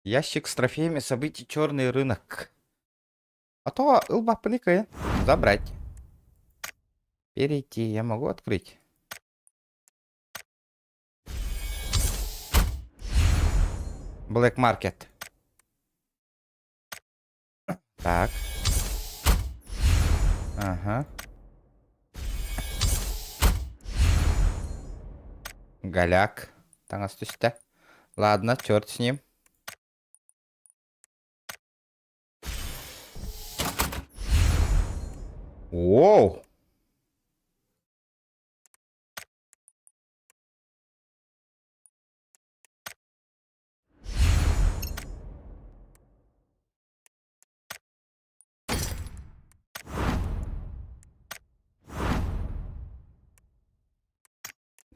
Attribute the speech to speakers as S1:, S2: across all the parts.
S1: Ящик с трофеями событий черный рынок. А то ылбаппыны кыайан. Забрать. Перейти я могу открыть? Black Market. Так. Ага. Голяк. Таҥас түстэ. Ладно, черт с ним. Воу!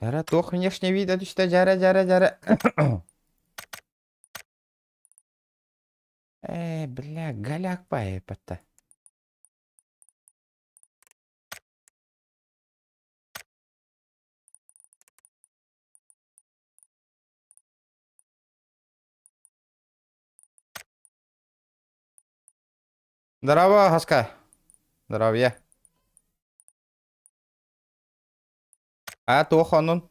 S1: Дьэрэ туох внешний вида түстэ дьэрэ дьэрэ дьэрэ. Э, бля, голяк паепата. Здорово, Хаска. Здоровье. А туох онун?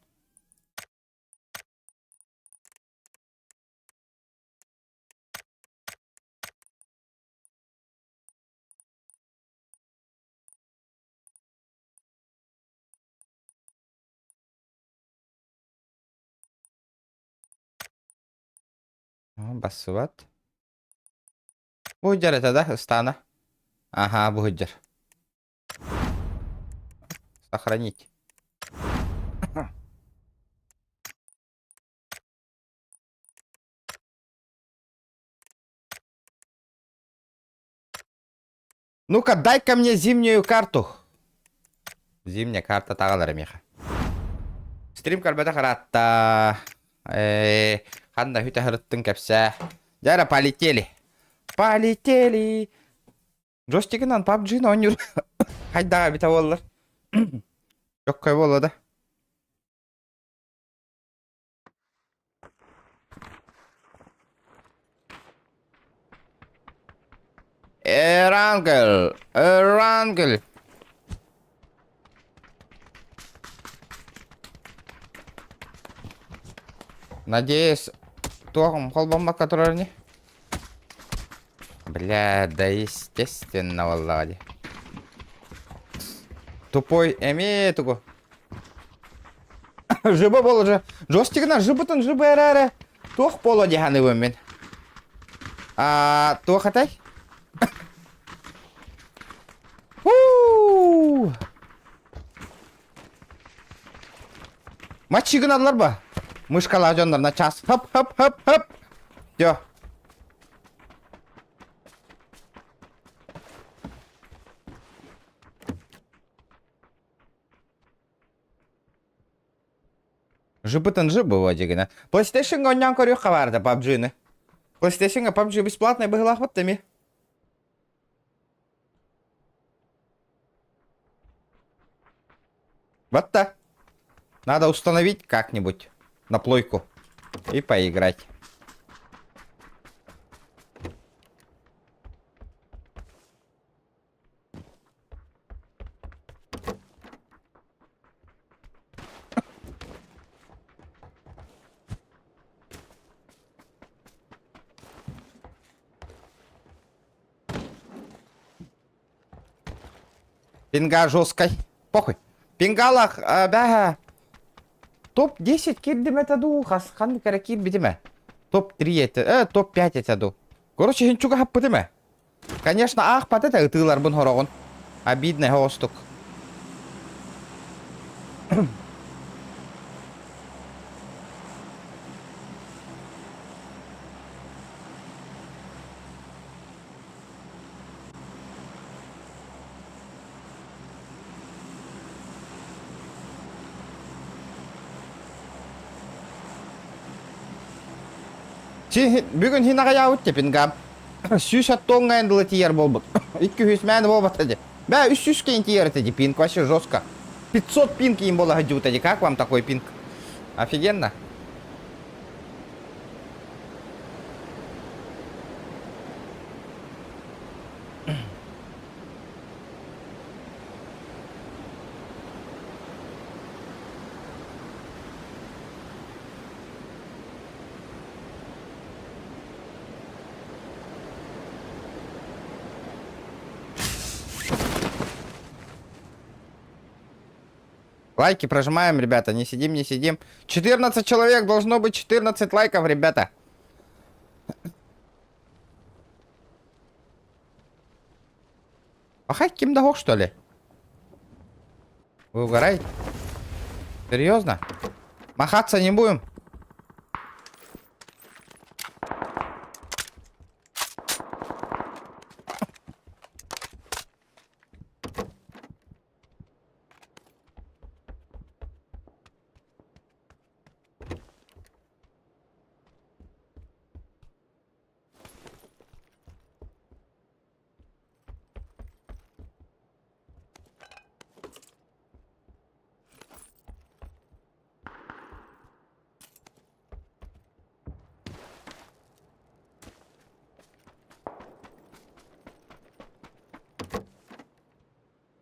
S1: Бассыбат. Бу сылдьар этэ да, ыстаана? Аһаа, бу сылдьар. Сохранить. Ну-ка, дай-ка мне зимнюю карту. Зимняя карта таҕалар миэхэ. Стрим көрбөтөх ыраатта. Э, ханна хүтэ сырыттыҥ кэпсээ. Дьара, полетели. Полетели. Джойстигынан PUBG оонньуур. Хайдаҕа эбитэ буоллар. Чоккой буолла да. Эрангел! Эрангел! Надеюсь, туох холбоммакка турар ини? Бля, да естественно буоллаҕа дии. Тупой эмиэ тугу? Жыба буола Джойстигынан жыбытын жыба эрэ туох буолуо дии саныыбын мин. А, туох этэй? Фу! Маччы гыналлар ба? Мышкалаах дьоннор на час. Хоп, хоп, хоп, хоп. Все. Жыбытын жыбы дегенэ. PlayStation-га оонньоон көрүөххэ баарда PUBG-ны. PlayStation-га PUBG бесплатный быһыылаахпыт эми. Вот так. Надо установить как-нибудь на плойку и поиграть. Пинга жесткой. Похуй. Пингалах, бэһэ. Топ-10 киирдим этэ дуу, хас ханнык эрэ киирбитим ээ. Топ-3 этэ, топ-5 этэ дуу. Короче, иһин чугаһаппытым ээ. Конечно, аахпат этэ ытыыларбын хороҕун. Обидно оҕустук. Бүгүн хин аҕыйаабыт тепингам. 100 тоҥҥа дылы тиийэр буолбут. 200 мээнэ буолбат ди. Бә, 300 киин тиийэр этэ ди, пинг вообще жестко. 500 пинг им буола сылдьыбыта ди. Как вам такой пинг? Офигенно. Лайки прожимаем, ребята, не сидим, не сидим. 14 человек, должно быть 14 лайков, ребята. Пахай ким да что ли? Вы угораете? Серьезно? Махаться не будем?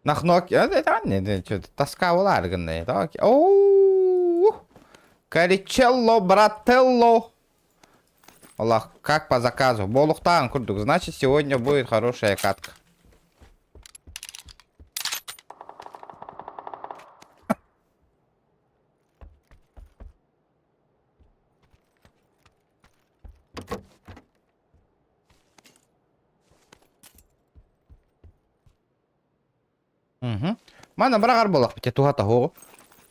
S1: Нахнок, тоска буолаары гынна. Оу, Каричелло, брателло. Аллах, как по заказу. Буолуохтааҕын курдук. Значит, сегодня будет хорошая катка. Угу. Мана быраҕар буоллахпыт туһа тоһуоҕу.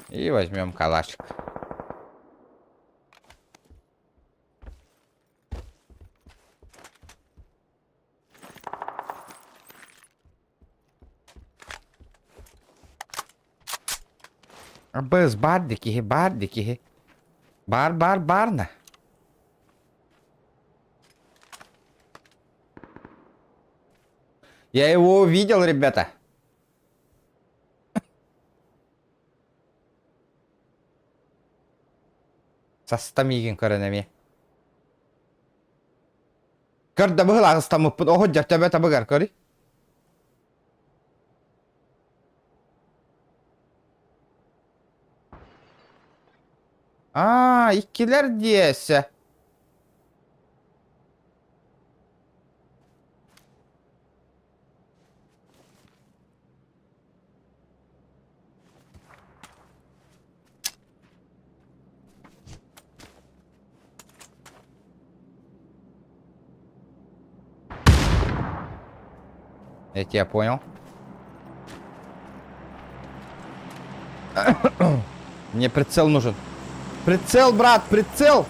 S1: И возьмем калашик. Абыс баар ди киһи, баар ди киһи. Баар, баар, баар на. Я его увидел, ребята. Саста миигин көрөн эмиэ. Көрдө быһылаах ыстаммыппын. Оһо дьэ төбө табыгар көрүй. Аа, иккилэр диэсэ. Я тебя понял. Мне прицел нужен. Прицел, брат, прицел!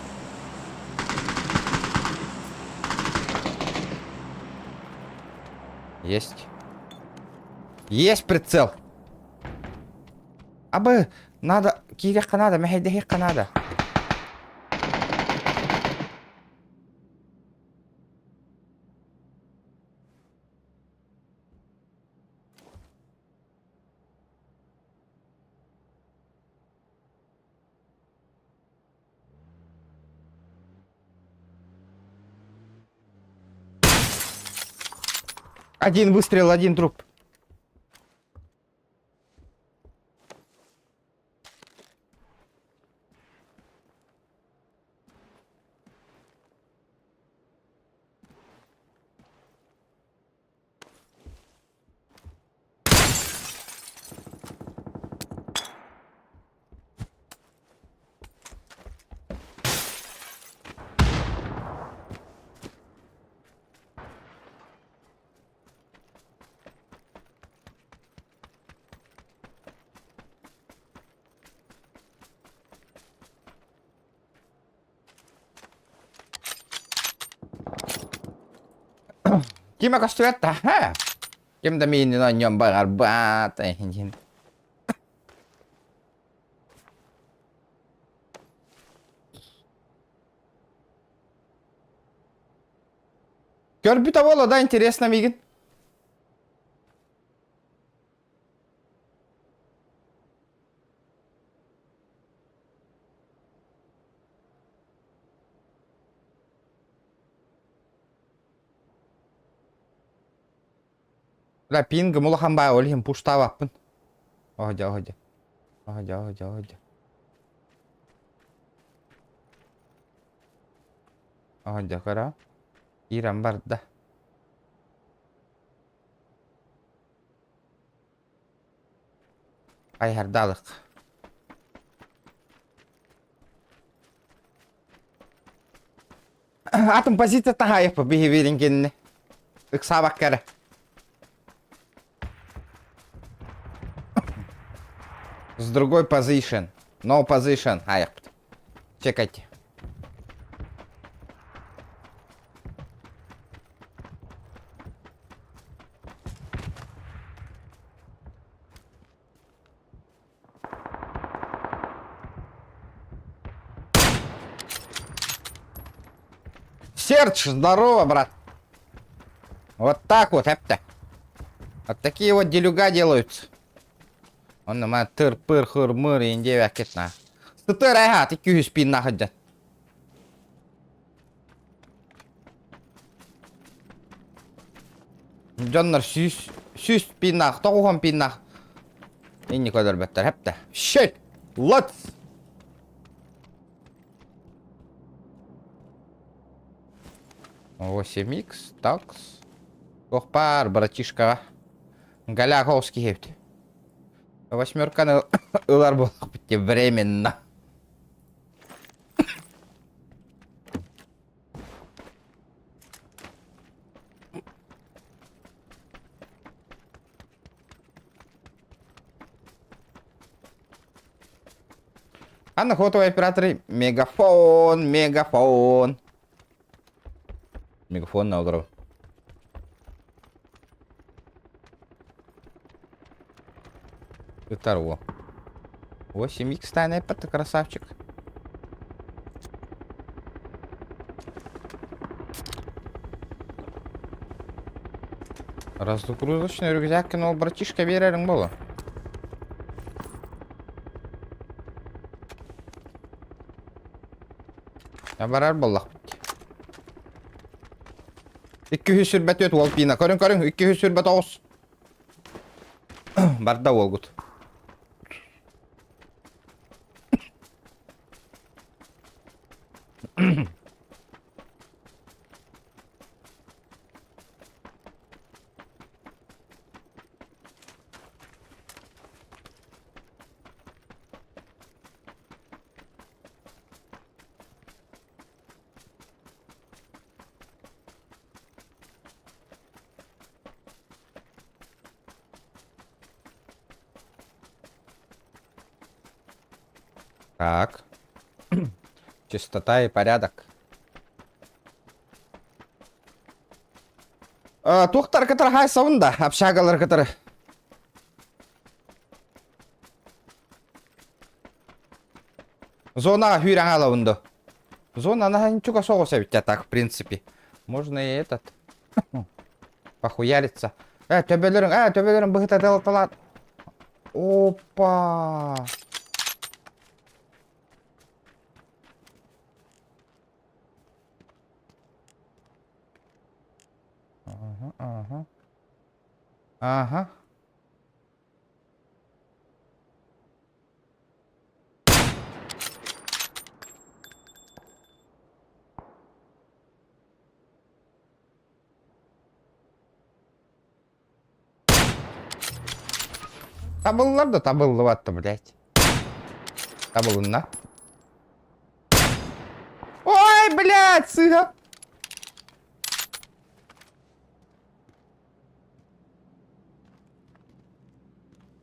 S1: Есть. Есть прицел. Абы, надо, киириэххэ надо, мэһэйдэһиэххэ надо. Один выстрел, один труп. Ким көстүбэт да Ким да миинин онньон баҕарбат эһин. Көрбүтэ буолла да интересно миигин. Бля, пингым улахан баа, ол иһин пуштаабаппын. Оһодьо, оһодьо. Оһодьо, оһодьо, оһодьо. Оһодьо, көрө. Киирэн барда. Айһардаалык. Атын позиция таһаайыппы биһи кинини. Ыксаабакка эрэ. С другой position. No position. Хаайыппыт. Чекайте. Сердж, здорово, брат. Вот так вот, эпте. Вот такие вот делюга делаются. Онно ма тыр-пыр хыр-мыр индиэбэккит на. Сытыр эһэ, 200 пин сылдьан. Дьоннор сүүс, сүүс пиннаах, тоҕуһан пиннаах. Инни көрөрбөттөр хэптэ. Shit! Let's! 8x, такс. Туох баар, братишкаҕа. Галяковский эбит. Восьмерканы ылар буоллахпыт временно. Анна хотовый операторы мегафон, мегафон. Мегафон на олору. Ытар уол. 8х тайна ты красавчик. Разгрузочный рюкзак кинул братишка биэрэрин буолуо. Барар буоллахпыт. 224 уол пина. Көрүҥ көрүҥ 229. Барда уолгут. Так. Чистота и порядок. Туохтар кытары хайсабын да, общагалар кытары. Зонаҕа сүүрэн хаалабын да. Зона она ничего соҕус эбит так, в принципе. Можно и этот похуяриться. Төбөлөрүн, төбөлөрүн быһыта талат. Опа! Ага, ага. Ага. Табыллар да табыллыбат да, блядь. Табылынна. Ой, блядь, сыыһа.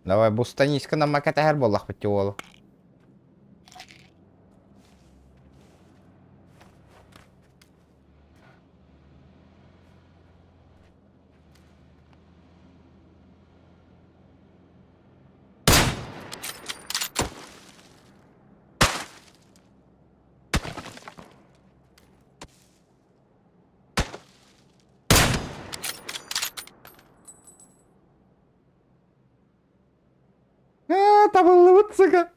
S1: Давай бустанись-ка на макетаһар буоллахпыт уолу. Ээ, табыллыбыт сука.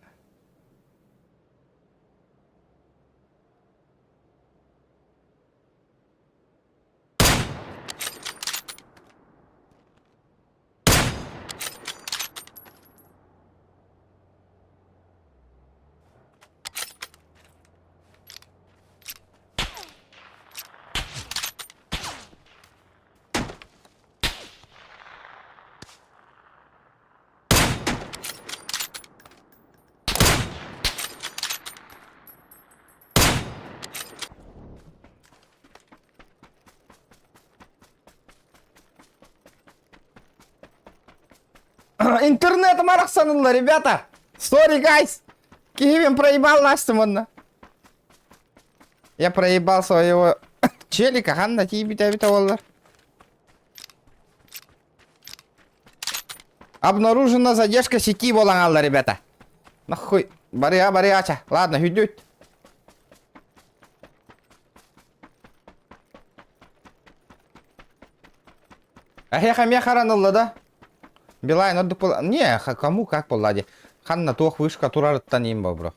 S1: Интернетым арахсанылла, ребята! Sorry, guys! Киһибин проебал настым онно. Я проебал своего челика, ханна тиийбитэ эбитэ буоллар. Обнаружена задержка сети буолан хаалла, ребята. Нахуй. Барыа, барыа, ача. Ладно, хүдүт. Эһиэхэ эмиэ харан ылла да? Билайн ордук була... Не, кому как буолла дии. Ханна туох вышка турарыттан иин бобро.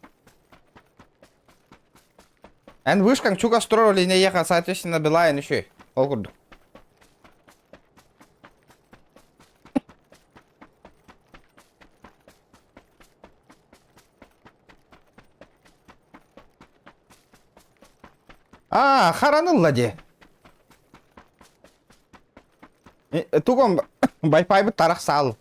S1: Эн вышкаҥ чугас турар ол эйиэхэ, соответственно, Билайн үчүгэй. Ол курдук. Аа, харан ылла дии. Тугом байпайбыт тарах саал.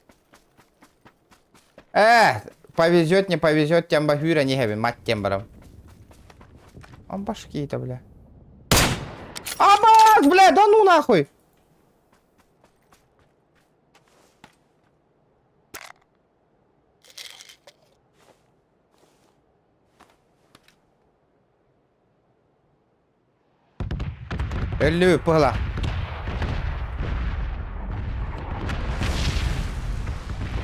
S1: Э, повезет, не повезет, тем бахюра не хэби, мать тем барам. Он башки-то, бля. Абас, бля, да ну нахуй! Өллү пыһыла.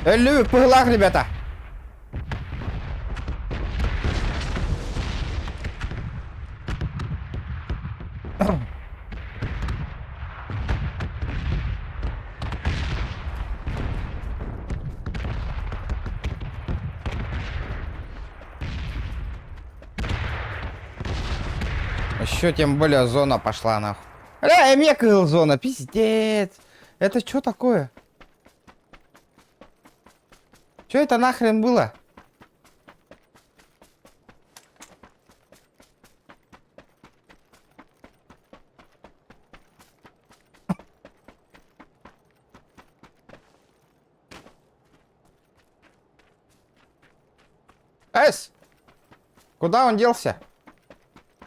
S1: Өллү пыһылаах, ребята. Еще тем более зона пошла нахуй. Бля, эмиэ кыһыл зона, пиздец. Это что такое? Что это нахрен было? Эс! Куда он делся?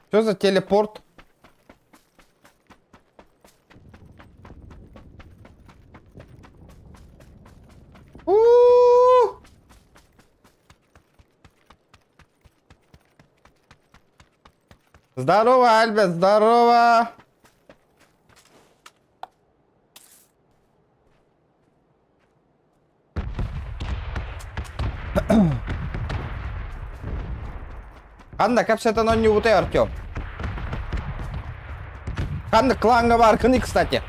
S1: Что за телепорт? У-у-у! Здорово, Альберт, здорово! Ханна кэпсэтэн оонньуубутай Артем? Ханна клаҥҥа бааргыный, кстати?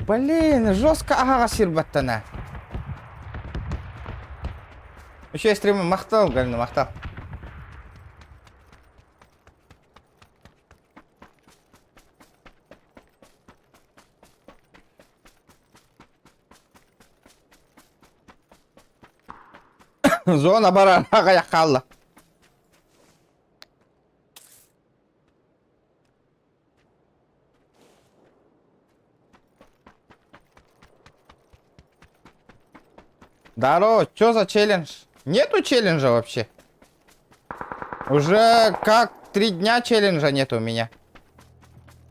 S1: Блин, жестко аһаҕас сир баттана. Еще стримы махтал, Галина, махтал. Зона барар аҕыйах хаалла. Здорово, что за челлендж? Нету челленджа вообще. Уже как 3 дня челленджа нет у меня.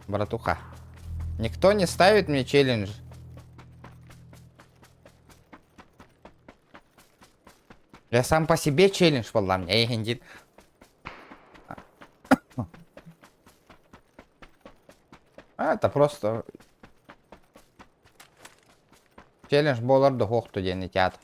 S1: Братуха. Никто не ставит мне челлендж. Я сам по себе челлендж буолла мне. Эй, А, это просто челлендж буолар да суох диэн театр.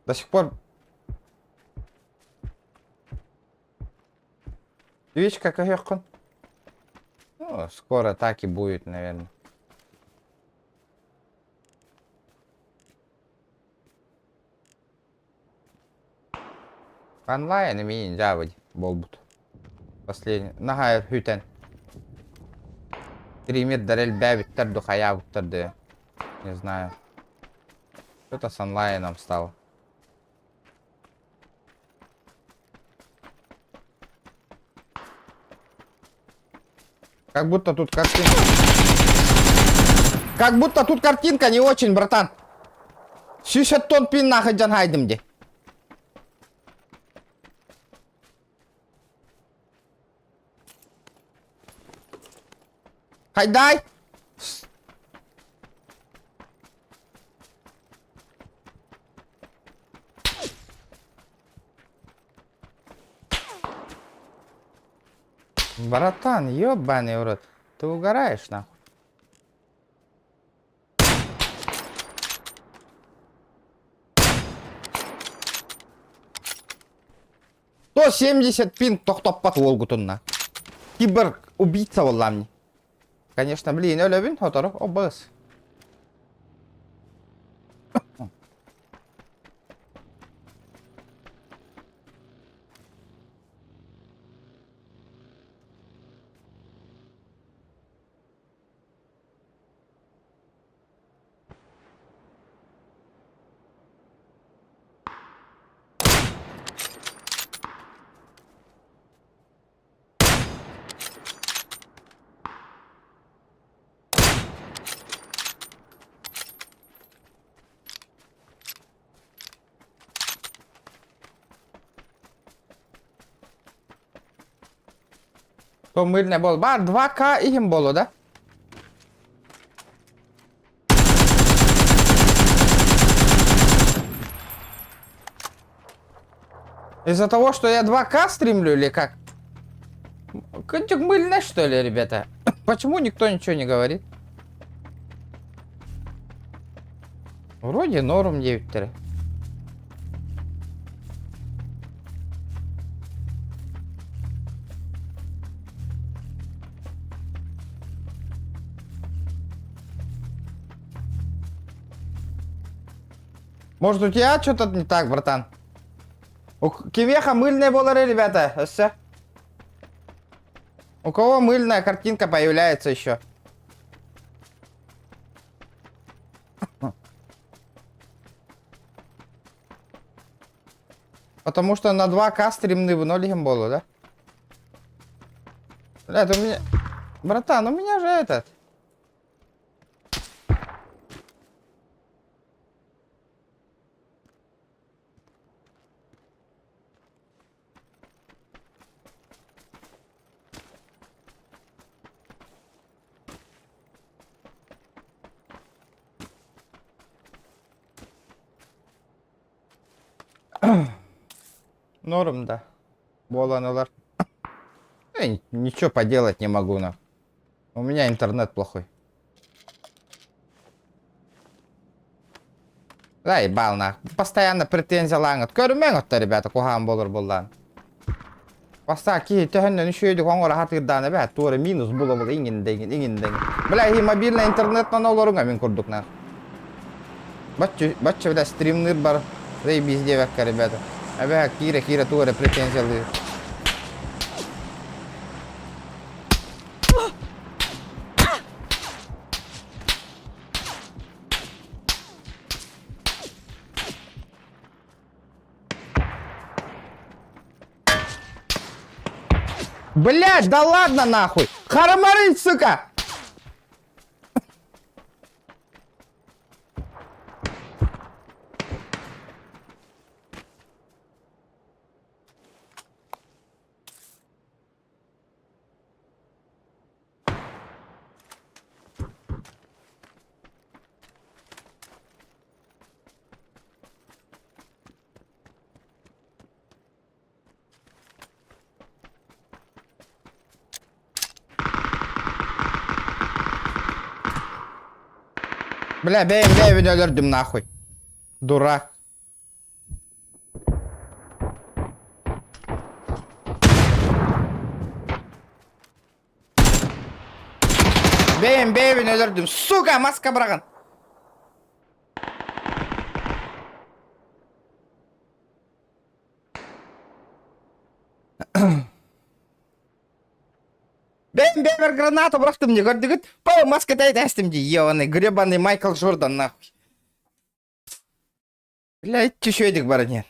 S1: До сих пор Видишь, как оһоххун? Ну, скоро так и будет, наверное. Онлайн эмиин дьаабы буолбут. Последний. Наһаа хүтэн. Стримердар элбээбиттэр ду хайаабыттар ду. Не знаю. Что-то с онлайном стало. Как будто тут картинка. Как будто тут картинка не очень, братан. Сүүс тон пин нахуй дьан дии. Хайдай! Братан, ёбаный в рот. Ты угораешь, нахуй. 170 пинг тохтоппот уолгутунна. Киборг убийца буоллаам Конечно, блин, өлөбүн сотору обыс. То мыльная бол. Бар 2К иһин боло, да? Из-за того, что я 2К стримлю или как? Кынчик мыльная, что ли, ребята? Почему никто ничего не говорит? Вроде норм 9 Может, у тебя что-то не так, братан? У кимиэхэ мыльная буолар, ребята. Все. У кого мыльная картинка появляется еще? Потому что на 2К стримны вынолигем было, да? Блядь, у меня... Братан, у меня же этот... Норм, да. Буолан ылар. Я ничего поделать не могу, на. У меня интернет плохой. Да, ебал нах. Постоянно претензиялааҥҥыт. Көрүмэҥ отто, ребята, куһаҕан буолар буоллаан. Бастаа киһи төһөннөн үчүгэйдик оҥоро сатыырдаан эбээт, туора минус була-була иҥин да иҥин, иҥин да иҥин. Бля, иһи мобильный интернетынан олоруҥ мин курдук нах. Бачча, бачча бля стримныыр бар, заебись диэбэккэ, ребята. Эбээ, киирэ-киирэ туора претензиялыыр. Блять, да ладно нахуй! Харамары, сука! Бля, бэйэм бэйэбин өлөрдүм нахуй. Дурак. Бэйэм бэйэбин өлөрдүм. Сука, маска быраҕан. Бэм бэбэр граната бырахтым не көрдүгүт? Па маска тәйтәстим ди, ебаный гребаный Майкл Джордан нахуй. Блядь, чешедик бар не.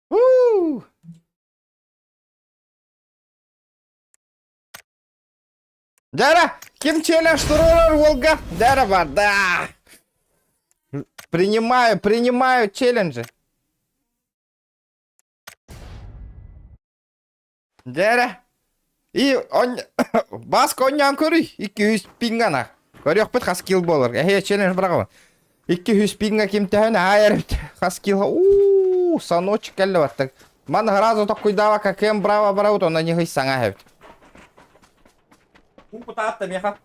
S1: У! Дара, ким челлендж турурар уолга? Дара бар, да. Принимаю, принимаю челленджи. Дара. И он бас коньян көрүй 200 пингана. Көрүөхпүт хас килл буолар. Эһэ челлендж быраҕабын. 200 пинга ким төһөн аайар хас килл. Уу, саночек кэллэ баттак. Ман сразу токкуйдаабакка кем браво барабыт онно нихый саҥа эһэбит. Кутаатта меха.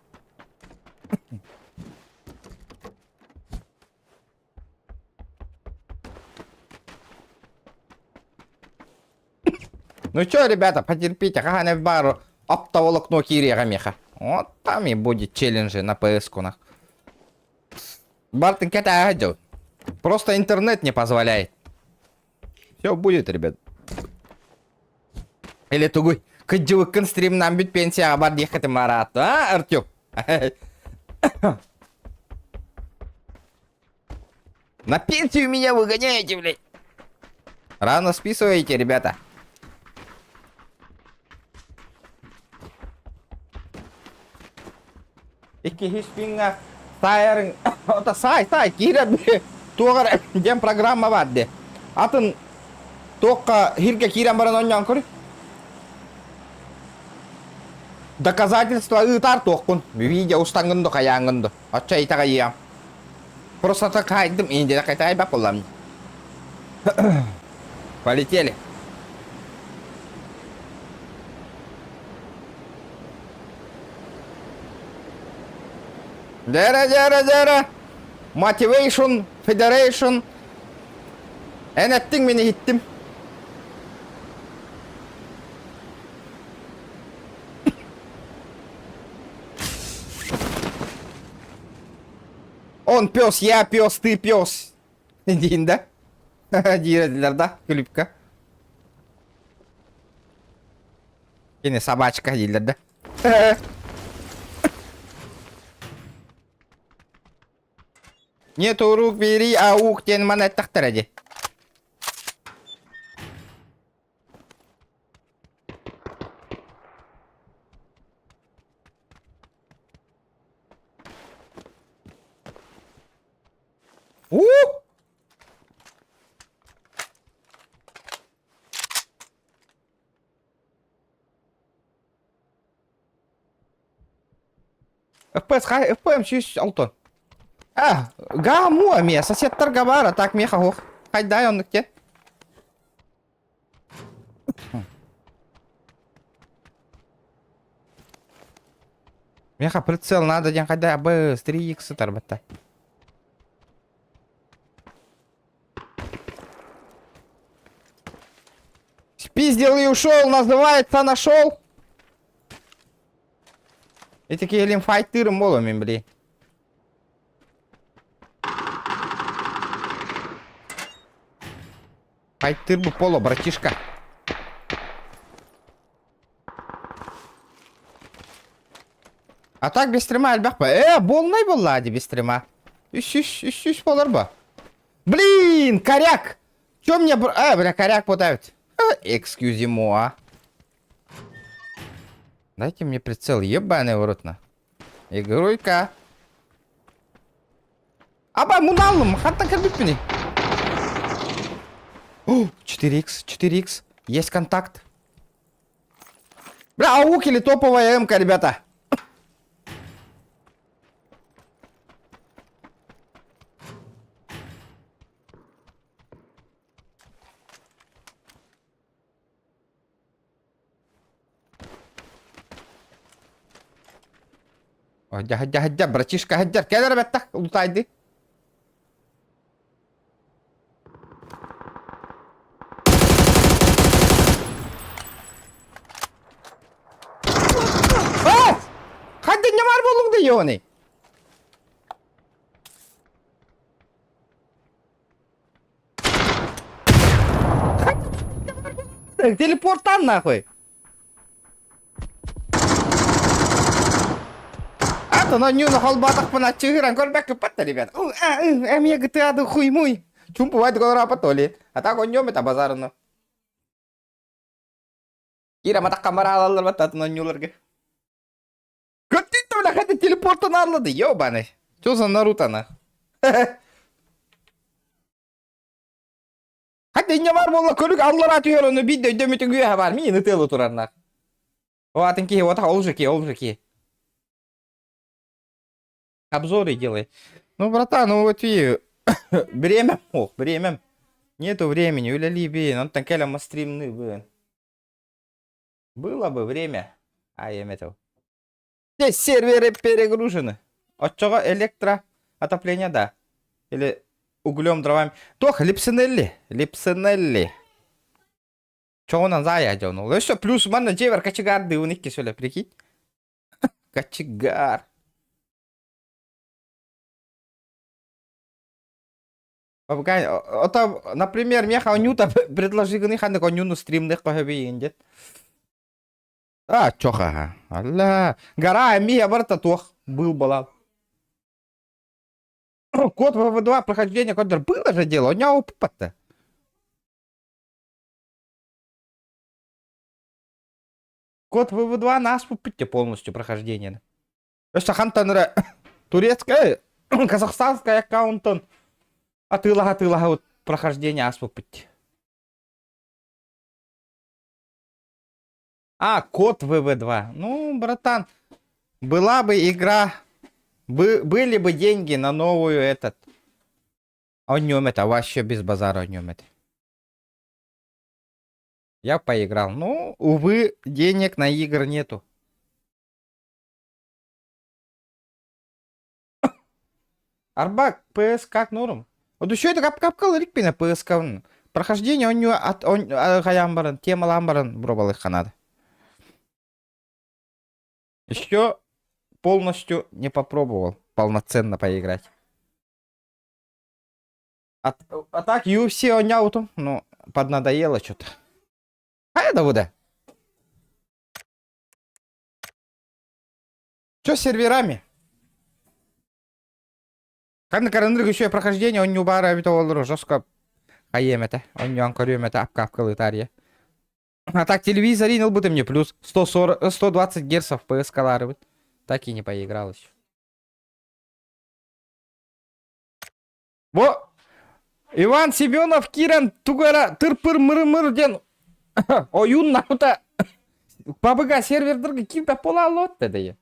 S1: Ну чё, ребята, потерпите, хаһан бар оптоволокно киириэҕэ миэхэ. Вот там и будет челленджи на PS-ку нах. Бартын кэтээһэ дьыл. Просто интернет не позволяет. Все будет, ребят. Или тугуй. Кыдьылыккын стримнан бүт пенсияҕа бар диэххитин мараат. А, Артем? На пенсию меня выгоняете, блядь. Рано списываете, ребята. Иккиһис пиҥҥа таайарыҥ ото саай саай киирэр туоҕар диэн программа баар дии. Атын туохха иһиргэ киирэн баран оонньоон көр. Доказательство ыытаар туохпун. Видео устаҥҥын да хайааҥҥын да. Оччо итэҕэйиэм. Просто так хайдым индия кайтайбак буллам. Полетели. Дэрэ, дэрэ, дэрэ. Motivation, Federation. Эн эттиҥ мин иһиттим. Он пес, я пес, ты пес. Диин да? Диир да, клипка. Кини собачка дииллэр да. Нету рук бери, аук диэн маны эттэхтэрэ дии. Уу! FPS хай FPS 106. А, гаму эмиэ соседтарга баар, а так миэхэ суох. Хайдай оннук диэн. Миэхэ прицел надо диэн хайдай абыс 3x сытар батта. Спиздил и ушел, называется, нашел. Эти келим файтырым боло мен били. Файтыр бу поло, братишка. А так без стрима элбэх ба. Э, болнай болла ди без стрима. Үс үс үс үс болар ба. Блин, коряк! Чё мне... А, бля, коряк пытают. Excuse-moi. Дайте мне прицел, ебаный в рот на. Игруйка. Аба, муналым, хантан кэлбиппиний. О, 4х, 4х. Есть контакт. Бля, аук или топовая МК, ребята. Hadja, hadja, hadja, братишка, hadja, кэл эрэ бэттэх, улутаайды. А! Ханна ньамаар буоллуҥ да ёоный? Телепортан нахуй. Атын онньууну холбоотохпуна чыһыран көрбөккүппэт ребят. Эмиэ гытыады хуй-муй. Чумпубайт голорапа толи. А так онньуом это базарно. Кира матакка мараалаллар баттатын онньууларга. Көттүттэ бля хата телепортан аллады, ёбаный. Чё за Наруто нах? Хата инньэ баар буолла көрүк аллараа түһэр ону биир да өйдөммүтүн үөһэ баар миин ытыалы турарнар. О атын киһи вот ол же ки, ол же ки. Обзоры делай. Ну, братан, ну вот и время, ох, время. Нету времени, үлэлиибин, онтон кэлэн стримныыбын. Было бы время. А я метал. Все серверы перегружены. Оччоҕо электро отопление да. Или углем, дровами. Туох Липсинелли. Липсинелли. Чоҕунан заая дьон. Өссө плюс манна дьиэбэр кочегардыыбын икки сөлө, прикинь. Кочегар. Ото, например, меха онюта предложи гыны ханнык онюну стримных көһөбүйін дет. А, чох аха. Алла. Гора эмиэ барыта туох был балал. Код ВВ2 прохождение кодер было же дело, у него опыт-то. Код ВВ2 нас пупите полностью прохождение. Өссө хантан эрэ турецкая, казахстанская аккаунтан атыылаһа-атыылаһа вот прохождение ааспыппыт. А, код ВВ2. Ну, братан, была бы игра, были бы деньги на новую этот. О нем это вообще без базара о нем это. Я поиграл. Ну, увы, денег на игры нету. Арбак, ПС как норм? Вот еще это кап-капкал иликпинэ ПСК Прохождение он от он хайаан баран, темалаан баран бробалыхха надо. Еще полностью не попробовал полноценно поиграть. А, а так UFC оонньообутум, ну, поднадоело что-то. Хайа да буде. Че с серверами? Ханна каранырг еще прохождение он не убара эбит олору жестко хайем это. Он не көрүөм это апка-апкалытария. А так телевизор ылбытым мне плюс 140, 120 герцов PS бит. Так и не поиграл еще. Бо Иван Семенов киирэн тугу эрэ тыр-пыр мыры-мыр диэн ойууннаабыта пабыга сервердэргэ киирбэт буолааллыбат да дии.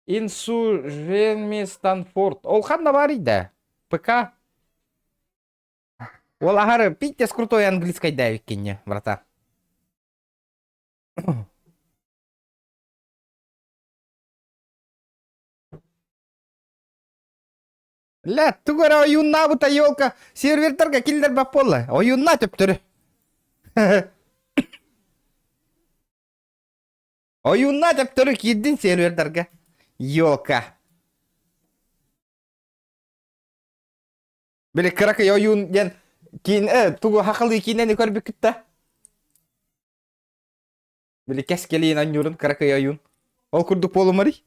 S1: Инсуженми Станфорд. Ол ханна баарый да? ПК. Ол аһары пиздец крутой английскайда эбиккинне, братан. Ля, тугу эрэ ойууннаабыта елка сервердэргэ киллэрбэт буолла. Ойууннаа төптөрү. Ойууннаа төптөрү киирдин сервердэргэ. Елка. Били кыракый ойуун диэн киин э, тугу хахалыы киинэни көрбүккүт да? Били кэскилиин анньуурун кыракый ойуун. Ол курдук буолумарый?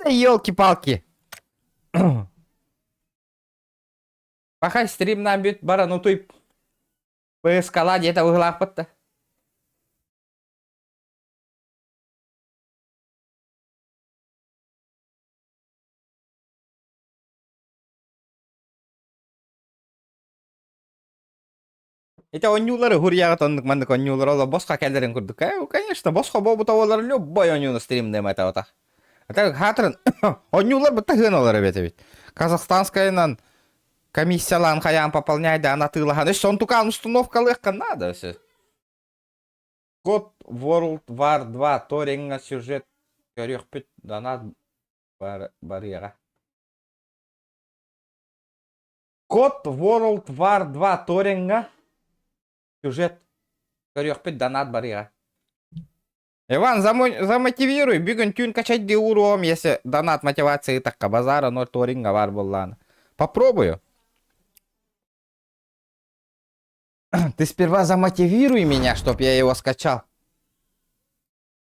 S1: Елки-палки. Пахай стримнаан бүт баран утуй ПСК-ла диэтэ быһыылаахпыт да. Ити оонньуулары хуруйаҕыт оннук маннык оонньуулар оло босхо кэлэрин курдук. Э, конечно, босхо буолбута буолар любой оонньууну стримныам этэ отах. Это хаатырын оонньуулар бытта хыан олор эбит эбит. Казахстанскайынан комиссиялаан хайаан пополняйдаан атыылаһан өссө онтукаан установкалыахха наада өссө. Код World War 2 торинга сюжет көрүөхпүт донат бар барыаҕа. Код World War 2 торинга сюжет көрүөхпүт донат барыаҕа. Иван, замотивируй, бүгүн түүн качайдыы ууруом, если донат мотивация ытакка базара ноль торинга бар буоллаана. Попробую. Ты сперва замотивируй меня, чтоб я его скачал.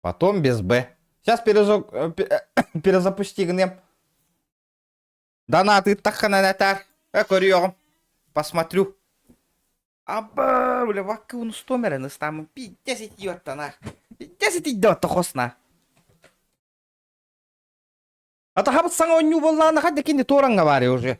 S1: Потом без Б. Сейчас перезапусти гынем. Донат ыттаххына этэр. Көрүөҕүм. Посмотрю. Аба, бля, вакка унустуом эрэ ыстааммын пиздец идиоттана. Пиздец идиотта хосна. Атахабыт саҥа оонньуу буоллаҕына хадда кини туораҥҥа баары уже.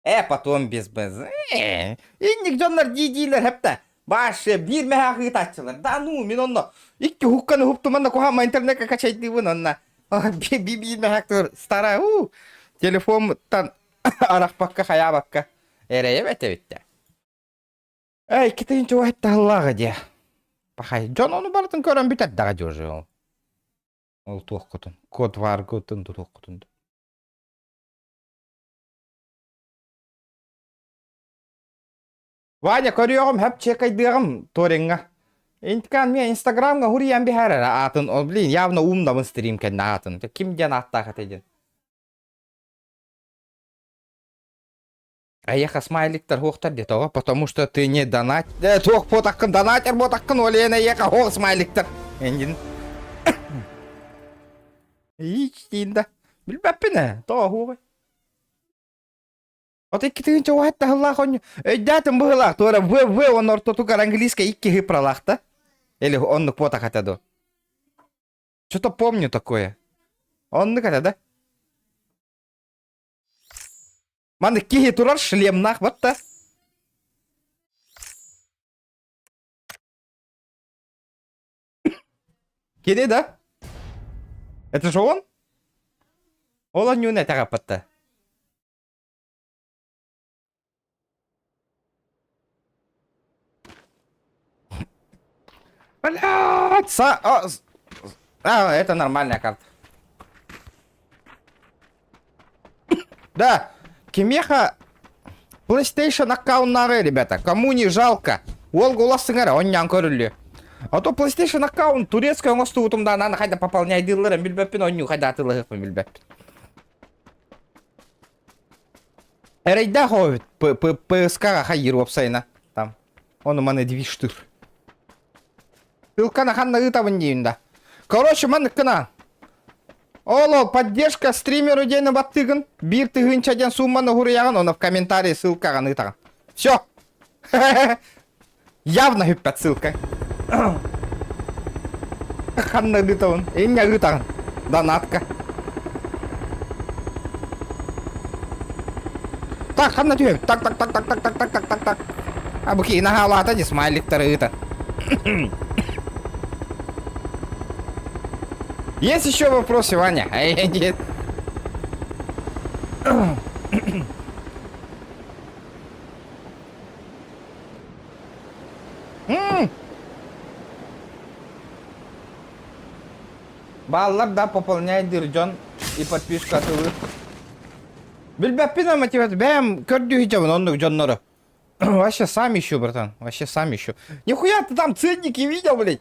S1: Э, потом без БЗ. Э, инник дьоннор дии-диилэр хэптэ. Башы биир мэһээх ыытааччылар. Да ну, мин онно икки хукканы хуптуманна куһаама интернекка качайдыыбын онно. Биир мэһээх тур старая уу телефонтан арахпакка хайаабакка эрэйэм этэбиттэ. Эй, икки тыһыынча уһаттаһыллааҕа диэ. Пахай, дьон ону барытын көрөн бүтэрдэҕэ дии уже ол. Ол туохкутун, код варгутун тутуохкутун. Ваня, көрүөҕүм, хөп чекайдыаҕым Ториҥҥа. Инткан мен Инстаграмҥа хуруйан биһэр эрэ аатын, ол блин, явно умнабын стрим кэннэ аатын. Ким диэн ааттаах этэ диэн. Эйиэхэ смайликтар хуохтар диэ тоҕо? Потому что ты не донат... Э, туох буотаххын, донатер буотаххын, ол иһин эйиэхэ хуох смайликтар. Эндин. Ич да. Билбэппин ээ, тоҕо хуоҕай? От 2000 уһат таһыллаах онньу. Өйдөөтүм быһылаах, туора В, В он ортотугар английскай икки хыпралаах да? Или оннук буотах этэ дуо? Что-то помню такое. Оннук этэ да? Маннык киһи турар шлемнаах батта. Кини да? Это же он? Ол онньуун этэҕэппатта. Блядь! Са... А, это нормальная карта. Да, кимиэхэ PlayStation аккауннааҕы, ребята, кому не жалко. Уол голос сыҥара, онньаан көрүллүө. А то PlayStation аккаунт турецкай оҥостубутум да анаан хайда пополняйдыылларын билбэппин, онньуу хайда атыылаһыахпын билбэппин. Эрэйдээх оҕо эбит ПСК-ҕа хайыыр уопсайына там. Ону маны движтыр. Ссылканы ханна ыытабын диибин да. Короче, маннык гына. Ол поддержка стримеру диэни баттыгын. Биир тыһыынча диэн сумманы уһуруйаҕын, ону в комментарии ссылкаҕын ыытаҕын. Все. Явно хүппэт ссылка. Ханна ыытабын? Инньэ ыытаҕын. Донатка. Так, ханна түһэбит? Так, так, так, так, так, так, так, так, так, так. А бу киһи наһаалаата дии смайликтары ыытан. Есть еще вопросы, Ваня? Нет. Бааллар да пополняйдыыр дьон и подписка атылыыр. Билбэппин ама типа бэйэм көрдүү оннук дьоннору. Вообще сам ищу, братан. Вообще сам ищу. Нихуя ты там ценники видел, блядь?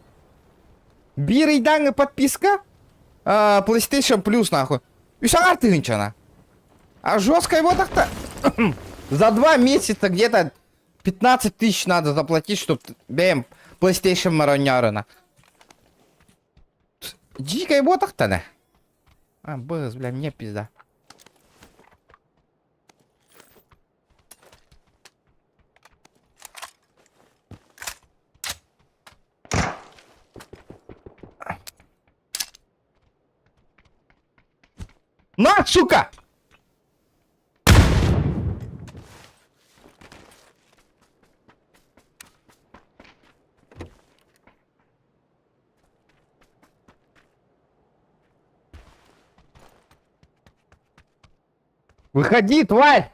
S1: Биир ыйдааҥы подписка PlayStation Plus нахуй. Үс аҥаар тыһыынчана. А жесткая вот так-то за 2 месяца где-то 15 тысяч надо заплатить, чтобы бэйэм PlayStation мароннярына. Дикая буотахтана. А, быз, бля, мне пизда. На, сука! Выходи, тварь!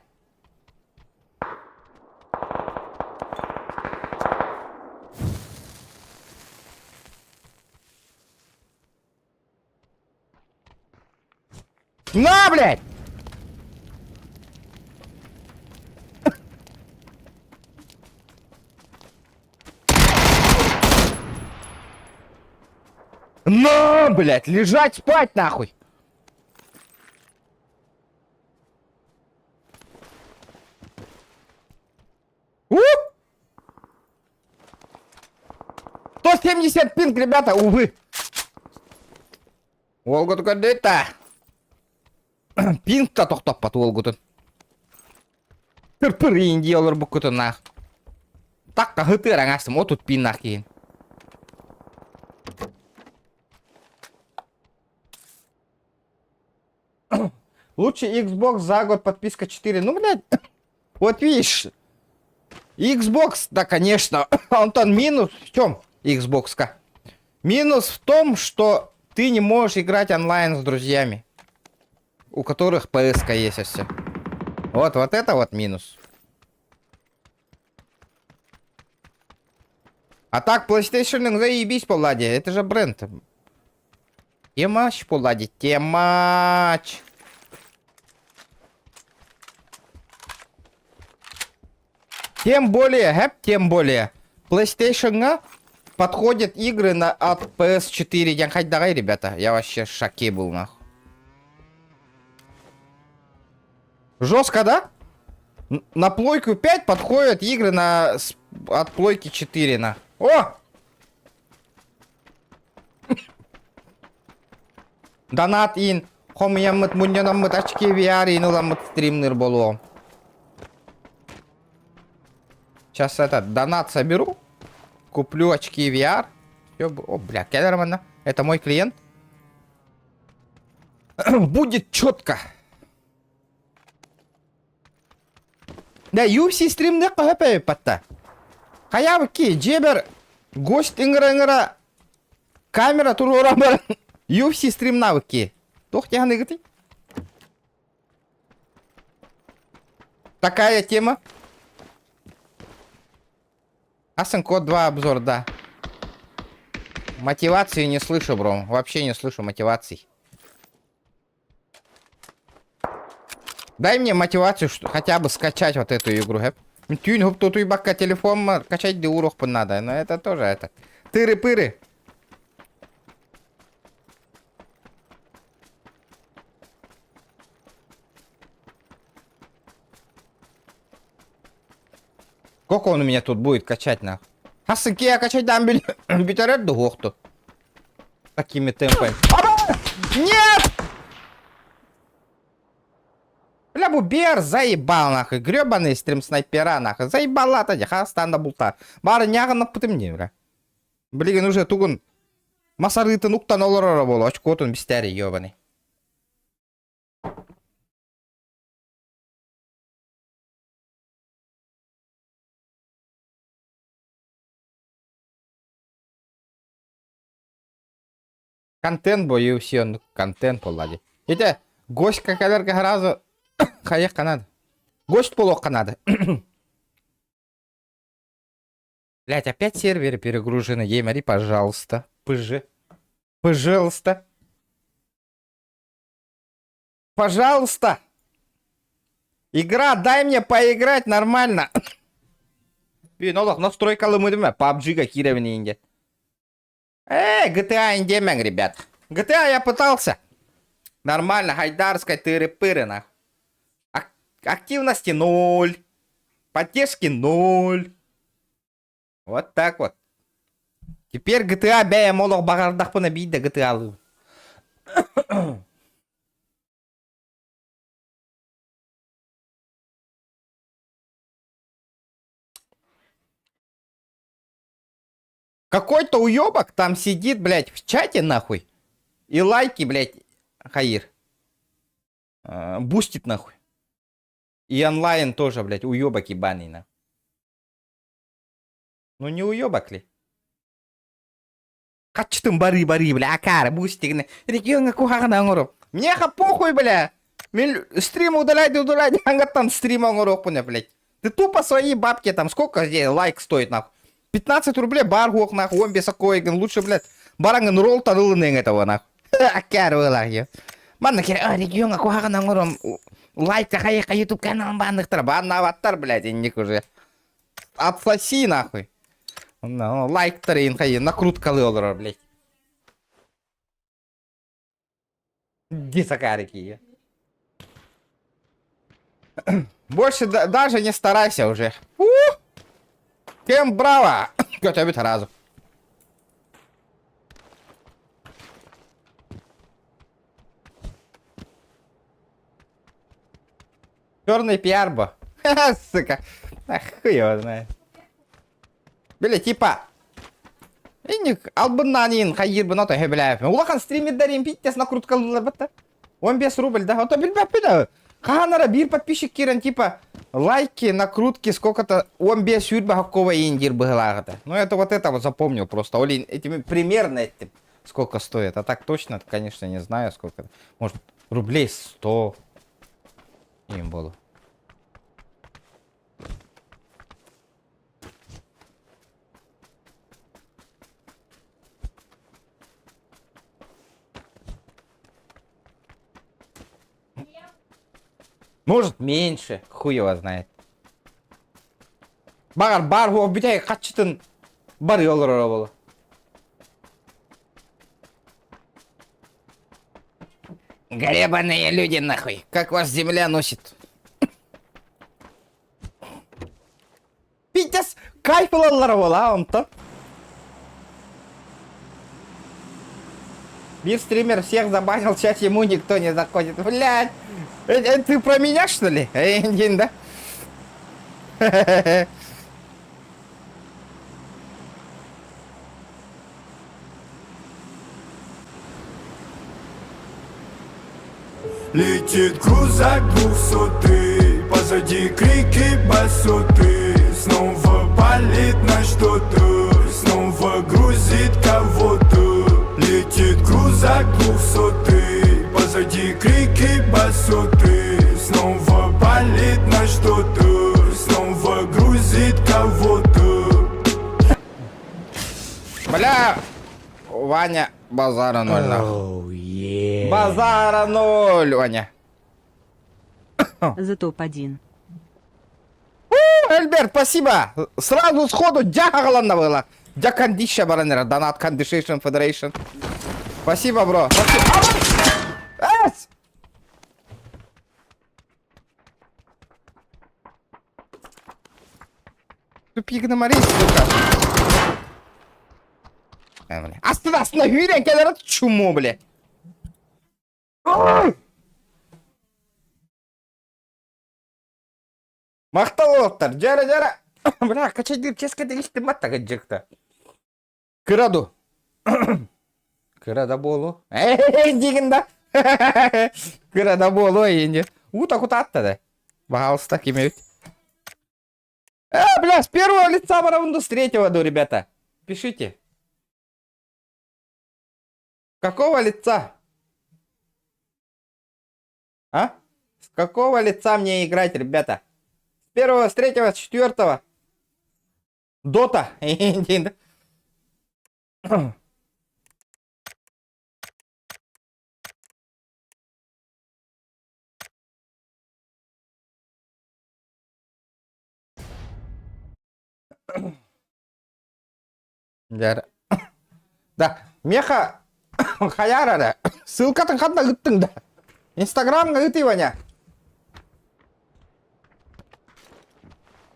S1: На, блядь! На, блядь, лежать спать нахуй! У! 170 пинг, ребята, увы. Уолгуту көрдүт Пинг та тохтоппот уолгутун. Тыр-пыр иин дии олорбуккутун наах. Такка хытыар аҥаастым, отут пиннаах киһин. Лучше Xbox за год подписка 4. Ну, блядь, вот видишь. Xbox, да, конечно. Антон, минус в чем Xbox-ка? Минус в том, что ты не можешь играть онлайн с друзьями, у которых PS есть все. Вот, вот это вот минус. А так, PlayStation заебись по Ладе, это же бренд. Темач по Ладе, темач. Тем более, хэп, тем более, PlayStation подходят игры на, от PS4. Я хоть давай, ребята, я вообще в шоке был, нахуй. Жестко, да? На плойку 5 подходят игры на от плойки 4 на. О! Донат ин хомуйаммыт мунньанаммыт очки VR ин ыламмыт стримныр буолуом. Сейчас этот донат соберу, куплю очки VR. Все, о, бля, кэлэр манна. Это мой клиент. Будет четко. Да, UFC стримде хаһа Хайа ки дьиэбэр гость ыҥыра-ыҥыра камера туруора баран UFC стримнаабыт Туох диэханыгытый? Такая тема. Асан Код 2 обзор, да. Мотивации не слышу, бро. Вообще не слышу мотиваций. Дай мне мотивацию, что хотя бы скачать вот эту игру. Хэп. Түүн хуптутуйбакка телефон качать диурохпун надо. Но это тоже это. Тыры-пыры. Сколько он у меня тут будет качать нахуй? Хасыки я качать дам бүтэрэр дуһуохту. Такими темпами. Нет! Бля, бу Бер заебал нахуй. Гребаный стрим снайпера нахуй. Заебала та хастан да булта. Бары ньаҕынаппытым дии, бля. Билигин уже тугун масарыытын уктан олороро буолуо, очкотун бистээри ебаный. Контент бо UFC оннук контент буолла дии. Ити гость кэлэргэ сразу хайыахха наада. Гость буолуохха наада. Блять, опять серверы перегружены. Ей, пожалуйста. ПЖ. Пожалуйста. Пожалуйста. Игра, дай мне поиграть нормально. Блин, олох настройкалымыдым PUBG-га киирэбин инде. Э, GTA индемең, ребят. GTA я пытался. Нормально, хайдарская тыры-пыры, нахуй. Активности ноль. Поддержки ноль. Вот так вот. Теперь GTA бэйэм олох баҕардахпына биирдэ GTA-лыыбын. Какой-то уебок там сидит, блядь, в чате, нахуй. И лайки, блядь, Хаир. Бустит, нахуй. И онлайн тоже, блядь, уебок ебаный, нахуй. Ну не уебок ли? Хачытын бары-бары, бля, акары, бустигini. Региоҥҥа куһаҕан оҥору. Миэхэ похуй, бля. Мин стрим удаляй, удаляй, ангаттан стрим оҥоруохпун, блядь. Ты тупо свои бабки там, сколько здесь лайк стоит, нахуй? 15 рублей бар хуох, нахуй, он без лучше, блядь, бараҥын роллтан ылыныаҥ этого, нахуй. Аккары ылар, Манна региоҥҥа куһаҕан оҥором, лайк хайыха ютуб каналын баанныктар, бааннаабаттар, блядь, инник уже. Отсоси, нахуй. Лайктар иин хайы накруткалы олорор, блядь. Ди сакарики. Больше даже не старайся уже. Кем браво! Көтөбүт сразу. Черный пиар бо. Сука. Хуй его знает. Били типа Инник албыннаанин хайыырбын ото хөбүлээппин. Улахан стримердэрин питтес накруткалыылар батта. 15 рубль да, ото билбэппин да. Хаһан ара биир подписчик киирэн типа лайки, накрутки сколько-то 15 сүүрбэ хоккова иин диир быһылааҕыта. Ну это вот это вот запомнил просто. Олин этими примерно этим сколько стоит. А так точно, конечно, не знаю сколько. Может рублей 100 им было. Может меньше, хуй его знает. Баҕар баар хуох бүтэй хаччытын барыы олороро буолуо. Гребаные люди нахуй, как вас земля носит. Пиздец, кайф ылаллара буола онтон. Бир стример всех забанил, сейчас ему никто не заходит. Блядь, это, это ты про меня, что ли? Эй, да?
S2: Летит крузак двухсотый Позади крики басоты Снова палит на что-то Снова грузит кого-то Летит крузак двухсотый Позади крики басоты Снова палит на что-то Снова грузит кого-то
S1: Бля, Ваня, базара ноль нахуй.
S3: Oh, yeah.
S1: Базара ноль, Ваня.
S4: За топ-1.
S1: Альберт, спасибо! Сразу сходу дья было. Дья кондища баранера, донат Condition Federation. Спасибо, бро. Спасибо. Эс! Тупик на Марис, сука. Э, бля. Астына, астына, hүүрэн кэлэр чумо, бля. Ой! Махтал уолаттар, дьэрэ дьэрэ. Бля, качайдыыр ческа делистим батта кыдьыкта. Кыра ду. Кыра да буолу. Э, диигин да. Кыра да буолуо инди. Уута кутаатта да. Баһаалыста ким эбит. Э, бля, с первого лица барабын с третьего ду, ребята. Пишите. Какого лица? А? С какого лица мне играть, ребята? С первого, с третьего, с четвертого? Дота. Дьэ, Да, меха хайаар эрэ. Ссылкатын ханна ыыттыҥ да? Инстаграмҥа ыытый, Ваня.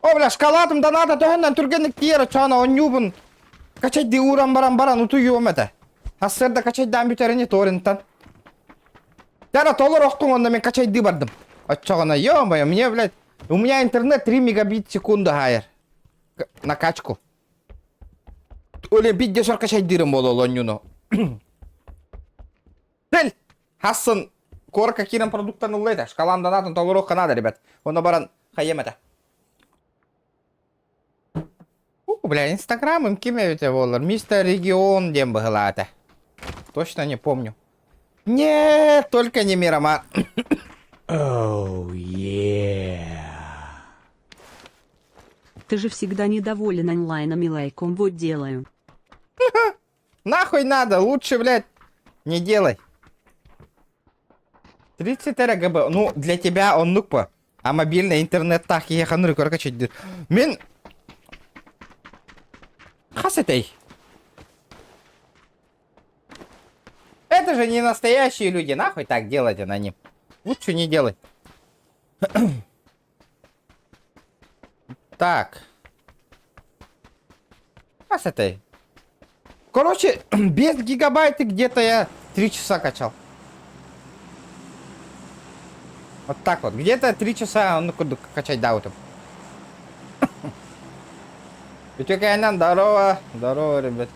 S1: О, бля, шоколадым доната төһөннөн түргэнник тиийэр оччоҕуна оонньуубун качайдыы ууран баран баран утуйуом этэ. Сарсыарда качайдаан бүтэрини торренттан. Тара толор охтуҥ онно мин качайдыы бардым. Оччоҕуна, ё-моё, мне, блядь, у меня интернет 3 мегабит в секунду хаайар. На качку. Олимпик десор качайдыырым буолуо оонньууну. Тел! Хассын куоракка киирэн продуктан ылла этэ. Шкалам донатын толоруохха наада, ребят. Онно баран хайыам этэ. У, бля, инстаграмым ким эбитэ буоллар? Мистер Регион диэн быһылаата. Точно не помню. Нет, только не Мирамар.
S3: Oh, yeah.
S4: Ты же всегда недоволен онлайном и лайком вот делаю.
S1: Нахуй надо, лучше, блядь, не делай. 30 РГБ, ну, для тебя он нукпа. А мобильный интернет так, я хануры коркачить. Мин... Хас этэй? Это же не настоящие люди, нахуй так делать аноним. Лучше не делай. Так. А с этой. Короче, без гигабайта где-то я 3 часа качал. Вот так вот. Где-то 3 часа он качать да вот. Үтүөкээнэн здорово. Здорово, ребят.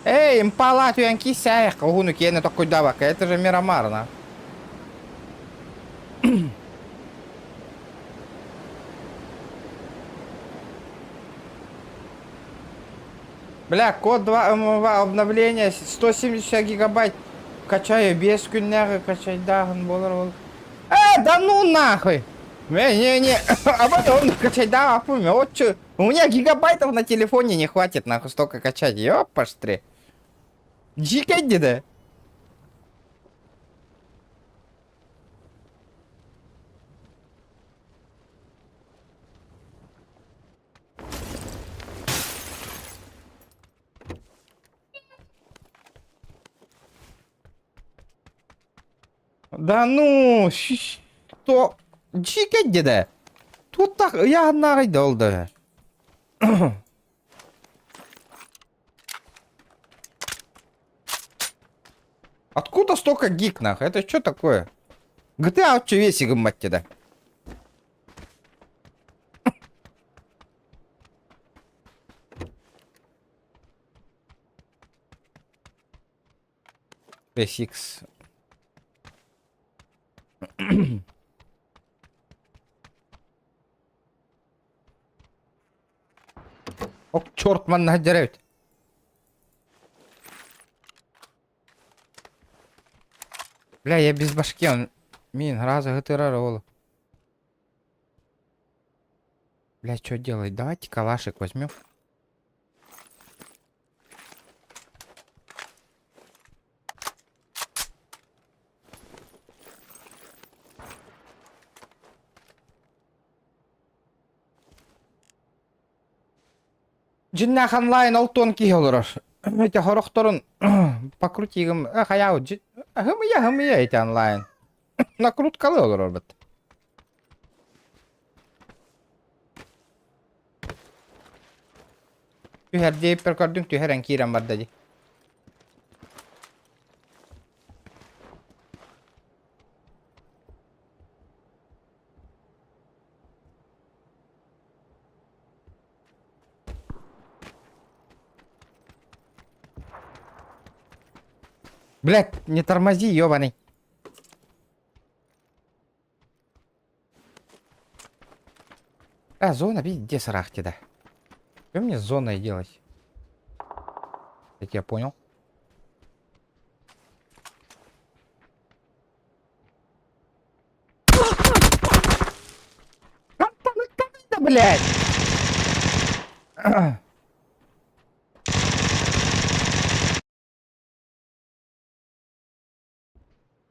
S1: Эй, импала түһэн киисээх, уһуну киэнэ токкуйдаабакка, это же Мирамар, Бля, код 2 МВ обновление 170 гигабайт качаю, без күннээҕи качайдааһын буолар ол. Э, да ну нахуй! Не-не-не, а потом качайдааппын, вот чё. У меня гигабайтов на телефоне не хватит, нахуй, столько качать, ёпаштри. Дьиикэйди да. Да ну, что? Дьиикэйди да. Тут так, я ыйааһыннааҕый ол да. Откуда столько гиг, нахуй? Это что такое? GTA оччо веси гыммат да. SX. Ок, черт, манна дьэрэбит. Бля, я без башки, он мин раза ытырар ол. Бля, что делать? Давайте калашик возьмем. Дьиннээх онлайн олтуон киһи олорор. Ити хорохторун покрутигым хайау хымыйа хымыйа ити онлайн. Накруткалы олорор бит. Түһэр диэппэр көрдүҥ түһэрэн киирэн барда дии. Блядь, не тормози, ёбаный. А, зона, видите, сарахти, да. Что мне с зоной делать? Я тебя понял. Да, блядь!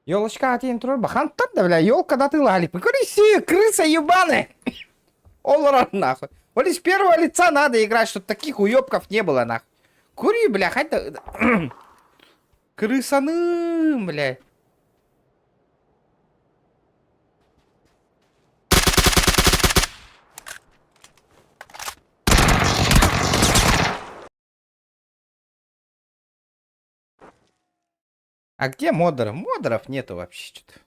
S1: Елочка атин турар хантан да бля елка да тылали Крыси, крыса ебаная Олорор нахуй Вот из первого лица надо играть, чтобы таких уебков не было нахуй Кури, бля, хоть Крысаным, бля. А где модеры? Модеров нету вообще что-то.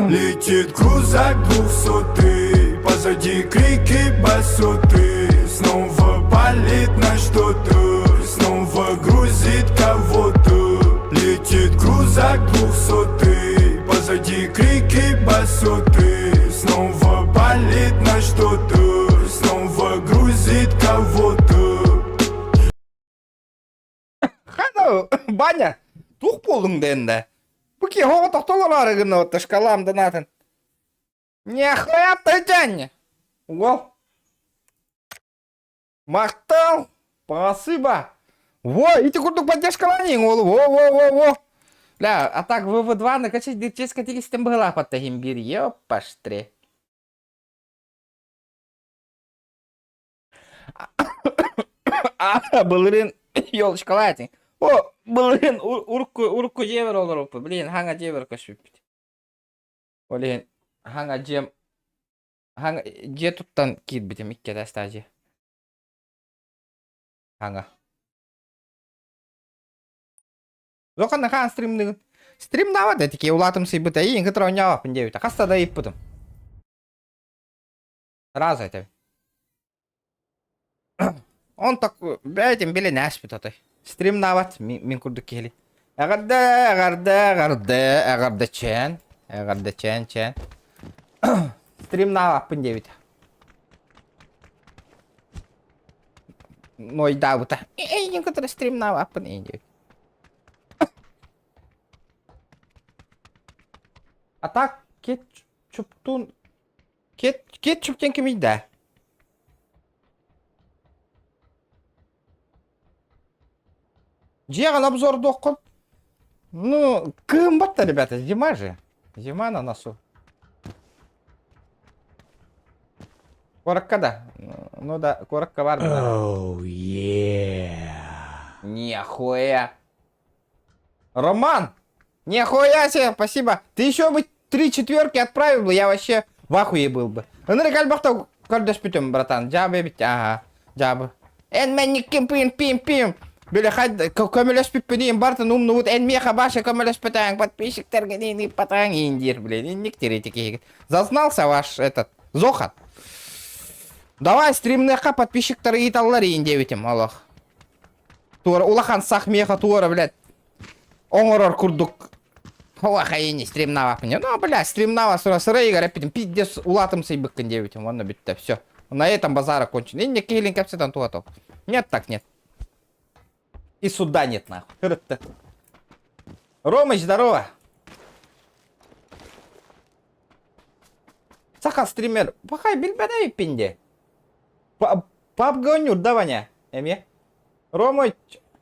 S2: Летит крузак двухсотый Позади крики басоты Снова палит на что-то Снова грузит кого-то Летит крузак двухсотый Позади крики басоты Снова палит на что-то Снова грузит кого-то
S1: Хана, Баня, тух буоллуҥ дэннэ. Бу киһи оҕо тохтолор гына ташкалаам данаатын. Нехуя ты Уол. Махтал! Спасибо! Во, ити курдук поддержкаланиҥ уолу, во-во-во-во! Бля, а так ВВ2 накачать дирческа тигистен быһылаах иһин биир, ёппаштре. Былырыын елочкалаа этиҥ. О, былырыын урукку урукку дьиэбэр олороппут. Блин, хаҥа дьиэбэр көспүппүт. Ол иһин хаҥа дьиэм хаҥа дьиэ туттан киирбитим икки этээстээх дьиэ. Хаҥа. Зохан хаан стримныгын. Стримнаабат этики улаатымсыйбыт эйиин кытары оонньообоппун диэбитэ. Хаста да ыйыппытым. Сразу этэбин. Он так бэйэтин билэн ааспыт отой. Стримнаабат мин курдук киһили. Эҕэрдэ, эҕэрдэ, эҕэрдэ, эҕэрдэ чээн. Эҕэрдэ чээн, чээн. Стримнаабаппын диэбитэ. Нойдаабыта. Эйигин кытары стримнаабаппын диэбит. А так кетчуптун Кет, кетчуп диэн кимий да? Дьиэҕин обзордуоххун? Ну, кыымбат ребята, зима же. Зима на носу. Куоракка да. Ну да, куоракка бар.
S3: Oh, yeah.
S1: Нихуя. Роман! Нихуя себе, спасибо. Ты еще бы три четверки отправил бы, я вообще в ахуе был бы. Ынырык альбахта көрдөспүтүм, братан. Дьаабы эбит, ага, дьаабы. Эн мэнниккин пим пим пим. Били хай көмөлөспүппүн бартын умнубут эн миэхэ баша көмөлөспөтөҥ подписчиктарга ыыппатаҥ иин диир, блин, инник теоретик киһигит. Зазнался ваш этот Зохан. Давай стримныахха подписчиктары ыыталлар иин диэбитим, олох. Туора улахан сах миэхэ туора, блядь, оҥорор курдук Ой, стримнаваппын. Ну, бля, стримнава сыра сыра игорь эппитим. Пиздец улаатымсыйбыккын диэбитим. Онно бүттэ, все. На этом базар окончен. Инне киһилин кэпсэтэн туһатал. Нет так нет. И суда нет нахуй. Ырытты. Ромыч, здорово. Саха стример. Пахай билбэт эбиппин де. Папга оонньуур да, Ваня? Эмиэ? Ромыч,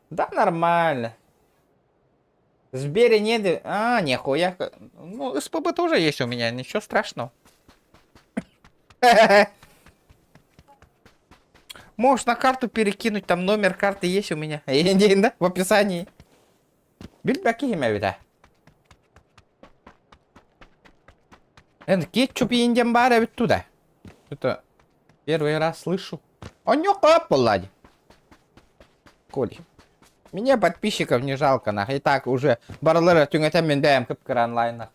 S1: да нормально. В Сбере нет... А, нихуя. Ну, СПБ тоже есть у меня, ничего страшного. Можешь на карту перекинуть, там номер карты есть у меня. Да, в описании. Билбэкки эбит Эн кетчуп иин баар эбит туда. Это первый раз слышу. Онньоко буолла Коли. Мне подписчиков не жалко, нах. И так уже барылары түҥэтэн мин бэйэм кып-кыра онлайнах.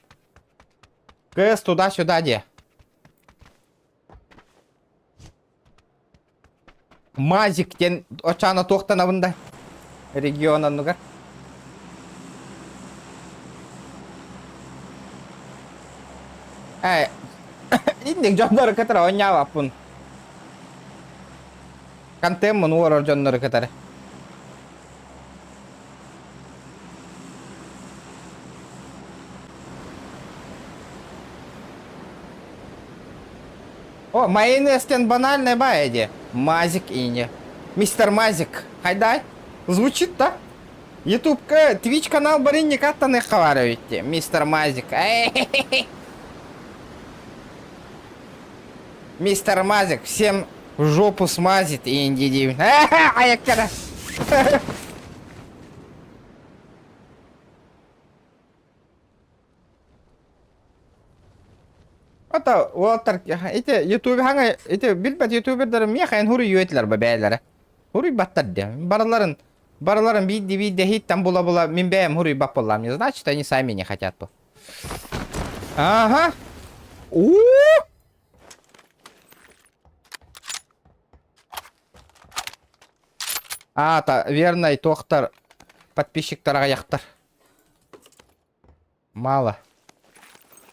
S1: КС туда-сюда де. Мазик диэн очаана туохтанабын да регион оннугар. Ээ, инник дьоннору кытары оонньообоппун. Контеммун уорар дьоннору кытары. О, майонез банальная баеди. Мазик ини. Мистер Мазик. Хайдай. Звучит, да? Ютубка, Twitch канал баринник аттан хаваровите. Мистер Мазик. Мистер Мазик всем в жопу смазит и инди Аяккара. Ата уолаттар ити ютубе хаҥа ити билбэт ютубердары миэхэ эн хуруйуо этилэр ба бэйэлэрэ. Хуруйбаттар диэ. Барыларын барыларын биирдии биирдэ иһиттэн була-була мин бэйэм хуруйбат буоллаам. Не значит, они сами не хотят бу. Ага. У Аата верный туохтар подписчиктар аҕыйахтар. Мало.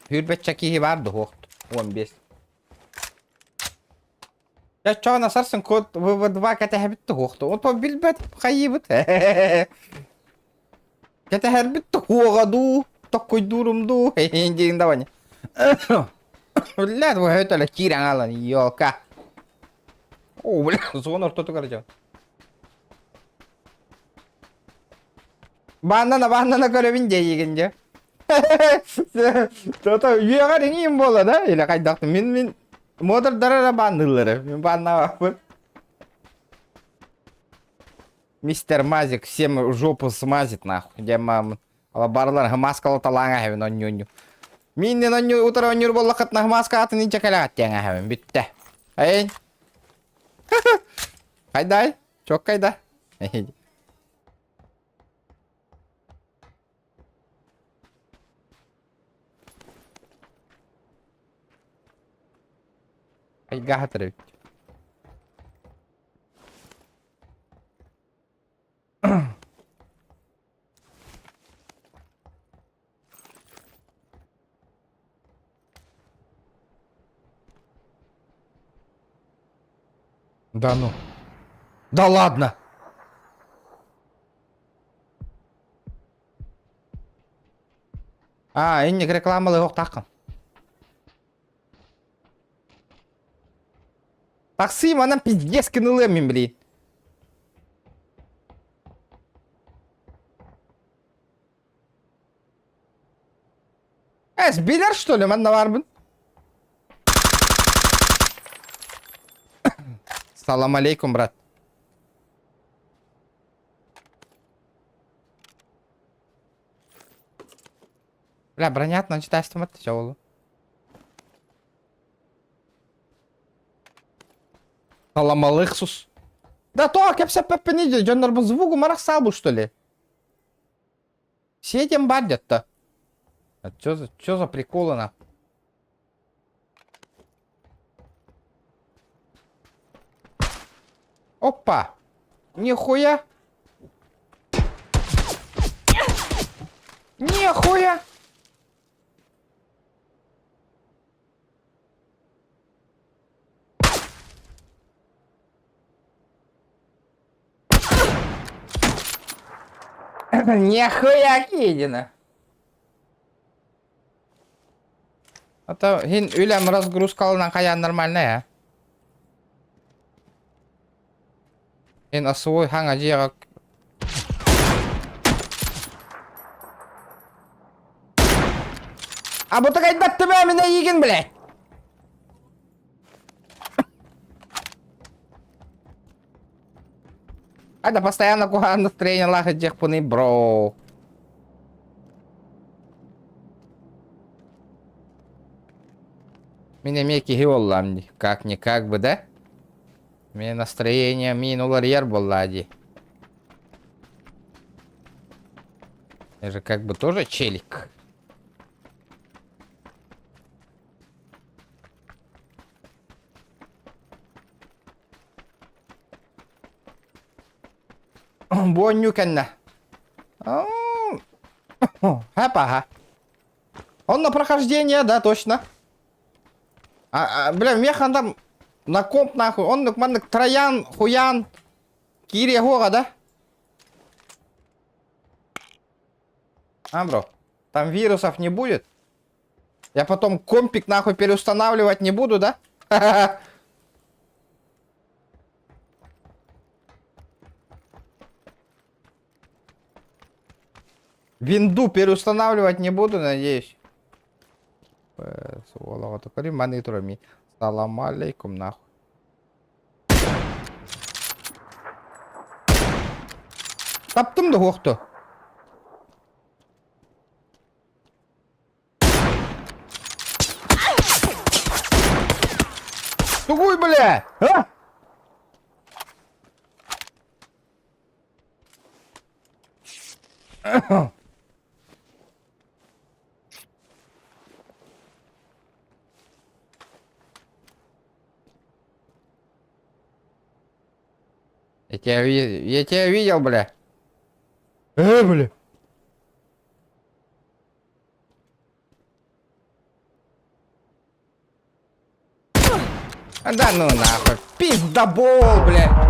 S1: Сүүрбэччэ киһи баар дуһуох 15. Дьэ оччоҕуна сарсын код ВВ2 кэтэһэбит туһуохту. Ото билбэт хайыыбыт. Кэтэһэрбит туһуоҕа дуу, токкуйдуурум дуу, диэн давай. Блядь, өтөлө киирэн аалан, ёлка. О, бля, зона ортотугар дьон. Бааннана бааннана көрөбүн диэйигин дьэ. То-то үөҕэр иҥиим буола да или хайдах мин мин модердара эрэ баанныыллар мин бааннаабаппын. Мистер Мазик всем жопу смазит нахуй. Дьэ мам барылар маскалаталааҥ аһабын онньуонньу. Миннен онньу утары онньур буоллаххытына маска атын инчэ кэлэҕит диэн аһабын бүттэ. Эй. Хайдай? Чоккайда. Айга хатыр эбит. Да ну. Да ладно! А, инник рекламалыы охтааххын. Такси манан пиздец гынылыам мин блин. Эс, билэр что ли, манна барбын? Салам алейкум, брат. Бля, бронятно читайством это все Саламалык сус. Да то, кэпсэппэппин дьоннорбун звугу марах саабу, что ли? Все этим бардят-то. А чё за приколы на? Опа! Нихуя! Нихуя! Нихуя кидина! А то хин үлэм разгрузкалынан хайаан нормальная, а? Эн освой хаҥа дьиэҕэ А бу такайдаттым ээ мин эйиигин, блядь! Это постоянно куһаҕан настроениелаах дьиэхпиний, бро. Мин эмиэ киһи буоллаам дии. Как-никак бы, да? Мин настроение мин уларыйар буоллаа дии. Я же как бы тоже челик. Буонньу кэннэ. Хапаха. Он на прохождение, да, точно. А, а, бля, механ там на комп нахуй. Он маннык троян, хуян, киириэ хуоҕа, да? Амбро, там вирусов не будет? Я потом компик нахуй переустанавливать не буду, да? Винду переустанавливать не буду, надеюсь. Салам алейкум, нахуй. Таптым да хуохту. Тугуй, бля! А? Я тебя, я тебя видел, бля. Бля. Да ну нахуй. Пиздобол, бля.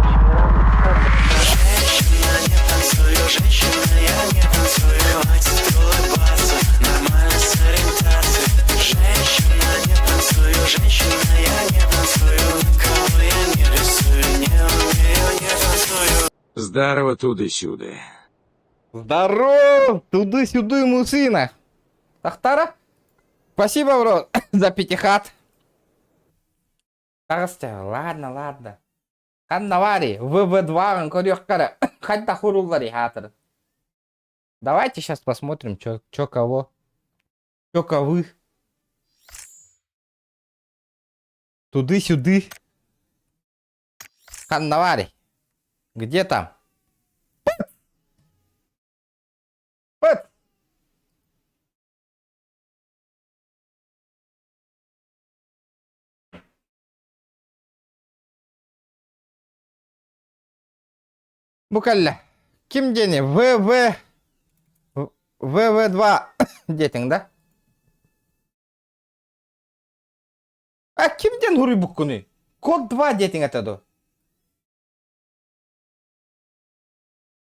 S5: Здорово туды-сюды.
S1: Здоров! Туды-сюды, мусына. Тахтара? Спасибо, бро, за пятихат. Ладно, ладно. Ханна баарый? ВВ2-ын көрүөххэ эрэ. Хайдах урулларый хаатырын. Давайте сейчас посмотрим, чё, чё кого. Чё кого. Туды-сюды. Ханна баарый? Где там? Пыт! Бу кэллэ. Ким диэни? ВВ... ВВ2 диэтиҥ да? А ким диэн суруйбуккунуй? Код 2 диэтиҥ этэ дуо?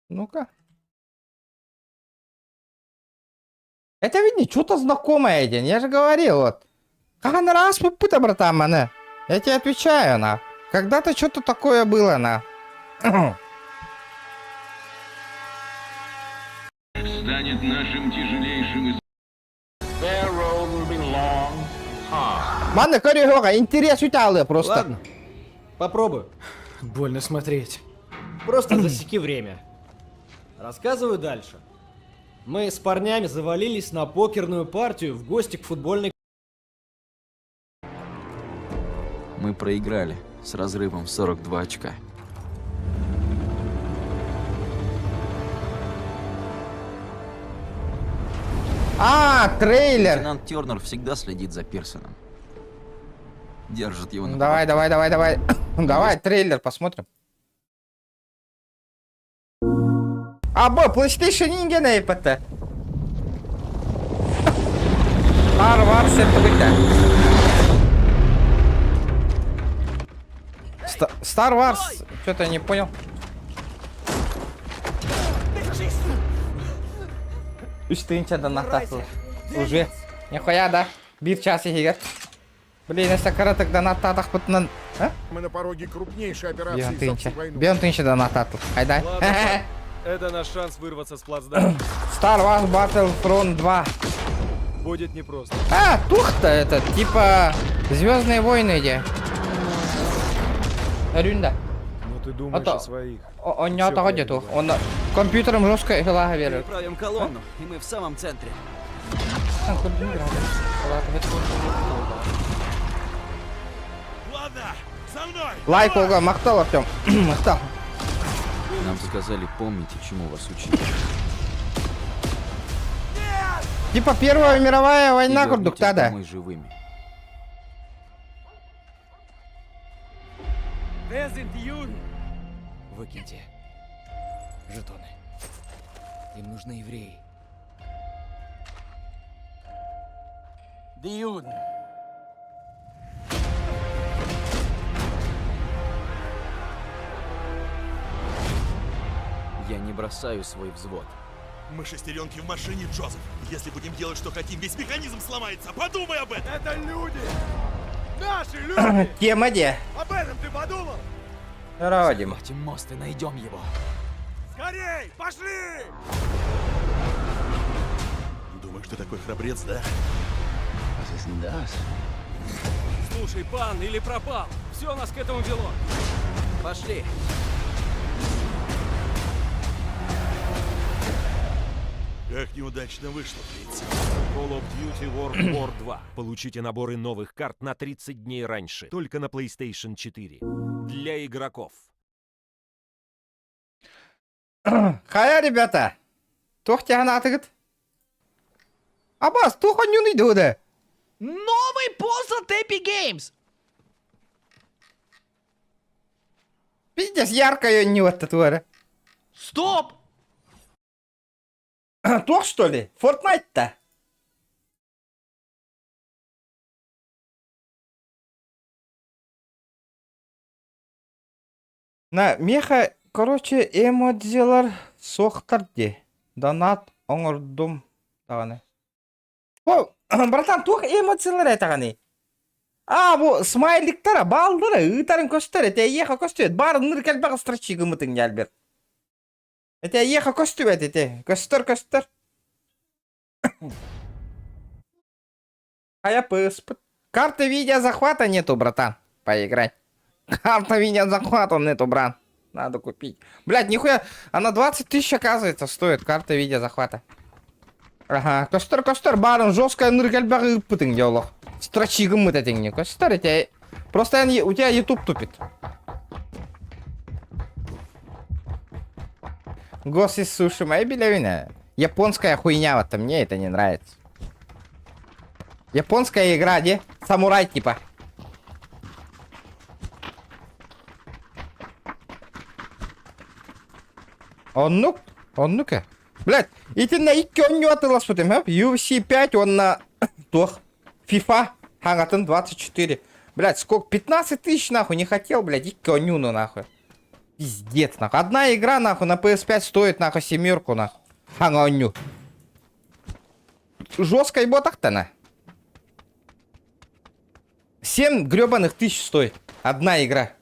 S1: Ну-ка. Это ведь что-то знакомое день, я же говорил, вот. Хаһан раз пыта, братан, маны. Я тебе отвечаю, на. Когда-то что-то такое было, на.
S5: Станет нашим тяжелейшим из...
S1: Маны көрүөҕэ, интерес үтаалы просто.
S6: Ладно, попробую.
S3: Больно смотреть.
S6: Просто засеки время. Рассказываю дальше. Мы с парнями завалились на покерную партию в гости к футбольной
S7: Мы проиграли с разрывом в 42 очка.
S1: А, трейлер.
S7: Лейтенант Тернер всегда следит за Пирсоном. Держит его на
S1: Давай, давай, давай, давай. Давай, трейлер посмотрим. А, б, PlayStation ингene ипэтэ. Star Wars это быта. Star Wars, что-то я не понял. Үс тыһыынча донаттатылар. Уже. Нихуя, да? Биир час иһигэр. Блин, если кыратык донаттаатахпытынан... А?
S8: Мы на пороге крупнейшей операции
S1: Бион
S8: за
S1: тыһыынча.
S8: всю войну.
S1: Бион тыһыынча донаттаатыл. Айдай.
S9: Ладно, это наш шанс вырваться с плацдарма.
S1: Star Wars Battlefront 2.
S9: Будет непросто.
S1: А, тух-то это, типа Звездные войны где. Рюнда.
S9: Но ты думаешь
S1: А то-
S9: о своих.
S1: Он не
S9: Всё
S1: отходит,
S9: правильно.
S1: он компьютером жестко гла верит.
S7: Переправим колонну, и мы в самом центре.
S1: Лайк ога, махтал, Артем. Махтал.
S7: Нам сказали, помните, чему вас учили.
S1: Типа Первая мировая война
S7: И
S1: курдук
S7: вернитесь
S1: тада.
S7: домой живыми.
S3: Выкиньте. Жетоны. Им нужны евреи.
S7: Я не бросаю свой взвод.
S10: Мы шестеренки в машине, Джозеф. Если будем делать, что хотим, весь механизм сломается. Подумай об этом.
S2: Это люди! Наши люди!
S1: Тема где?
S2: Об этом ты подумал?
S1: Здорово, Дима.
S7: Захватим мост и найдем его.
S2: Скорей! Пошли!
S10: Думаешь, ты такой храбрец, да?
S9: Слушай, пан или пропал. Все нас к этому вело.
S7: Пошли.
S10: Как неудачно вышло, фриц.
S11: Call of Duty World War 2. Получите наборы новых карт на 30 дней раньше, только на PlayStation 4. Для игроков.
S1: Хайа, ребята. Туох тяханаатыгыт? Абас, туох онньуну да?
S3: Новый пост от Epic Games!
S1: Пиздец, ярко не вот татуара.
S3: Стоп!
S1: Туох, что ли? Fortnite-то? На меха, короче, эмодзилар суохтар дии. Донат оҥордум даҕаны. О, братан, туох эмоциялар этэҕиний? А, бу смайликтара, бааллара, ыытарын көстөр, этэ эйиэхэ көстүбэт. Баар ыныр кэлбэх ыстрачи гыммытыҥ дьэлбэр. Этэ эйиэхэ көстүбэт ити. Көстөр, көстөр. А я пыспыт. Карты видео захвата нету, братан. Поиграть. Карта видеозахвата нету, брат. Надо купить. Блять, нихуя, она 20 тысяч, оказывается, стоит карта видеозахвата. Ага, көстөр, көстөр, баарын жесткая ныргальбаҕы ыыппытыҥ дьэ олох. Строчигыммыт этиҥ көстөр эти. Просто у тебя YouTube тупит. Гос из суши моя билевина. Японская хуйня вот мне это не нравится. Японская игра, где? Самурай типа. Оннук, оннук э. Блядь, итиннэ икки оонньуу атыыласпытым хөп. UFC 5 уонна туох FIFA хаҥатын 24. Блядь, сколько? 15 тысяч нахуй не хотел, блядь, икки оонньууну нахуй. Пиздец, нахуй. Одна игра, нахуй, на PS5 стоит, нахуй, семерку, нахуй. Хаҥа оонньуу. Жесткой ботахтана. 7 гребаных тысяч стоит. Одна игра.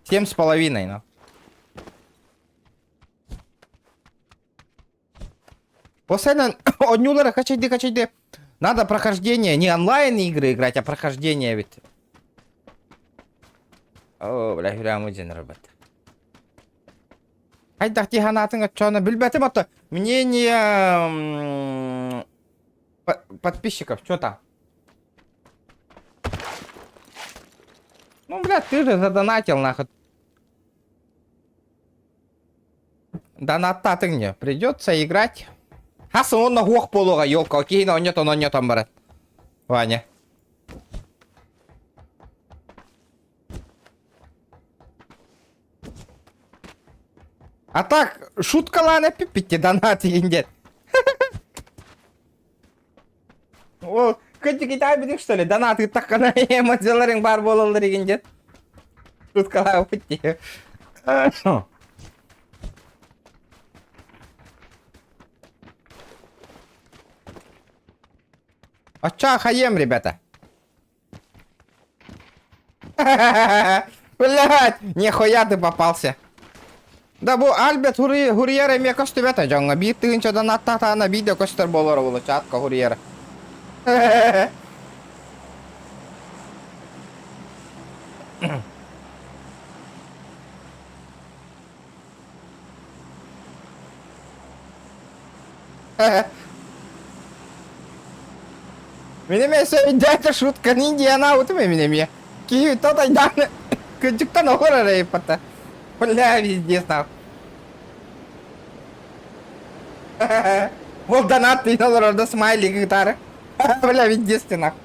S1: 7,5, нахуй. Постоянно оонньуулара хачайды хачайды. Надо прохождение, не онлайн игры играть, а прохождение ведь. О, бля, прямо один робот. Хайдах дии санаатыҥ оччоҕуна билбэтим ото мнение подписчиков что там? Ну, блядь, ты же задонатил, нахуй. Донаттаатыҥ не придется играть. Хас уонна хуох буолуоҕа, елка, киһини онньотон онньотон баран. Ваня. А так, шуткалаан эппиппит донат иһин диэн. Ол кырдьык итэҕэйбитиҥ что ли? Донат ыыттаххына эмоцияларыҥ баар буолаллар игин диэн. Шуткалаабыт дии. Оччоҕо хайыам, ребята? Блядь, нихуя ты попался. Да бу Альберт Хурьер эмиэ көстүбэтэ дьоҥҥо. Биир тыһыынчадан аттаатаҕына биир да көстөр буолар буолуо чатка Хурьера. Мин эмиэ сөйдөтө шутканы диэн аабытым мин эмиэ. Киһи тотайдаан кырдьыктан оҕор эрэ ыйыппата. Бля, везде нахуй. Ол донат тыын олорор да смайлик ыытаары. Бля, везде нахуй.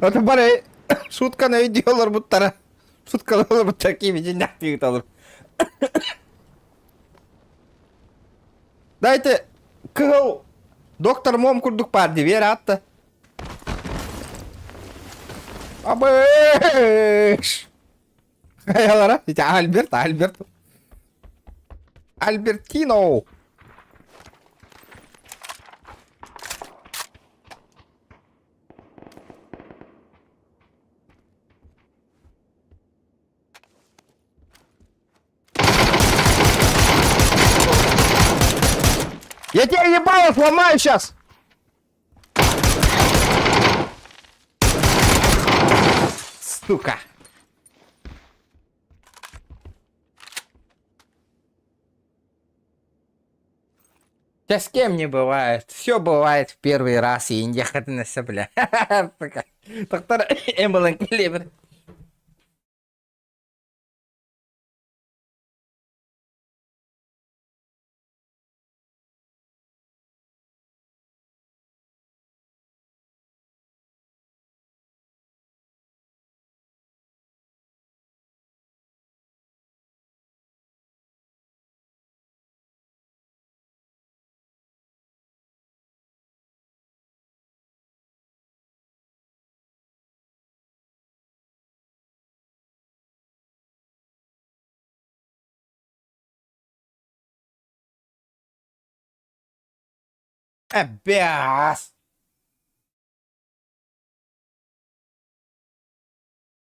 S1: Ото бары шутканы өйдүү олорбуттара. Шутканы олорбуттара киһи ыыталыр. Дайте кыһыл доктор Мом курдук баар дии биэр аатта. Абыш! Хайалара? Ити Альберт, Альберт. Альбертино! Я тебя ебало сломаю сейчас! Сука! Да с кем не бывает. Все бывает в первый раз, и не на бля. Сука. Доктор Эмилин Клевер. Эбээс!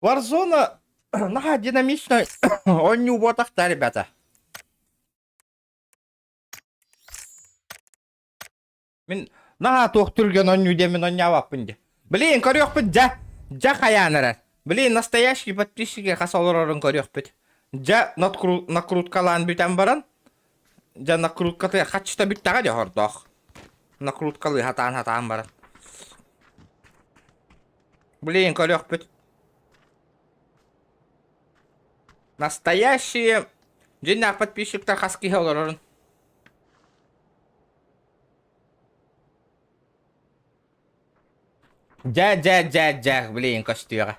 S1: Warzone. Наһаа динамичный оонньуу буотах да, ребята. Мин наһаа туох түргэн оонньуу диэммин оонньообоппун дии. Блин, көрүөхпүт дьэ. Дьэ хайаан эрэр. Блин, настоящий подписчики хас олорорун көрүөхпүт. Дьэ накруткалаан бүтэн баран, дьэ накрутката хаччыта бүттэҕэ дьэ хордоох. Накруткалыы хатаан-хатаан баран. Блин, көрүөхпүт. Настоящие дьиҥнээх подписчиктар хас киһи олорорун. Дьэ, дьэ, дьэ, дьэ, блин, көстүөҕэ.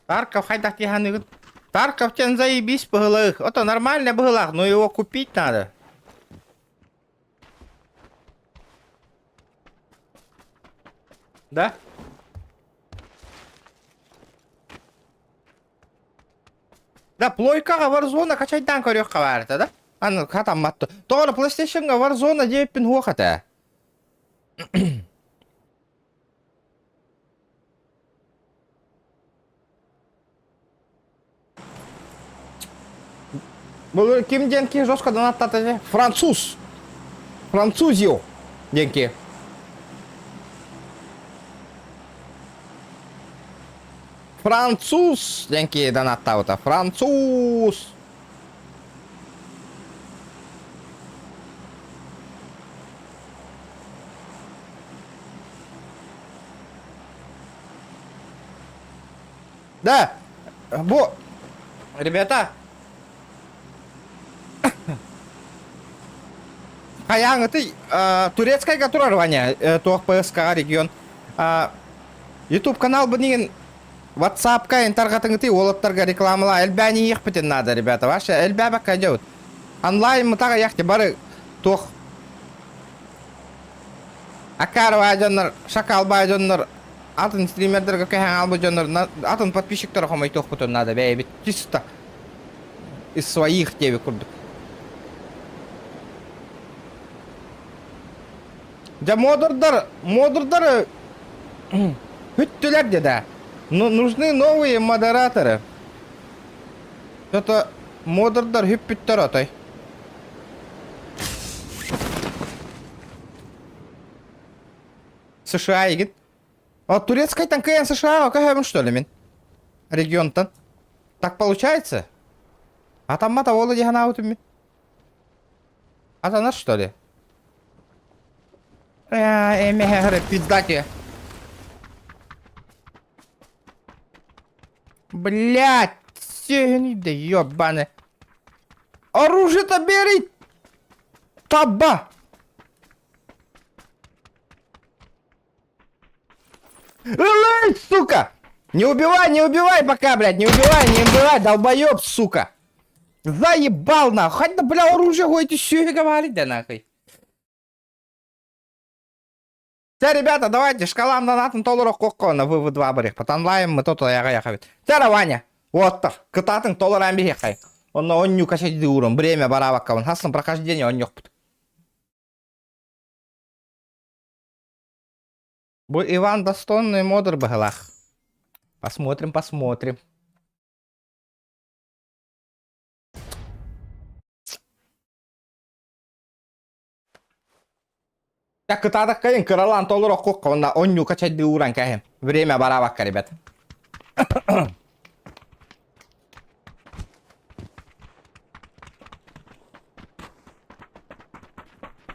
S1: Тарков хайдах тиһаныгын? Тарков тен заебись быһылаах. Ото нормально быһылаах, но его купить надо. Да? Да, плойкаҕа Warzone качайдаан көрүөххэ баар этэ да? Аны хатаммат. Тоҕо PlayStation-га Warzone диэппин суох этэ. Бұл ким диэн киһи жестко донаттата Француз. Французио диэн киһи. Француз диэн киһи донаттаабыта. Француз. Да, бу, ребята, хайааҥытый турецкайга турар Ваня, туох ПСК регион. YouTube канал бунигин WhatsApp-ка тарҕатыҥытый уолаттарга рекламала элбээн иһиэхпитин наада, ребята. Ваше элбээбэккэ дьабыт. Онлайн мытаҕа яхти бары туох Акарова дьоннор, шакалбай дьоннор атын стримердэргэ көһөн албыт дьоннор атын подписчиктара хомойтуохпутун наада бэйэбит чисто из своих диэбит курдук. Дьэ модурдар, модурдары бүттүлэр дьэ да. Ну, нужны новые модераторы. Что-то модурдар хүппүттэр отой. США игит. А турецкайтан кыайан США-ҕа көһөбүн что ли мин? Регионтан. Так получается? Атаммата уола дии санаабытым мин. Атанар что ли? Э, эмэһэ пиздате. Блять, да ёбаны. Оружие-то бери! Таба! Эй, сука! Не убивай, не убивай пока, блядь, не убивай, не убивай, долбоеб, сука! Заебал нахуй! Хоть да, бля, оружие ходите, все говорит, да нахуй. Все, ребята, давайте, шкалам донатын толору на вывод 2 барих. Потанлаем мы тут аяга яхавит. Тара, Ваня, вот кытатын толоран бихекай. Он онню качать урон, время баравакка, он хаслым прохождение он нёхпут. Бу Иван достойный модер быһылаах. Посмотрим, посмотрим. Так кытаатах кайын кыралаан толору оккуохха уонна онньуука чайдыы ууран кээһин. Время бараабакка, ребят.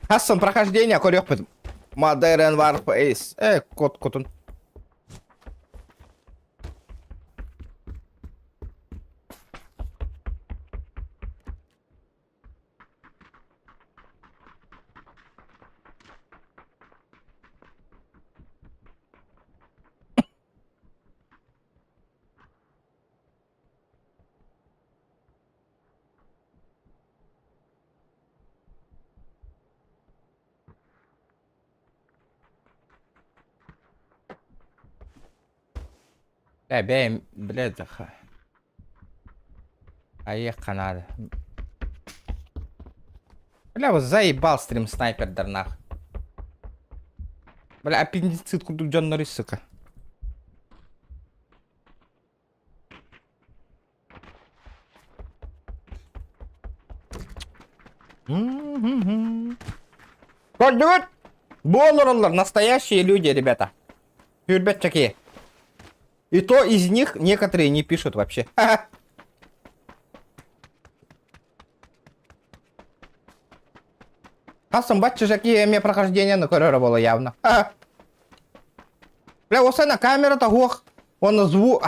S1: Хассан прохождение көрүөхпүт. Modern Warfare. Э, кот кутун. Э, бэйэм, блядь, Айыахха наада. Бля, вот заебал стрим снайпердар нах. Бля, аппендицит курдук дьоннору, сука. Көрдүгүт? Бу олороллор настоящие люди, ребята. Хүрбэтчэки. И то из них некоторые не пишут вообще. Хасан бачча эмиэ прохождение көрөрө буолла явно. Бля, осана камерата хуох. Он звук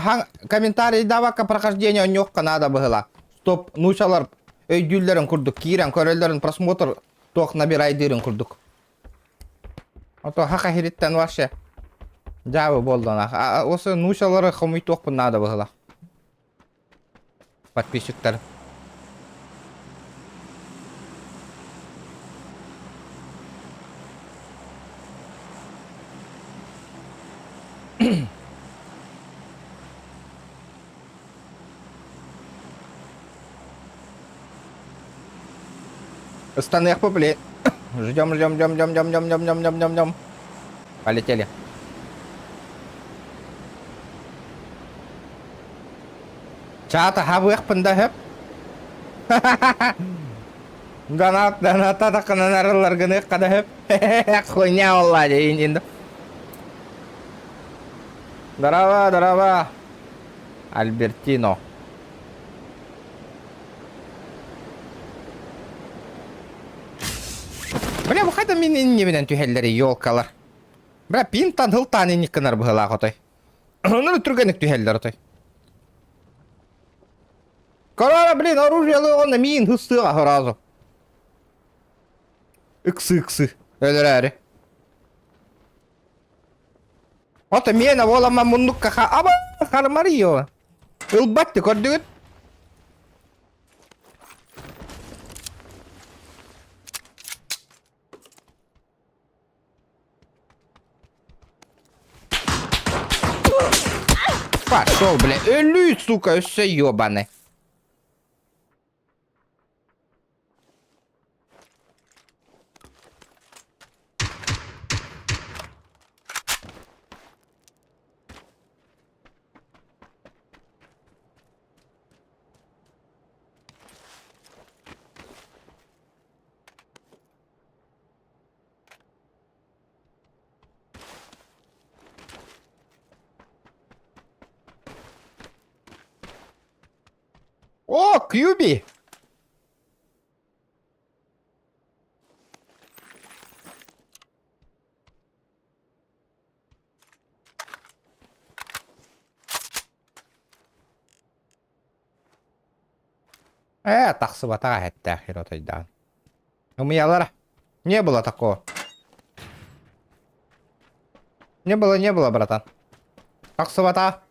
S1: комментарий давакка прохождение онньуохха наада быһыла. Стоп, нуучалар өйдүүллэрин курдук киирэн көрөллөрүн просмотр туох набирайдыырын курдук. Ото хаха хириттэн вообще дьаабы буоллана. Осы нуучалары хомуйтуохпун наада быһыла. Подписчиктар. Ыстаныахпы, блин. Ждем, ждем, ждем, ждем, ждем, ждем, ждем, ждем, ждем, ждем. Полетели. Чаата хабыахпын да хөп. Донат, доната тақынан арылар гыныахха да хөп. Хуйня олла дейін Здорово, здорово. Альбертино. Бля, бу хайда мин иннибинэн түһэллэри елкалар. Бля, пинтан хылтаан инник гынар быһылаах отой. Онон түргэнник түһэллэр отой. Корона, блин, оружие онно миин хыстыаҕа сразу. Ыксы-ыксы. Өлөрөөрү. Ото миэнэ буоламман муннукка ха аба хармарыйо. Ылбат көрдүгүт? Пошел, бля, өлүү, сука, өссө ёбаный. О, Кьюби! Ээ, тахсыбатаҕа эттээх херотойдаан. Ымыйалара. Не было такого. Не было, не было, братан. Тахсыбатаҕа.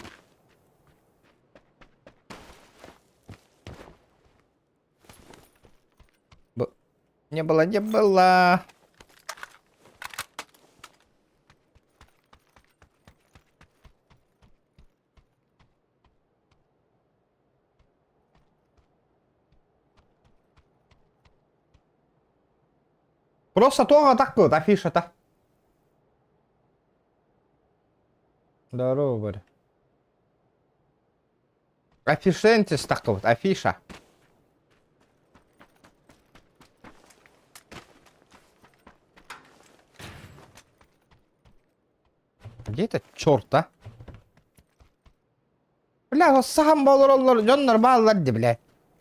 S1: Не было, не было. Просто туох атахпыт афишата. Здорово, Боря. Афишентис тахтыбыт, афиша. Где этот черт, а? Бля, сахан болороллор, дьоннор бааллар ди, бля.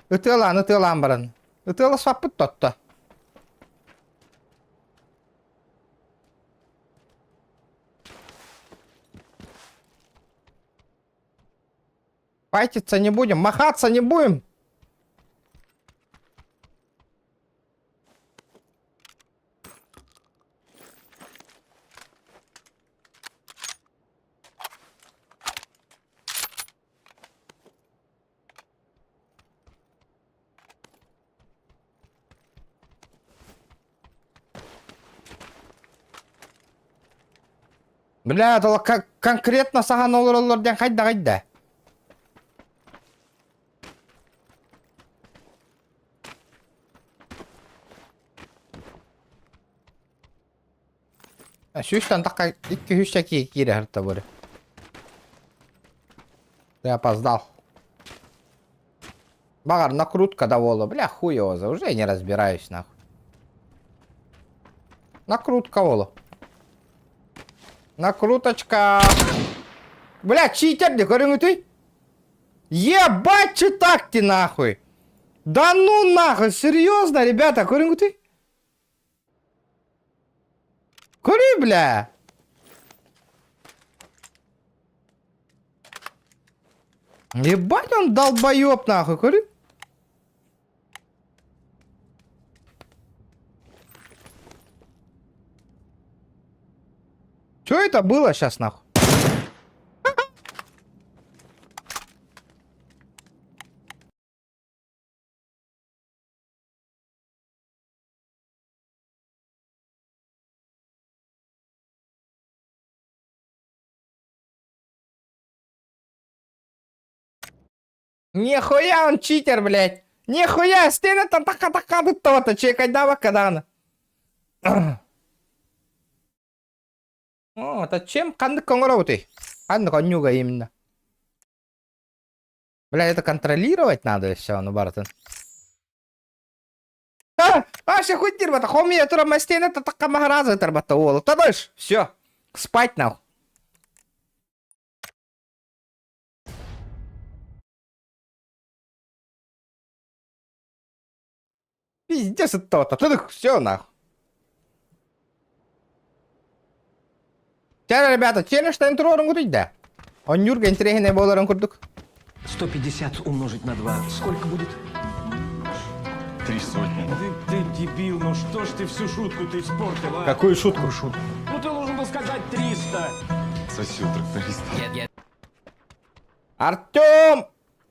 S1: Ытыалаан, ытыалаан баран. Ытыаласпаппыт тотто. Файтиться не будем, махаться не будем. Бля, это конкретно сахан олороллор диэн хайда хайда. Сүүстэн тахха икки үс киирэ сырта бары. Ты опоздал. Багар, накрутка да вола. Бля, хуй его за. Уже не разбираюсь, нахуй. Накрутка ола. Накруточка. Бля, читер де көрүҥүтүй? Ебать, читак ты нахуй. Да ну нахуй, серьезно, ребята, көрүҥүтүй? Көрүй, бля. Ебать он долбоеб нахуй, көрүй. Что это было сейчас нахуй? Нихуя он читер, блядь! Нихуя, стена там така така то чекай кадана. О, это чем ханнык оҥоробутуй? Ханнык онньууга именно. Бля, это контролировать надо все, ну барытын. А, Аша хуй дирбата, хомия тура мастена татака махараза тарбата уолу. Тадыш, все, спать нахуй. Пиздец это то все нахуй. Чэ, ребята, челлендж туруорун да. Онньуурга интэриэһинэй буоларын курдук.
S3: 150 умножить на 2. Сколько будет?
S5: 300.
S8: Ты, ты дебил, ну что ж ты всю шутку ты испортил, а?
S1: Какую шутку?
S8: Ну ты должен был сказать 300.
S5: Сосил тракториста.
S1: Артем!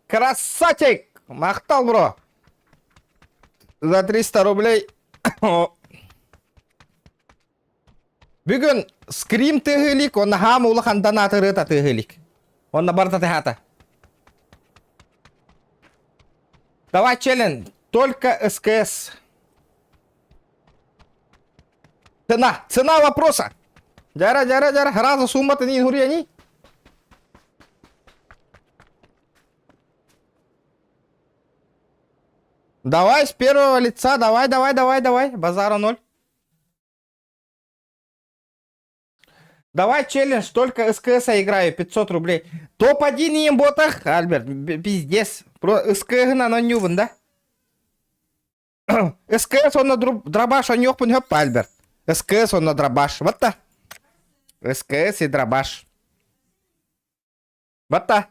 S1: Красавчик! Махтал, бро! За 300 рублей. Бүгүн скрим тыаһыы илик, онно хаам улахан донат ырыата тыаһыы илик. Онно барыта тыаһаата. Давай челлендж, только СКС. Цена, цена вопроса. Дьэ, дьэ, дьэ, сразу сумма ты не не? Давай с первого лица, давай, давай, давай, давай. Базара ноль. Давай челлендж, только СКС играю, 500 рублей. Топ-1 им ботах, Альберт, пиздец. Про СКС на нювен, да? СКС он на дробаш, он ёхпун хөп, Альберт. СКС он на дробаш. Вот та. СКС и дробаш. Вот та.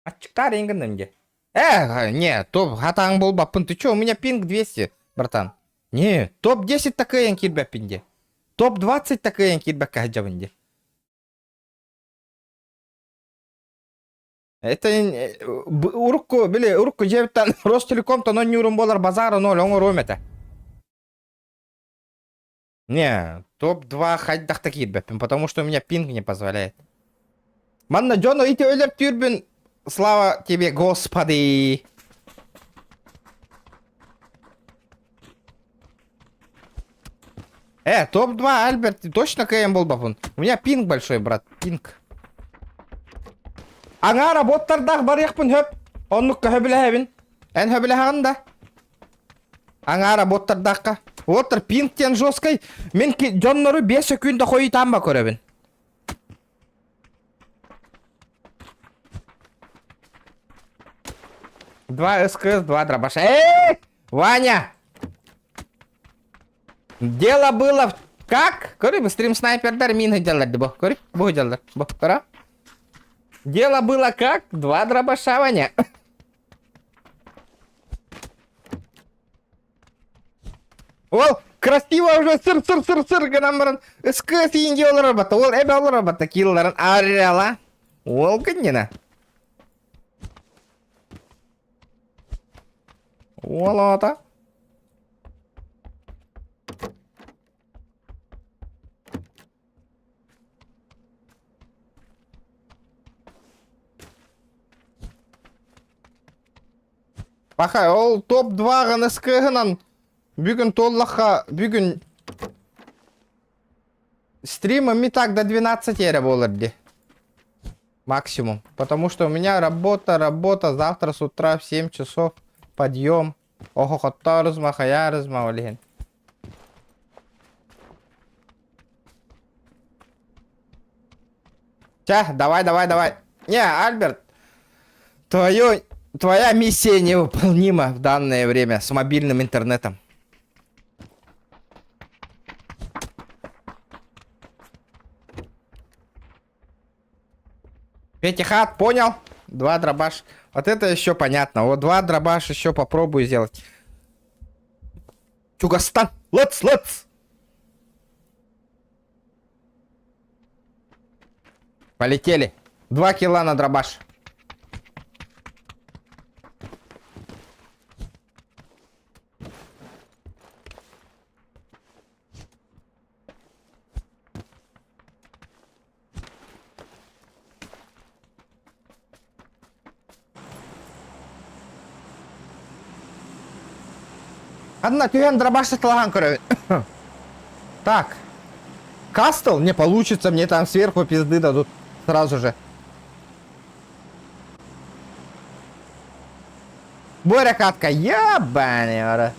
S1: Ачыктар ингин Э, не, топ хатаң буолбаппын. Ты чё, у меня пинг 200, братан. Не, топ-10 такая киирбэппин дии. Топ-20 такая киирбэккэ сылдьабын дии. Это урукку, били, урукку дьиэбиттэн Ростелеком-тан оонньуурум буоллар базара ноль оҥоруом этэ. Не, топ-2 хайдах да киирбэппин, потому что у меня пинг не позволяет. Манна дьону ити өлөртүүрбүн, слава тебе, господи! Э, топ-2, Альберт, точно кыайан буолбаппын. У меня пинг большой, брат, пинг. Аҥаара боттардаах барыахпын сөп. Оннукка сөбүлэһэбин. Эн сөбүлэһэҕин да? Аҥаара боттардаахха. Уоттар пинг диэн жесткай. Мин дьоннору 5 секунда хойутаан ба көрөбүн. Два СКС, два дробаша. Эй! Ваня! Дело было в... Как? Көрү, бу стрим снайпердар мин делать бу. Көрү, бу делать. Бу, көрө. Дело было как? Два дробаша, Ваня. Ол красиво уже сыр сыр сыр сыр гынан баран СКС инге олорор бата. Ол эбэ олорор бата килларын арыала. Ол гыннина. Ол ата. Пахай, ол топ-2 гын СК-гынан бүгүн толлаха бүгүн стрим ми так до 12 эрэ буолар дии. Максимум. Потому что у меня работа, работа. Завтра с утра в 7 часов подъем. Оһо хоттоорузма, хайаарызма ол иһин. Чэ, давай, давай, давай. Не, Альберт, твое, твоя миссия невыполнима в данное время с мобильным интернетом. Пятихат, понял? Два дробаш. Вот это еще понятно. Вот два дробаш еще попробую сделать. Чугастан. Let's, let's. Полетели. Два килла на дробаш. Одна түһэн дробаш сатылаһан көрөбүн. Так. Кастл не получится, мне там сверху пизды дадут сразу же. Боря катка, ебаный,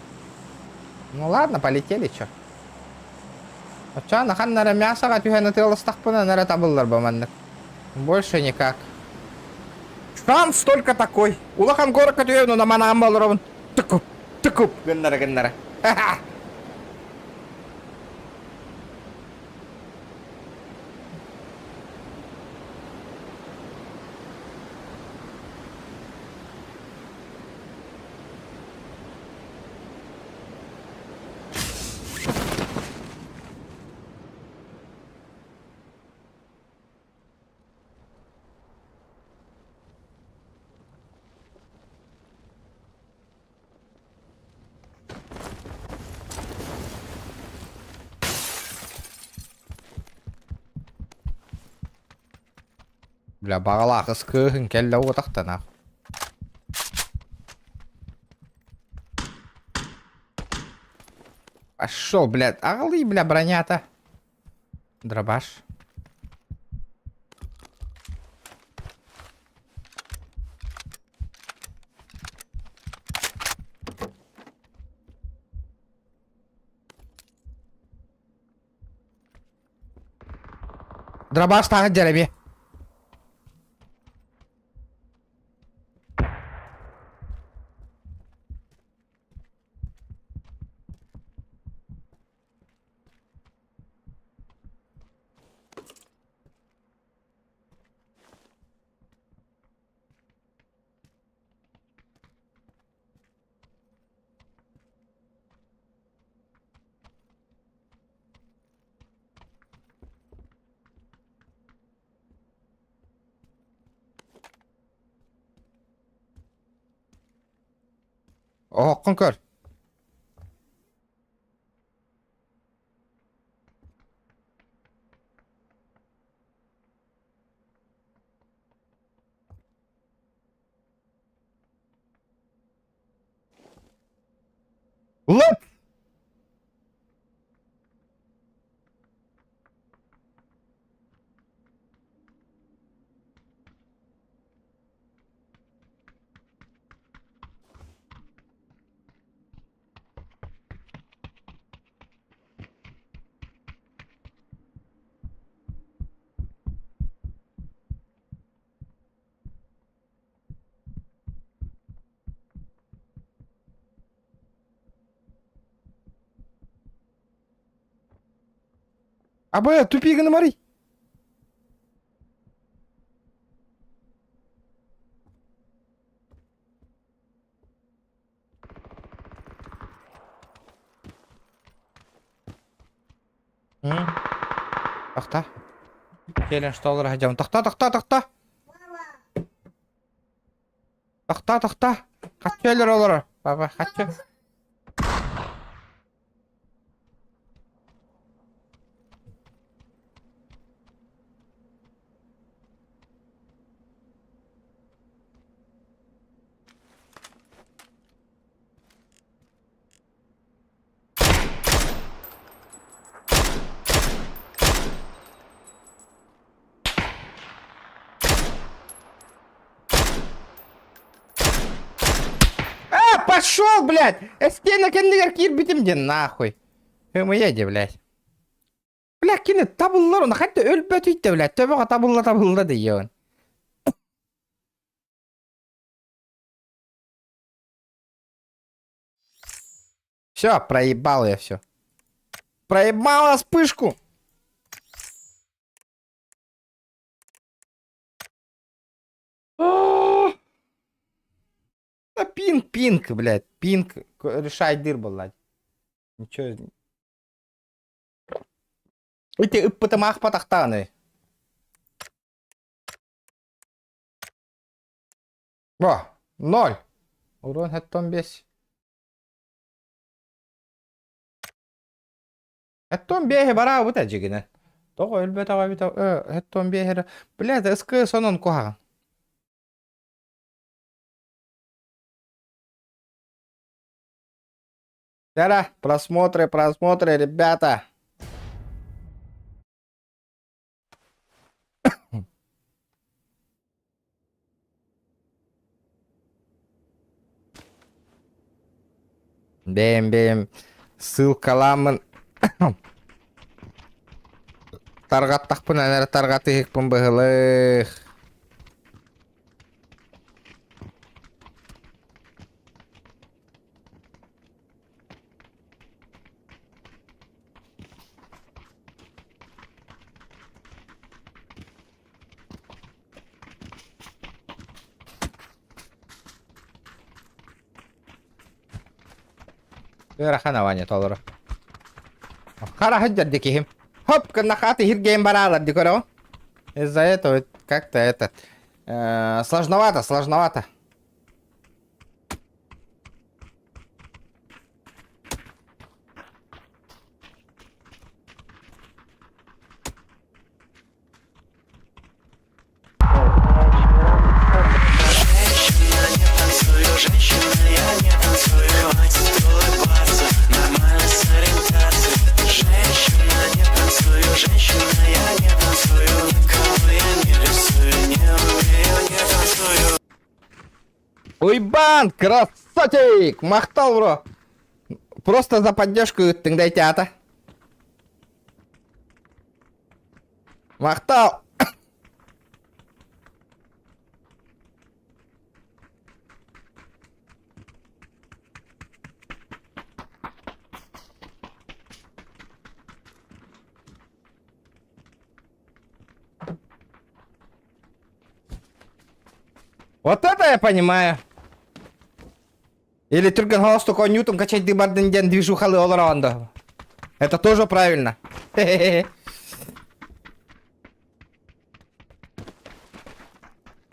S1: Ну ладно, полетели, чё. Оччоҕо ханна эрэ мясоҕа түһэн ытыаластахпына эрэ табыллар бу маннык. Больше никак. Шанс только такой. Улахан горокка түһэбин уна манаан болоробун. Тыкуп, тыкуп гыннара гыннара. Бля, баҕалаах ыскыыһын кэллэ уотахтана. Пошел, блядь, аҕалый, бля, бронята. Дробаш. Дробаш тааҕын дьэрэби. Оһоххун көр. Лып! Абы, тупи гынымарый. Тохто. Кэлэн что дьон. Тохто, тохто, тохто. Тохто, тохто. Хаччы өлөр олорор. Папа, хаччы. Э, пошел! зашел, блядь! Эстена кэннигэр киирбитим диэн нахуй. Ымыйа дии, блядь. Бля, кини табыллар оны ханта өлбөтүйдэ, блядь. Төбөҕө табылла табылла дейеон. Все, проебал я все. Проебала вспышку! Да пинг, пинг, блядь, пинг. Решай дыр, блядь. Ничего. Ити ыппытымаах патахтааны. Во, ноль. Урон хэттон бес. Хэттон беһи бараабыт эдьигинэн. Тоҕо өлбөтөҕө эбитэ хэттон беһи Блядь, СК сонун куһаҕан. Тара, просмотры, просмотры, ребята. Бэйэм бэйэм ссылкаламмын тарҕаттахпына эрэ тарҕатыһыкпын быһылых. Ыарахан Ваня толору. Хара сылдьар дикиһим. Хоп, гыннахааты иһиргээн бараалар ди көрөҕүн. Из-за этого как-то этот сложновато, сложновато. Уйбан, красавчик! Махтал, бро! Просто за поддержку ыттыҥ дайтята. Махтал! Вот это я понимаю. Или түргэн холостук оонньуутун качайдыы бардын диэн движухалы олороон да. Это тоже правильно.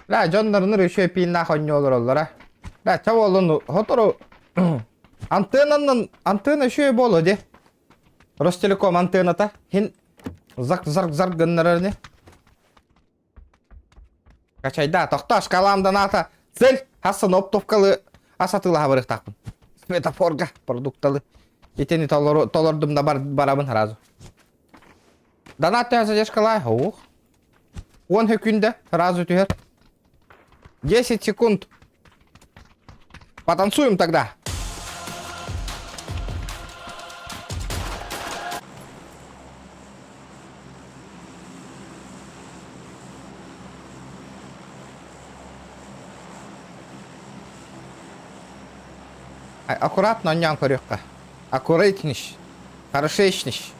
S1: Да, дьоннорунур еще пииннаах оонньуу олороллоро. Да, ча буоллун хотору антеннанан антенна еще буолуо дии. Ростелеком антенната хин зарк зарк зарк гыннарар ини. Качайда, тохтоо, шкалам доната. Цель, хассан оптовкалы ас атыылаһа барыахтаахпын. Светофорга продукталы. Итини толордум да бар, барабын сразу. Донат түһэ задержкалай. Ух. Уон секунда сразу түһэр. 10 секунд. Потанцуем тогда. Аккуратно онньоон көрүөххэ. Аккуратнич. Хорошечнич.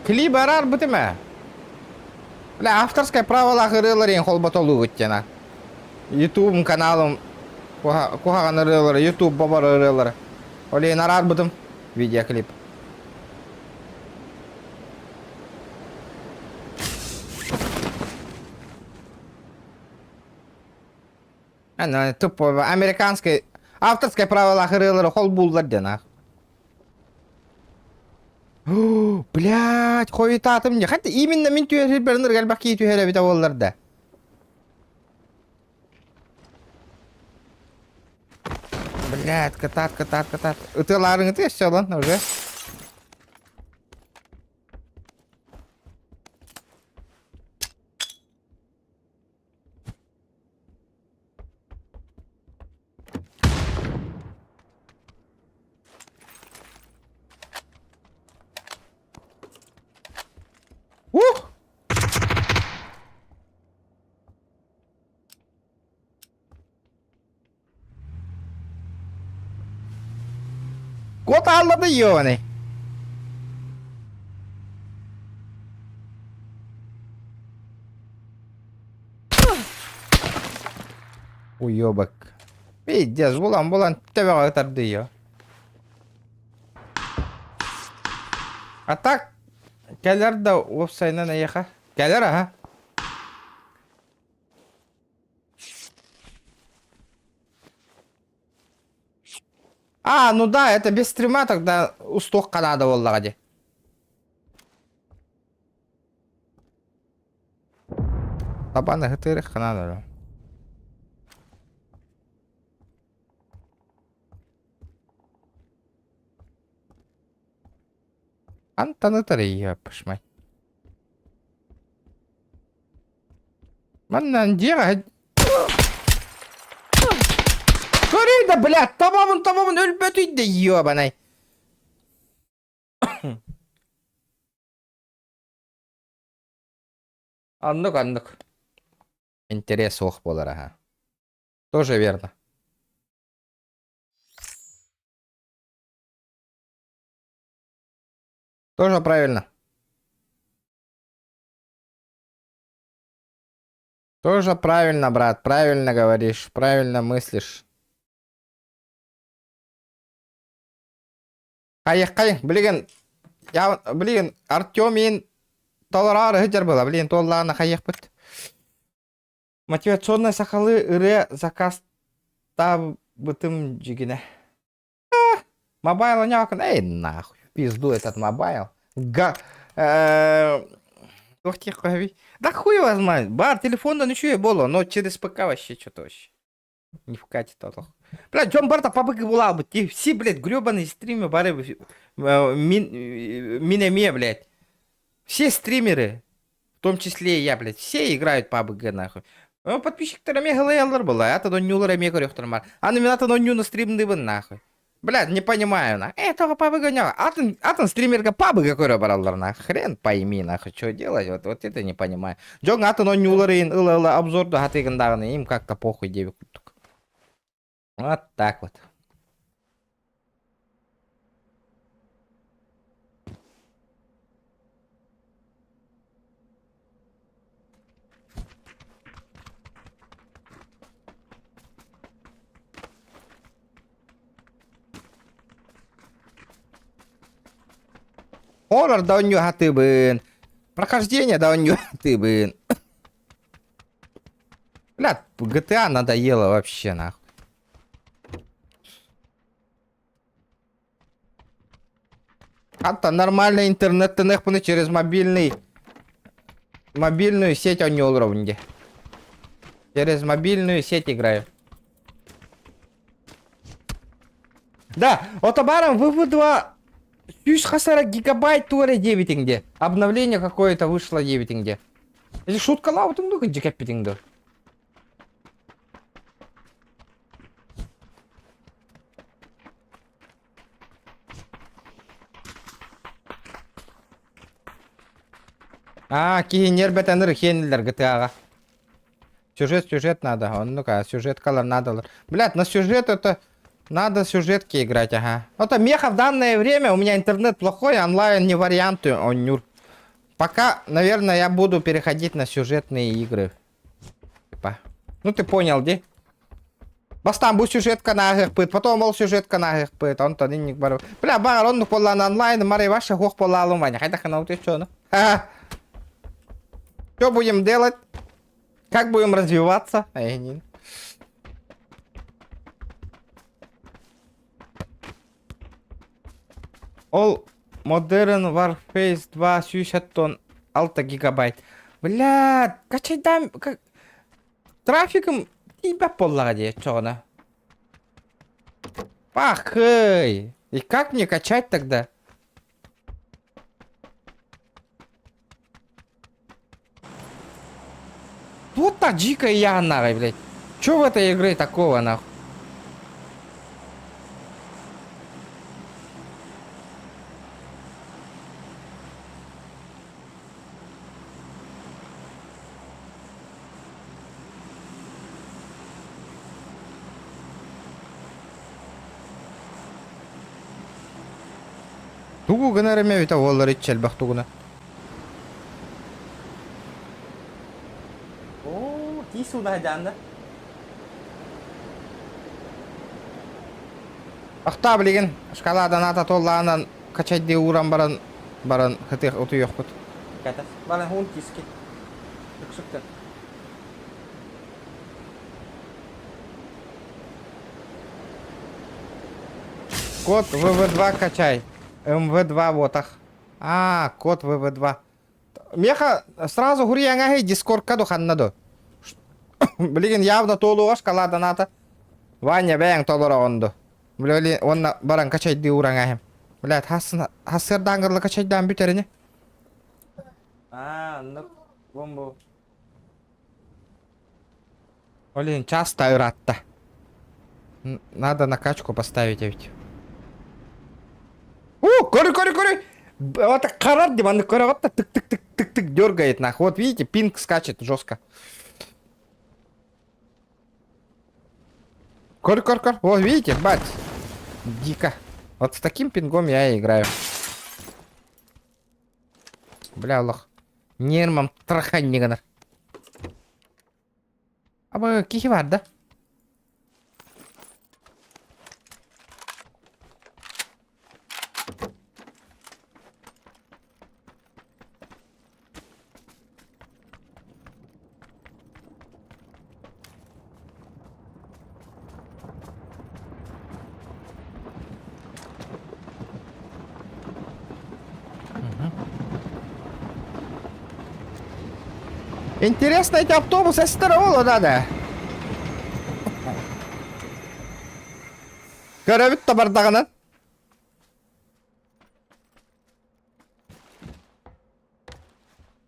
S1: Клип араар бытыма. Бля, авторское праволаах ырыалар иһин холботолуугут диэн Ютуб каналым куһаҕан ырыалары, Ютуб бобор ырыалары. Ол иһин араарбытым видеоклип. Ана тупо американский авторское праволаах ырыалары холбууллар диэн аах. Блядь, хойутаатым не. Хотя именно мин түһэрбэр элбэх киһи түһэр эбитэ буоллар да. Блядь, кытаат, кытаат, кытаат. Ытыалаарыҥыты өссө ылан уже. Ух! Кот аллады ёбаный. Уёбок. Пиздец, булан булан төбөҕө ытардыйо. А так, кэлэр да уопсайынан эйиэхэ. Кэлэр аха. А, ну да, это без стрима тогда устуохха наада буоллаҕа дии. Табаны ытыырыхха наада. Антан ытар пышмай. Манна дьиэҕэ Көрүй да, блядь, табабын, табабын, өлбөтүй да, ёбаный. Оннук, оннук. Интерес суох буолар аха. Тоже верно. Тоже правильно. Тоже правильно, брат, правильно говоришь, правильно мыслишь. Хайыххай, блин, я, блин, Артемин толорар ыһыдьар была, блин, туоллаана хайыхпыт. Мотивационный сахалы ырыа заказтаабытым дьигинэ. Мобайл у Эй, нахуй, пизду этот мобайл. Га... Ох, тихо, Да хуй его знает. Бар, телефон да ничего было, но через ПК вообще что-то вообще. Не вкатит то. Блядь, Джон Барта пабык була бы. Все, блядь, гребаные стримы бары минеме, блядь. Все стримеры, в том числе и я, блядь, все играют PUBG, нахуй. Подписчиктар эмиэ һылайаллар буолла, атын оонньуулар эмиэ көрүөхтэрин баар. Аны мин атын оонньууну стримныыбын нахуй. Блядь, не понимаю, нахуй. Э, тоҕо PUBG оонньоо. Атын, атын стримерга PUBG көрө бараллар, нахуй. Хрен пойми, нахуй, что делать, вот, вот это не понимаю. Дьон атын оонньууларын ыла-ыла обзорду хатыгын даҕаны, им как-то похуй диэбит курдук. Вот так вот. Хоррор да оонньуу Прохождение да оонньуу хатыыбын. Бля, GTA надоело вообще, нахуй. Хатта нормальный интернет тынықпыны через мобильный мобильную сеть оонньуу олоробун дии. Через мобильную сеть играю. Да, отобаром ВВ2 сүүс хасара гигабайт туора диэбитиҥ дии. Обновление какое-то вышло диэбитиҥ дии. Или шуткалаабытыҥ дуу, кырдьык эппитиҥ дуу? Аа, киһи ньиэрбэтэнэр хиэнилэр GTA-ҕа. Сюжет, сюжет надо. Оннук, а сюжеткалар надо. Блядь, на сюжет это... Надо сюжетки играть, ага. Это меха в данное время, у меня интернет плохой, онлайн не варианты, он Пока, наверное, я буду переходить на сюжетные игры. Типа. Ну ты понял, дии? Бастаан бу сюжетка нааһыахпыт, потом ол сюжетка нааһыахпыт, онтон инник бар. Бля, баар оннук буоллаан онлайн мары вообще хуох буоллаалым Ваня. Хайдах гына чё Что будем делать? Как будем развиваться? Эй, не. Ол Modern Warfare 2 106 гигабайт. Бля, качайдам... Как... Трафикым тиийбэт буоллаҕа дии оччоҕуна. Пахай! И как мне качать тогда? Вот так дикая я нахуй, блядь. Чё в этой игре такого, нахуй? Тугу гынар эмэ эбитэ буоллар иччи элбэх тугуна. Оо, тиис суунаһайдаан да. Ахтаа билигин шоколадан ата туоллаанан качайдыы ууран баран баран хытыах утуйуохпут. Катас. Бана хуун тиски. Үксүктэн. Код ВВ2 качай. МВ2 вот ах. А, код ВВ2. Меха сразу хуруйаҥаһый дискордка ду ханна ду. Билигин явно туолуоҕа шоколаданаата. Ваня бэйэҥ толороҕун ду. Бля, уонна баран качайдыы уураҥаһым. Блядь, хассыардаан качайдаан бүтэрини. А, оннук. Бомбу. Блин, часто ыраатта. Надо накачку поставить ведь. О, көрү, көрү, көрү! Вот харар диван көрө вот тык-тык-тык-тык-тык дергает нахуй. Вот видите, пинг скачет жестко. Кор, кор, кор. Вот видите, бать. Дико. Вот с таким пингом я и играю. Бля, лох. Нервам траханни гынар. Аба киһи бар да? Интересно, эти автобусы эстэр да. Көрөбүт да бардаҕынан.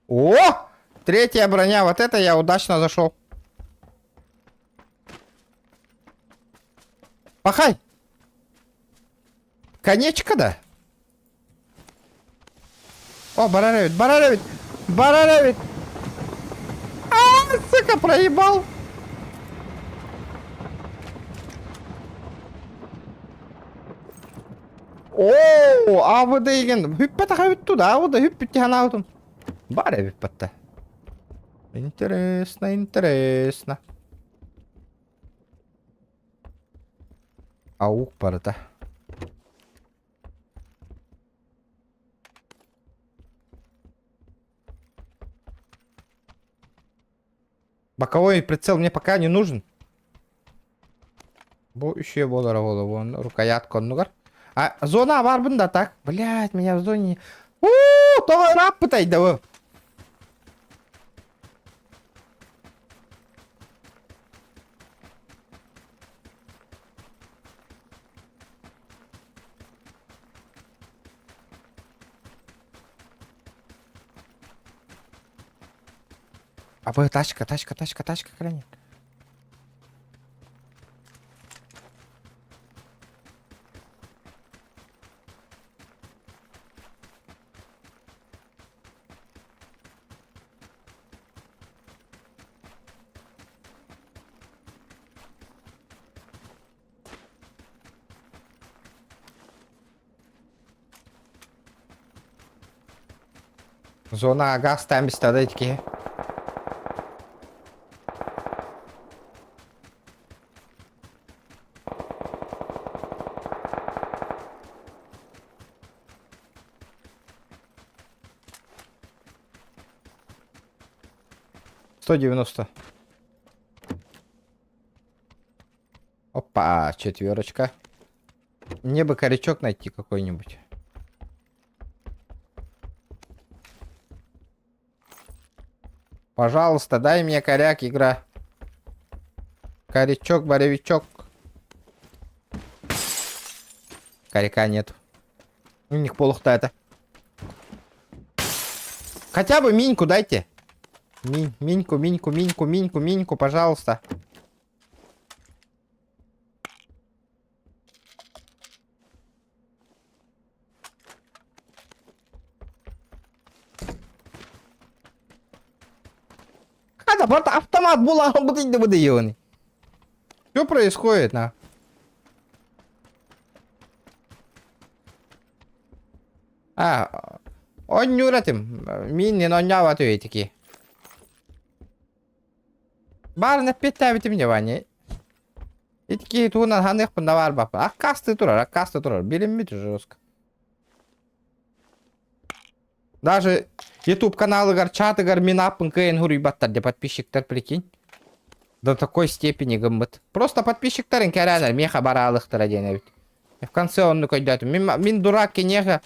S1: О! Третья броня. Вот это я удачно зашел. Пахай! Конечка, да? О, барар эбит, барар эбит, барар эбит. А, сука, проебал. Оо, АВД игин бүппэтэх эбит туда, АВД бүппүт санаабытым. Бар эбит батта. Интересно, интересно. Аук барыта. Боковой прицел мне пока не нужен. Бу үчүгэй буолара буолуо вон рукоятка оннугар. А зона баарбын да так. Блять, меня в зоне... Уу, тоҕо ырааппытай да бу. А бу тачка, тачка, тачка, тачка кэлэн. Зона газ там киһи. 190. Опа, четверочка. Мне бы корячок найти какой-нибудь. Пожалуйста, дай мне коряк, игра. Корячок, боровичок. Карика нет. У них полухта это. Хотя бы миньку дайте. Минь, миньку, миньку, миньку, миньку, миньку, пожалуйста. Хата, барта автомат була, бу Что происходит, на? А, оонньуур этим. Мииннин оонньообот үһү Баарын эппиэттээбитим дьэ Ваня. Ити киһи тугунан ханыахпын да баарбаппын. Аккаастыы турар, аккаастыы турар. Билиммит уже жестко. Даже YouTube каналыгар, чатыгар мин ааппын кыайан суруйбаттар де подписчиктар прикинь. До такой степени гыммыт. Просто подписчиктарын кэрээнэр миэхэ бараалыхтара диэн эбит. В конце оннук өйдөөтүм. Мин, мин дурак киниэхэ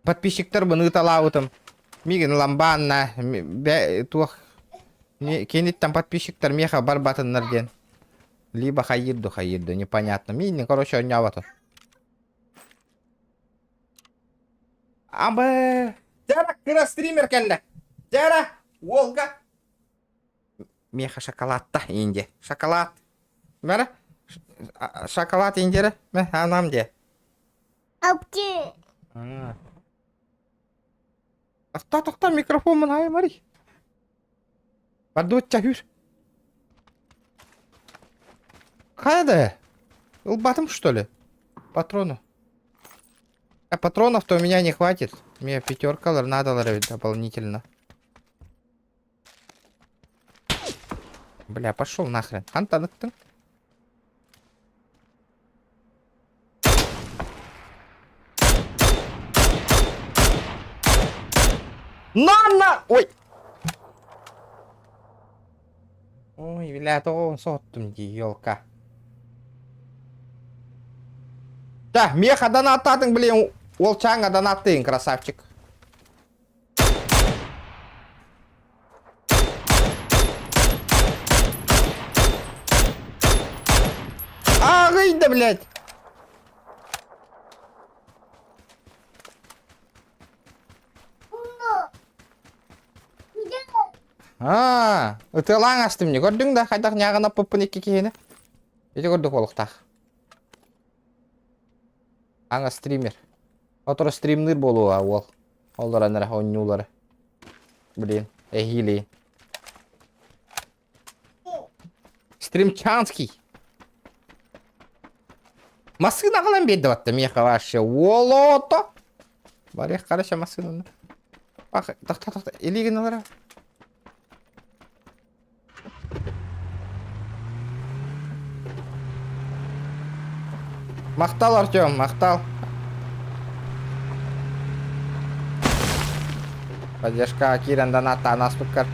S1: подписчиктарбын ыыталаабытым. Мигин ламбаанна туох киниттэн подписчиктар миэхэ барбатыннар диэн. Либо хайыыр хайыыр да непонятно. Миинин короче оонньообото. Абы! Дьара, кыра стример кэллэ. Дьара, уолга. Миэхэ шоколадта инде. Шоколад. Мэрэ? Шоколад индерэ? Мэ, анам де.
S12: Апти.
S1: Тохто, тохто, микрофон ай, мари. Бардуучча хүр. Хайа да? Ылбатым, что ли? Патрону. А патронов-то у меня не хватит. Мне пятерка надо дополнительно. Бля, пошел нахрен. Хантан ыттыҥ. На, на! Ой! Ой, бля, тоҕо соттум дии, елка. Да, меха донаттаатыҥ, блин, уолчааҥҥа донаттыың, красавчик. Ааҕый да, блядь! Аа, ытыалаан астым не көрдүҥ да хайдах ньааҕынаппыппын икки киһини. Ити курдук олохтоох. Аҥа стример. Оторо стримныыр буолуоҕа уол. Олорон эрэ оонньуулары. Блин, эһиилии. Стримчанский. Массыына аҕалан биэрдэ батта миэхэ вообще уолото. Барыах хорошо массыынаны. Ах, тохто тохто илиигин ылара. Махтал, Артем, махтал. Поддержка киирэн донаттаан ааспыккар.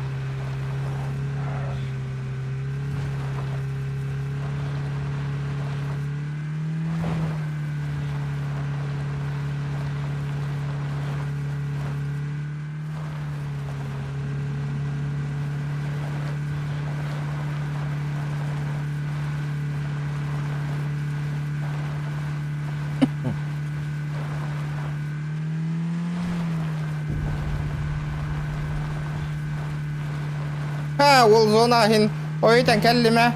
S1: Ха, ол зона иһин ойутан кэллим ээ.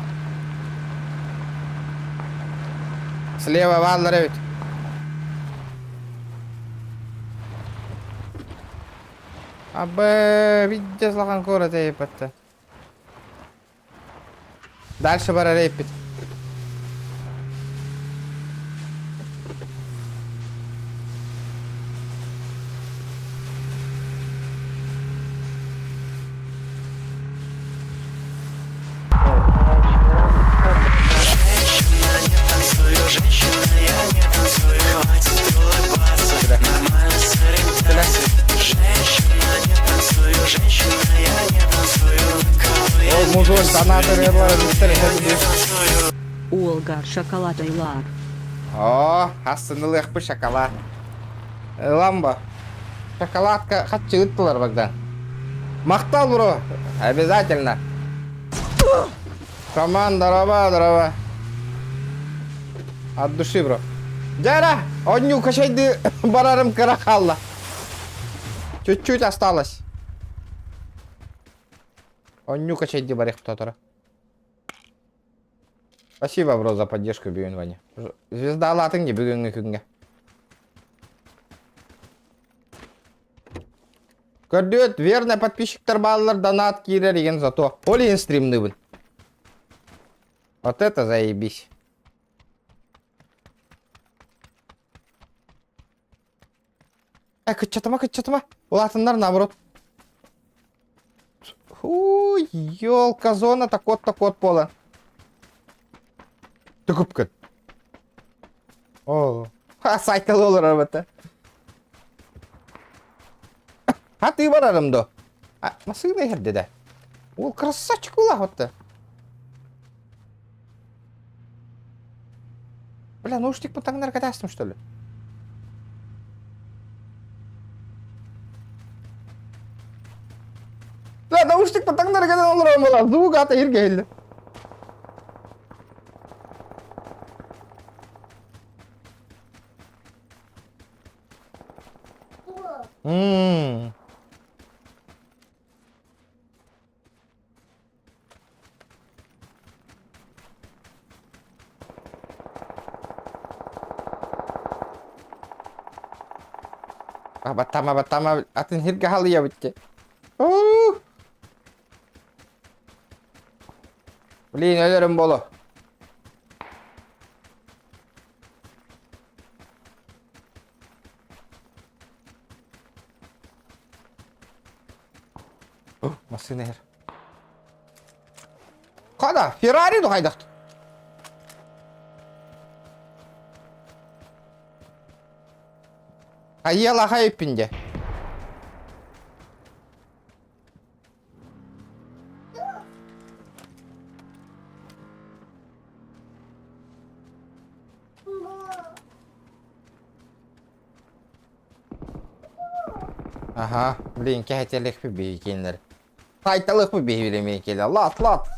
S1: Слева бааллар эбит. Абы, видите, слахан куорат эйпэтте. Дальше барар эйпит. Ол музон донатор
S4: Уолгар шоколад айлар.
S1: О, астынылыахпы шоколад. Ламба. Шоколадка хаччы ыттылар Богдан. Махтал, бро. Обязательно. Команда, здорово, здорово. От души, бро. Дьэ оонньуу качайды барарым кыра хаалла. Чуть-чуть осталось. Оонньуу качайды барых тоторо. Спасибо, бро, за поддержку бүгүн, Ваня. Звездалаатыҥ дии бүгүҥҥү күҥҥэ. Көрдүөт, верный подписчиктар бааллар, донат киирэр игин зато. Ол иһин стримныыбын. Вот это заебись. Э, кыччатыма, кыччатыма. Улаатыннар наоборот. Фу, елка, зона так вот пола. Түкүпкүн. О, ха, сайталы олорор бата. Ха, ты барарым до. А, масына иһэрдэ да. Ол красавчик улаахытта. Бля, наушник таҥнар катастым, что ли? Бля, наушник таҥнар катан олорон буолар. Звук ата иргеһилли. Ммм. Баттама, баттама, атын сиргэ халыйабыт дии. Блин, өлөрүм боло. Массыына иһэр. Хада, Феррари духайдахт. Айыала хайыппин де. Аха, блин, кэһэтэлэхпит биһикиннэр. Тайталыхпыт биһиги кэлэ. Лат, лат.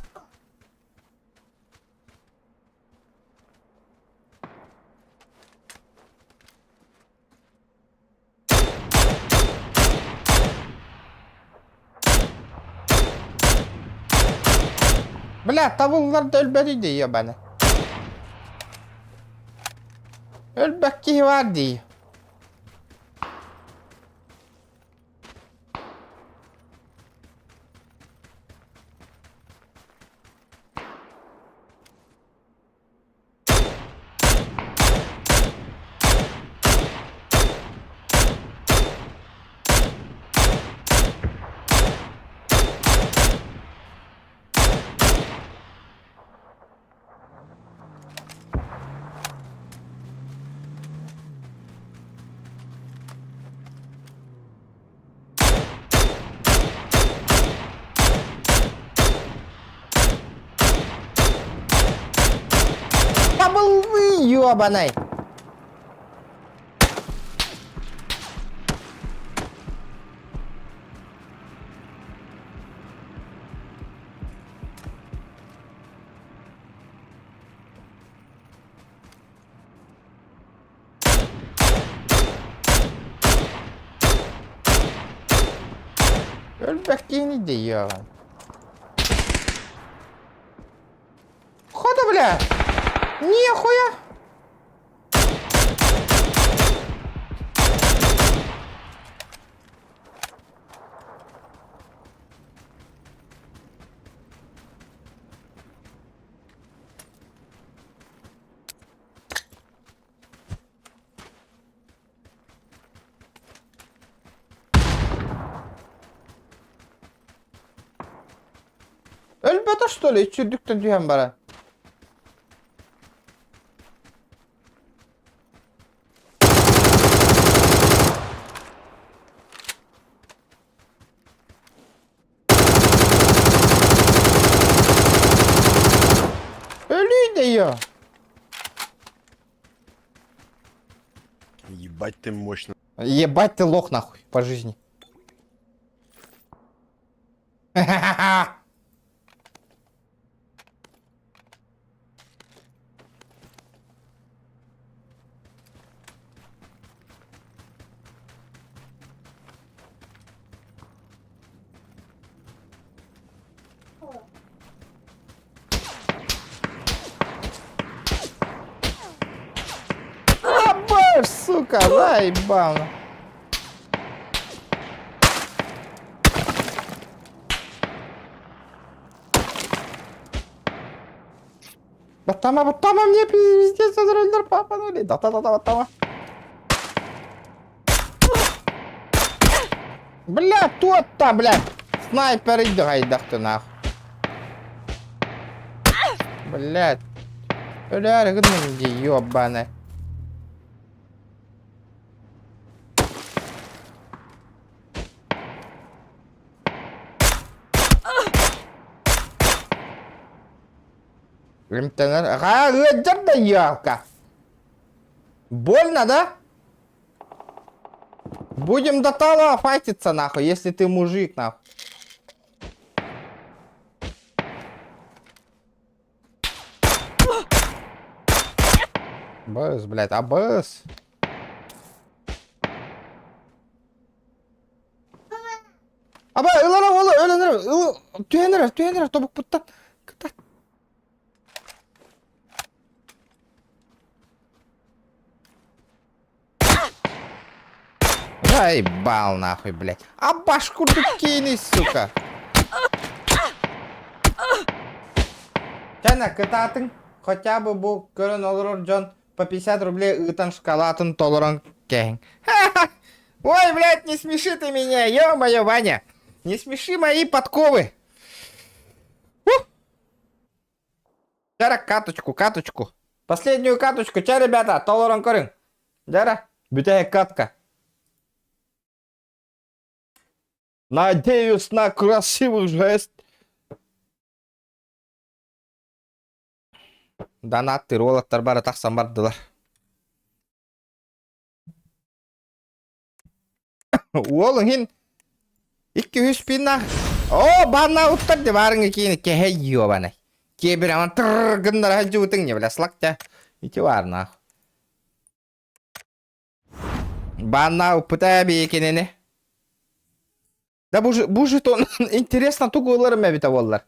S1: Бля, табыллар да өлбөтүй дии ебаны. Өлбөк киһи бар дии. Табыллыы ёбанай! Өлбэктиини диэҕин. Хода, бля! Нехуя! Өлбөтө что ли? Үчүрдүктэн түһэн баран. Өлүү дэйо.
S5: Ебать ты мощно.
S1: Ебать ты лох нахуй по жизни. Сука, заебал. Баттама, баттама мне пиздец, роллер папа, ну да, да, да, да, баттама. Бля, тот-то, бля, снайпер иди гайдахты нах. Блядь. Бля, гнынди, ёбаный. Эмтэнэр. Аҕаа, ыалдьар да елка. Больно, да? Будем до талого файтиться, нахуй, если ты мужик, нахуй. Быс, блядь, а быс. Аба, ылара ола, өлөн эрэр, түһэн эрэр, түһэн эрэр, тобукпуттан. Кытат. Заебал нахуй, блядь. А башку ты кинь, сука. Чана, кытаатыҥ, хотя бы бу көрөн олорор дьон по 50 рублей ыытан шоколатын толорон кэһиҥ. Ой, блядь, не смеши ты меня, ё-моё, Ваня. Не смеши мои подковы. Дьара, каточку, каточку. Последнюю каточку, ча, ребята, толорон көрүҥ. Дьара, бүтэһик катка. Надеюсь на красивый жест. Донаттыыр уолаттар бары тахсан бардылар. Уол иһин 200 пинна. О, банна уттар де барыңы киини кэһэй ёбанай. Киэбир аман тырр гыннара сылдьыбытыҥ не бля слактя. Ити бар нах. Банна уппута биекинини. Да бу бу жетон интересно тугу ыларым эбитэ буоллар.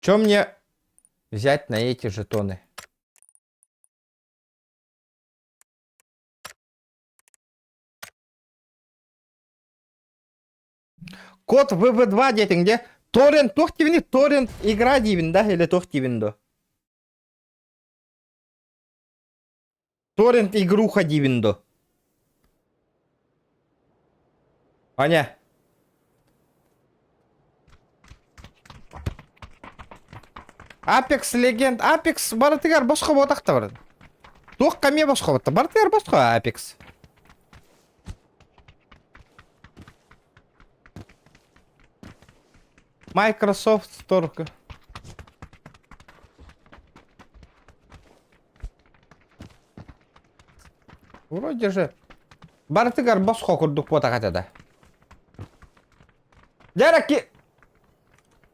S1: Чё мне взять на эти жетоны? Код ВВ2 диэтиҥ дьэ. Торрент туох диибиний? Торрент игра диибин да или туох диибин дуо? Торрент игруха диибин дуо? Аня. Apex Legend, Apex барытыгар босхо буотахта бар. Туох эмиэ босхо батта. Барытыгар босхо Apex. Microsoft Store. Вроде же барытыгар босхо курдук буотах этэ да. Дьэ ки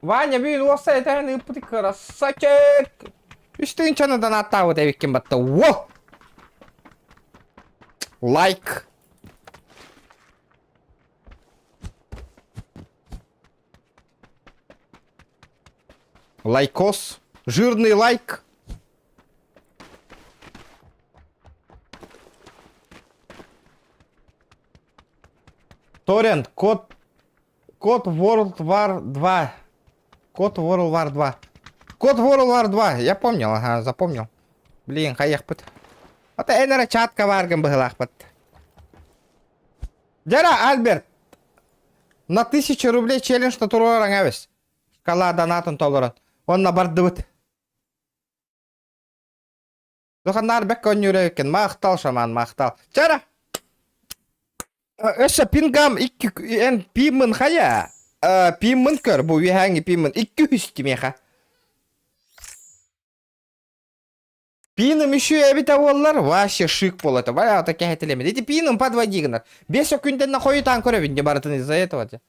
S1: Ваня бүгүн уопсай этээн ыыппыт красавчик. Үс тыһыынчаны донаттаабыт эбиккин батта. Во! Лайк. Лайкос. Жирный лайк. Торрент, код, код World War 2. Код World War 2. Код World War 2. Я помнил, ага, запомнил. Блин, хайахпыт. Ата эн эрэ чатка бааргын быһылаахпыт. Дьара, Альберт, на тысячу рублей челлендж туруораҥ эбис. Шкала донатын толорон. Онно бардыбыт. Духаннаар бэккэ онньуура эбиккин. Махтал, шаман, махтал. Чара! Өссө пингам икки эн пиммын хайа? Пиммын көр, бу үөһээҥи пиммын 200 тимиэхэ. Пиным еще эбитэ буоллар, вообще шик буолла Бая ата кэһэтилэммит. Ити пиным подводи гынар. Бес күнтэн хойутаан көрөбүн дьэ барытын из-за этого дьэ.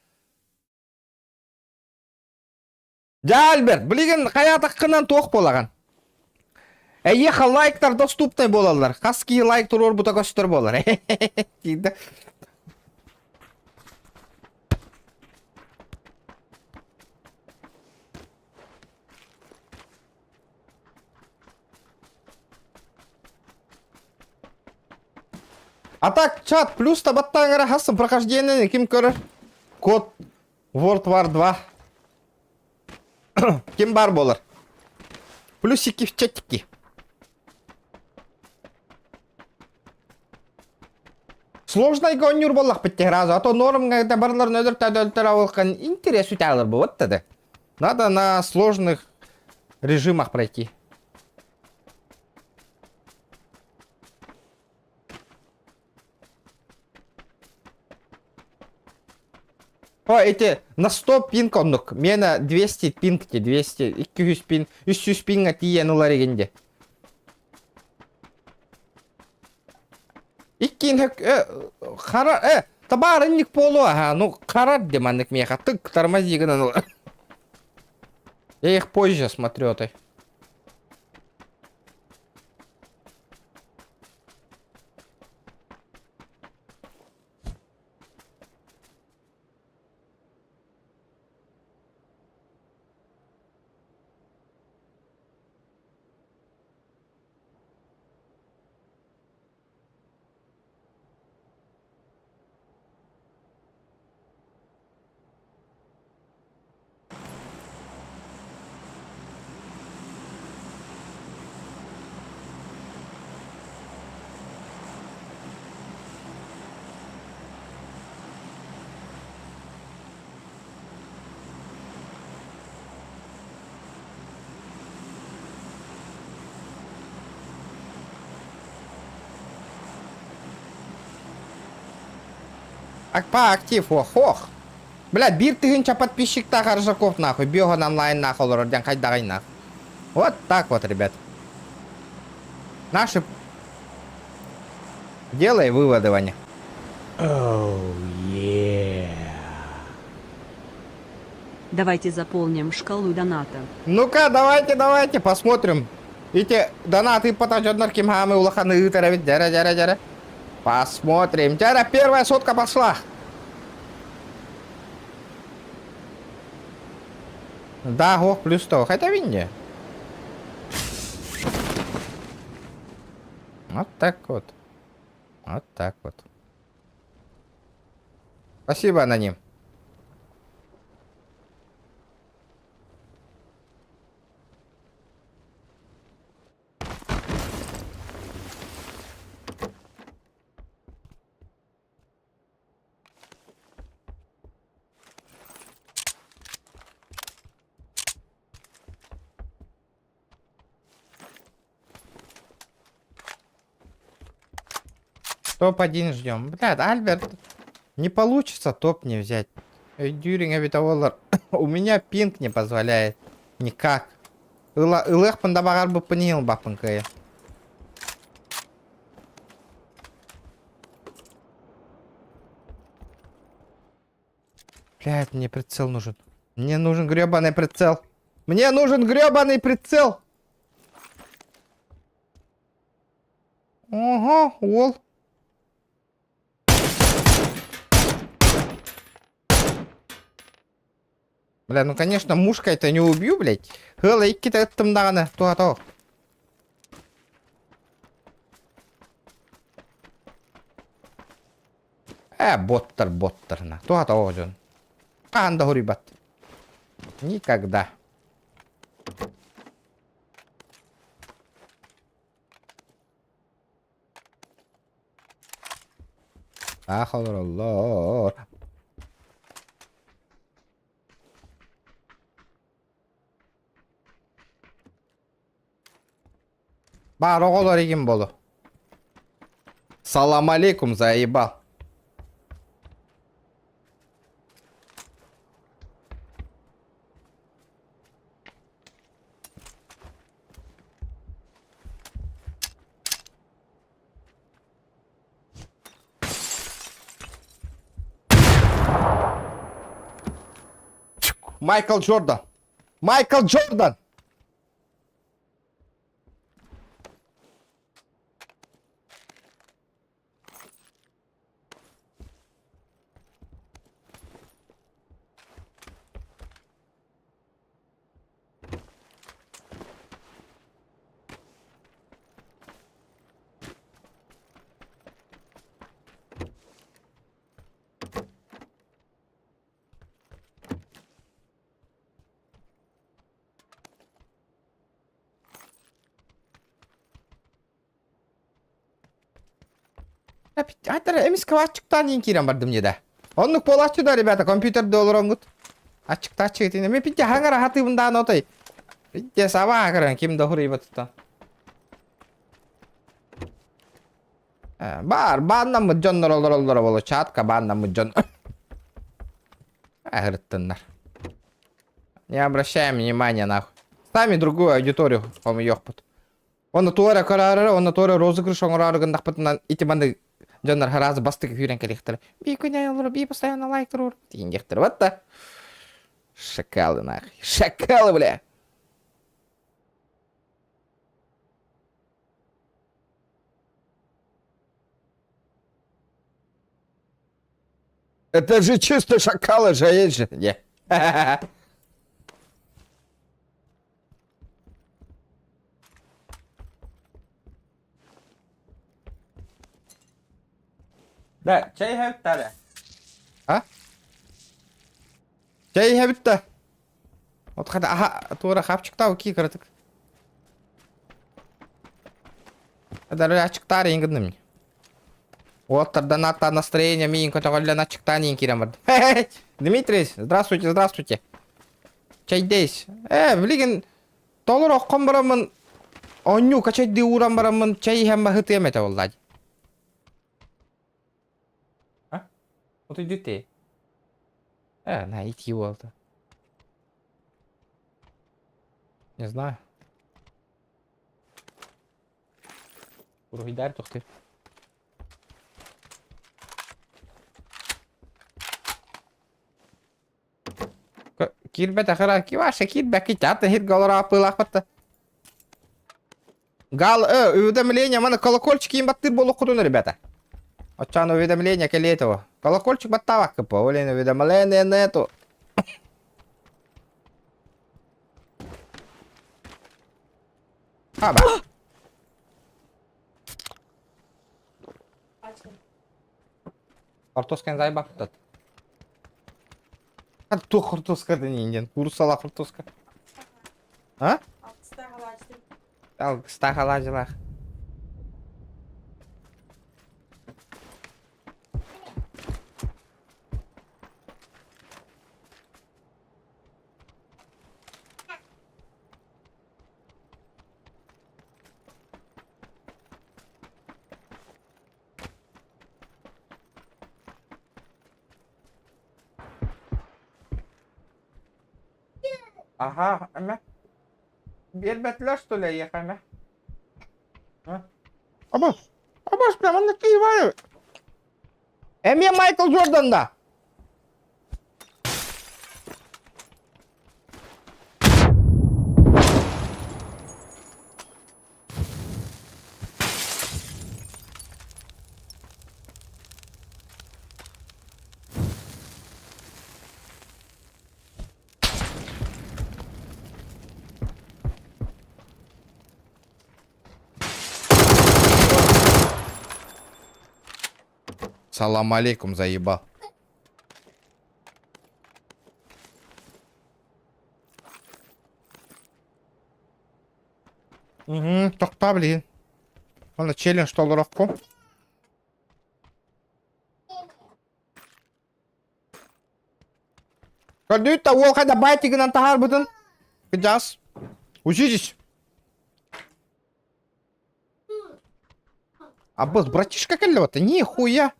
S1: Дьэ, Альберт, билигин хайаатаххынан туох буолаҕын? Эйиэхэ лайктар доступнай буолаллар. Хас киһи лайк туруорбута көстөр буолар. Диидэ. А так, чат, плюс табаттаан эрэ хас прохождение ким көрөр? Код World War 2. Ким бар болар? Плюсики в чатики. Сложный гонюр боллах битте разу, а то норм когда барлар нөдір тәдөлтер ауылқан интерес үтәлір вот тогда. Надо на сложных режимах пройти. О, эти на 100 пинг оннук. Мена 200 пинг те, 200, 200 пинг, 300 пинга тиен улар егенде. Иккин хөк, хара, табаарынник полу, ага, ну, харар деманнык меха, тык, тормози гынан. Я их позже смотрю, ты. Акпа актив, ох, ох. Бля, биир тыһыынча подписчиктаах Аржаков нахуй, биоһон онлайн нахуй олорор диэн хайдаҕай нах. Вот так вот, ребят. Наши... Делай выводы, Ваня.
S4: Давайте заполним шкалу доната.
S1: Ну-ка, давайте, давайте, посмотрим. Ити донаты потажоднар ким хамы улаханы ыытар эбит. Дьэрэ, дьэрэ, дьэрэ. Посмотрим. Дьэрэ, первая сотка пошла. Да, ох, плюс 100. Хотя винде. Вот так вот. Вот так вот. Спасибо, аноним. Топ-1 ждем. Блядь, Альберт, не получится топ не взять. Дюринг обитоволар. У меня пинг не позволяет. Никак. Ылыхпын да бағар бұппын баппын кая. Блядь, мне прицел нужен. Мне нужен гребаный прицел. Мне нужен гребаный прицел. Ого, ол. Бля, ну конечно, мушка это не убью, блядь. Хыла иккитэ ыттым даҕаны, туһата ох. Э, боттар, боттар, на. Туһата ох дьон. Хаһан да хоруйбат. Никогда. Аах олороллор. Баар оҕолор игин болу. Салам алейкум, заебал. Майкл Джордан. Майкл Джордан! Айтара эмискэ аччыктаан иин киирэн бардым дьэ да. Оннук буолааччы да, ребята, компьютерда олороҥҥут. Аччыктааччы итини. Мен пидде хаҥара хатыыбын даан отой. Пидде саба көрөн ким да хуруйбатыттан. Баар, бааннаммыт дьоннор олороллоро боло чатка бааннаммыт дьон. Аһырыттыннар. Не обращаем внимания нахуй. Сами другую аудиторию хомуйуохпут. Онно туора көрөөрө, онно туора розыгрыш оҥороору гыннахпытынан ити маннык дьоннор сразу бастакы күүрэн кэлиэхтэрэ. Бии күнэ олоро, бии постоянно лайк туруор диэн диэхтэрэ. Вот да. Шакалы нахуй. Шакалы, бля. Это же чисто шакалы же, есть же. Не. Да, чай иһэбит А? Чай иһэбит да. Вот хата аха туора хапчыктаа ки кыратык. Даже ачыктаар иин гынным. Уоттардан аттаа настроение миин көтөҕүллэн аччыктаан иин киирэн бардым. Дмитрий, здравствуйте, здравствуйте. Чайдейс. Э, билигин толору оххон бараммын оонньуу качайдыы ууран бараммын чай иһэн баһытыам этэ буоллаа дии. А? Утуйдут Э, на итии буолта. Не знаю. Уруһуйдаар тохтуй. Киирбэтэх эрэ, Киваша киирбэккэ аты иһиргэ олоро аппыылаахпыт Гал, уведомление, маны колокольчик им баттыыр буолуоххутун, ребята. Оччоон уведомление кэлиэ этого. Колокольчик баттаабаккыппа, ол иһин уведомление нету. Аба. Хортуосканы заебаппыт. Туох хортуоска диэн куурусалаах хортуоска. А? Алгыстаах алаадьылаах. Аһаа, эмэ. Биэрбэтилэр что ли эйиэхэ эмэ? А? Абас, абас, прям манна киһи Эмиэ Майкл Джордан да? Салам алейкум, заебал. Угу, тохтоо блин. Онно челлендж толорохку. Көрдүүт да уол хайда байтигынан таһаарбытын. Кыдьаас. Учитесь. Аббас, братишка кэллэ Нихуя.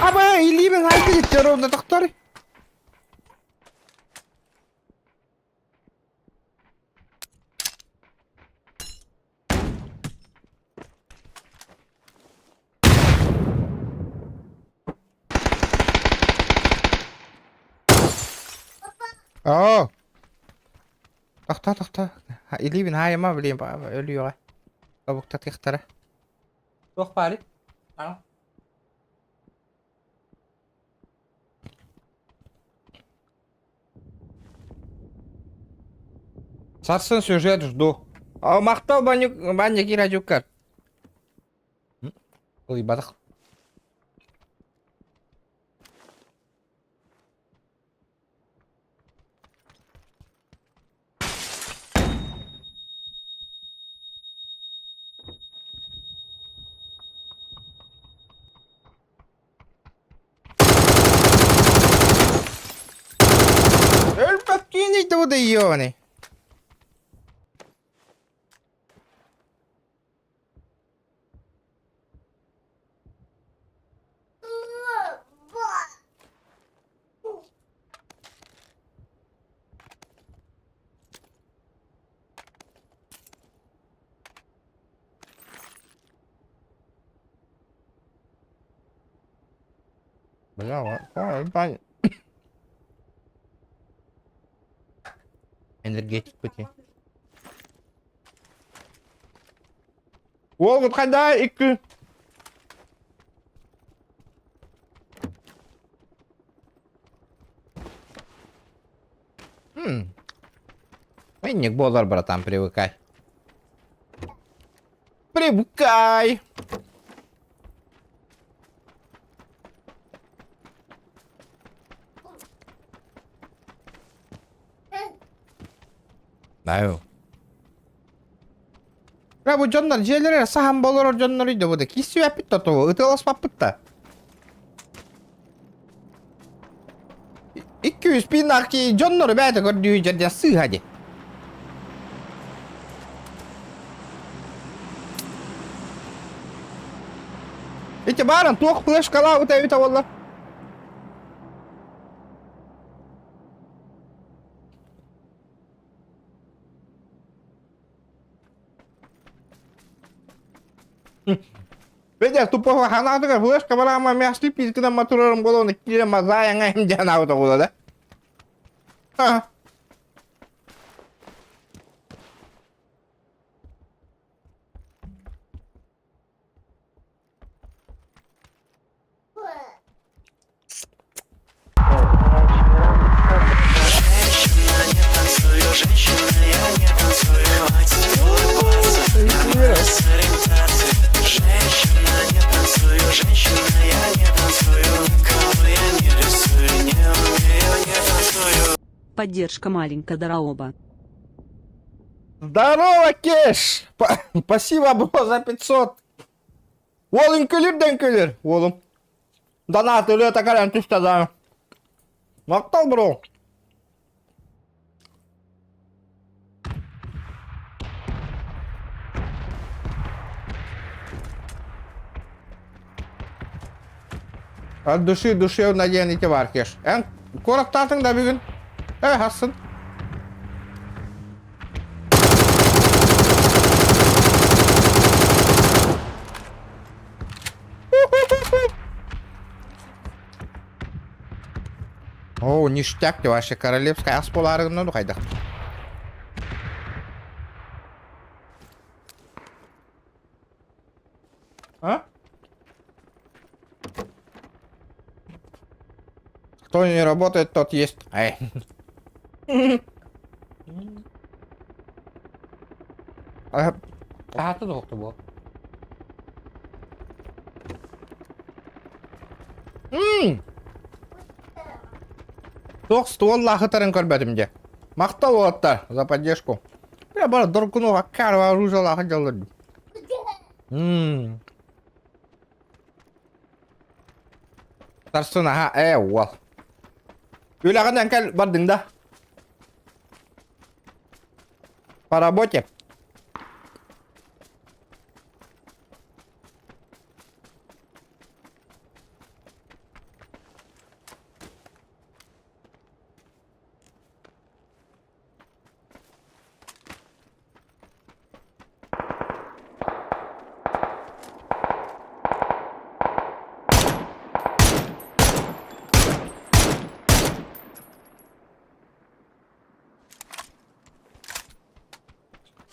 S1: Аба, илиибин хайда жетер онно тохтор. Оо. Тохтоо, тохтоо. Илиибин хаайыма, блин, өлүөҕэ. Тобуктатыахтара. Туох баарый? Аа. Сарсын сюжет жду. А махтал баню баня кирадюккар. Ылыйбатах. Зануда ебаный. Бля, ой, Энергетик пути. Уолгут хайда икки. Хм. Инник буолар, братан, привыкай. Привыкай! Дайо. Бля, бу дьоннор дьиэлэрэ саһан болорор дьоннор үйдө бу да киссүөппүт да того ытыаласпаппыт да. 200 пиннах ки дьоннору бэйэтэ көрдүү дьэрдэн сыыһа ди. Ити бааран туох флешкалаабыт эбитэ буоллар. Видя, тупого ханаатыгар флешка бараама мясты пиискынан матурарым буолуон иккире мазаайаҥа им диэн аабыта буола да. Ха.
S4: Поддержка маленькая Дараоба.
S1: Здорово, Кеш! Спасибо, бро, за 500. Уол үҥкүлүр да үҥкүлүр, уолум. Донат ырыата кэлэн түстэ да. Махтал, бро. От души душевно диэн ити бар Кеш. Эн куораттаатыҥ да бүгүн? Э, хассın. О, ништяк ты вообще королевская ас буолаарыгын хайдах. А? Кто не работает, тот ест. Ай. Аһаты доҕотто буол. Туох стволлаахытарын көрбөтүм дьэ. Махтал уолаттар за поддержку. Бля, бары доргуну аккар оружиялаах дьоллор. Сарсын аха ээ уол. Үлэҕинэн кэл бардыҥ да. По работе.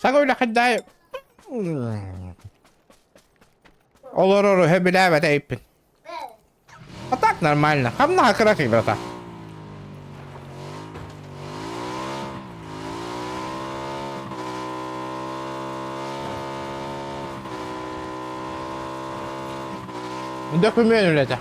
S1: Саҥа үлэхиддай олорору сөбүлээбэтэ эппин. А так нормально. Хамнаһа кыра брата. Документ үлэтэ.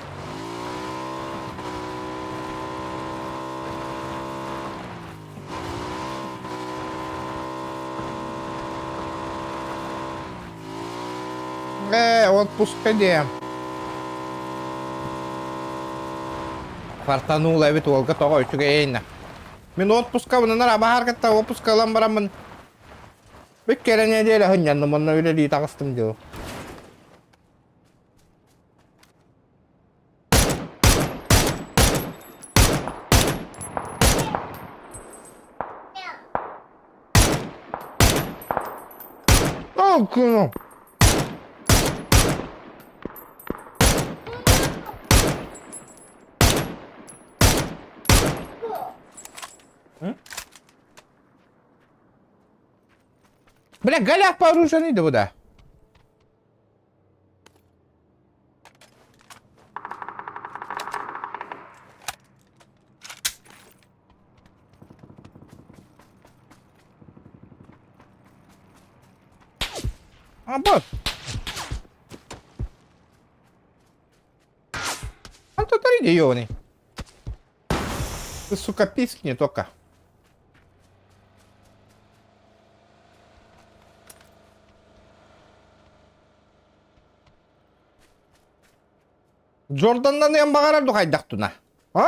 S1: Э, отпуска диэ. Фартанула эбит уолга тоҕо үчүгэйинэ. Мин отпускабын ынара баһаар кытта отпуска ылан бараммын бүт кэрэ нэдиэлэ сынньанным онно үлэлии таҕыстым дьыл. О, кыно. Бля, голяк вооруженный да да. А, вот. А тут ёбаный. Ты, сука, пискни только. Джорданнаныан баҕарар ду хайдах туна? А?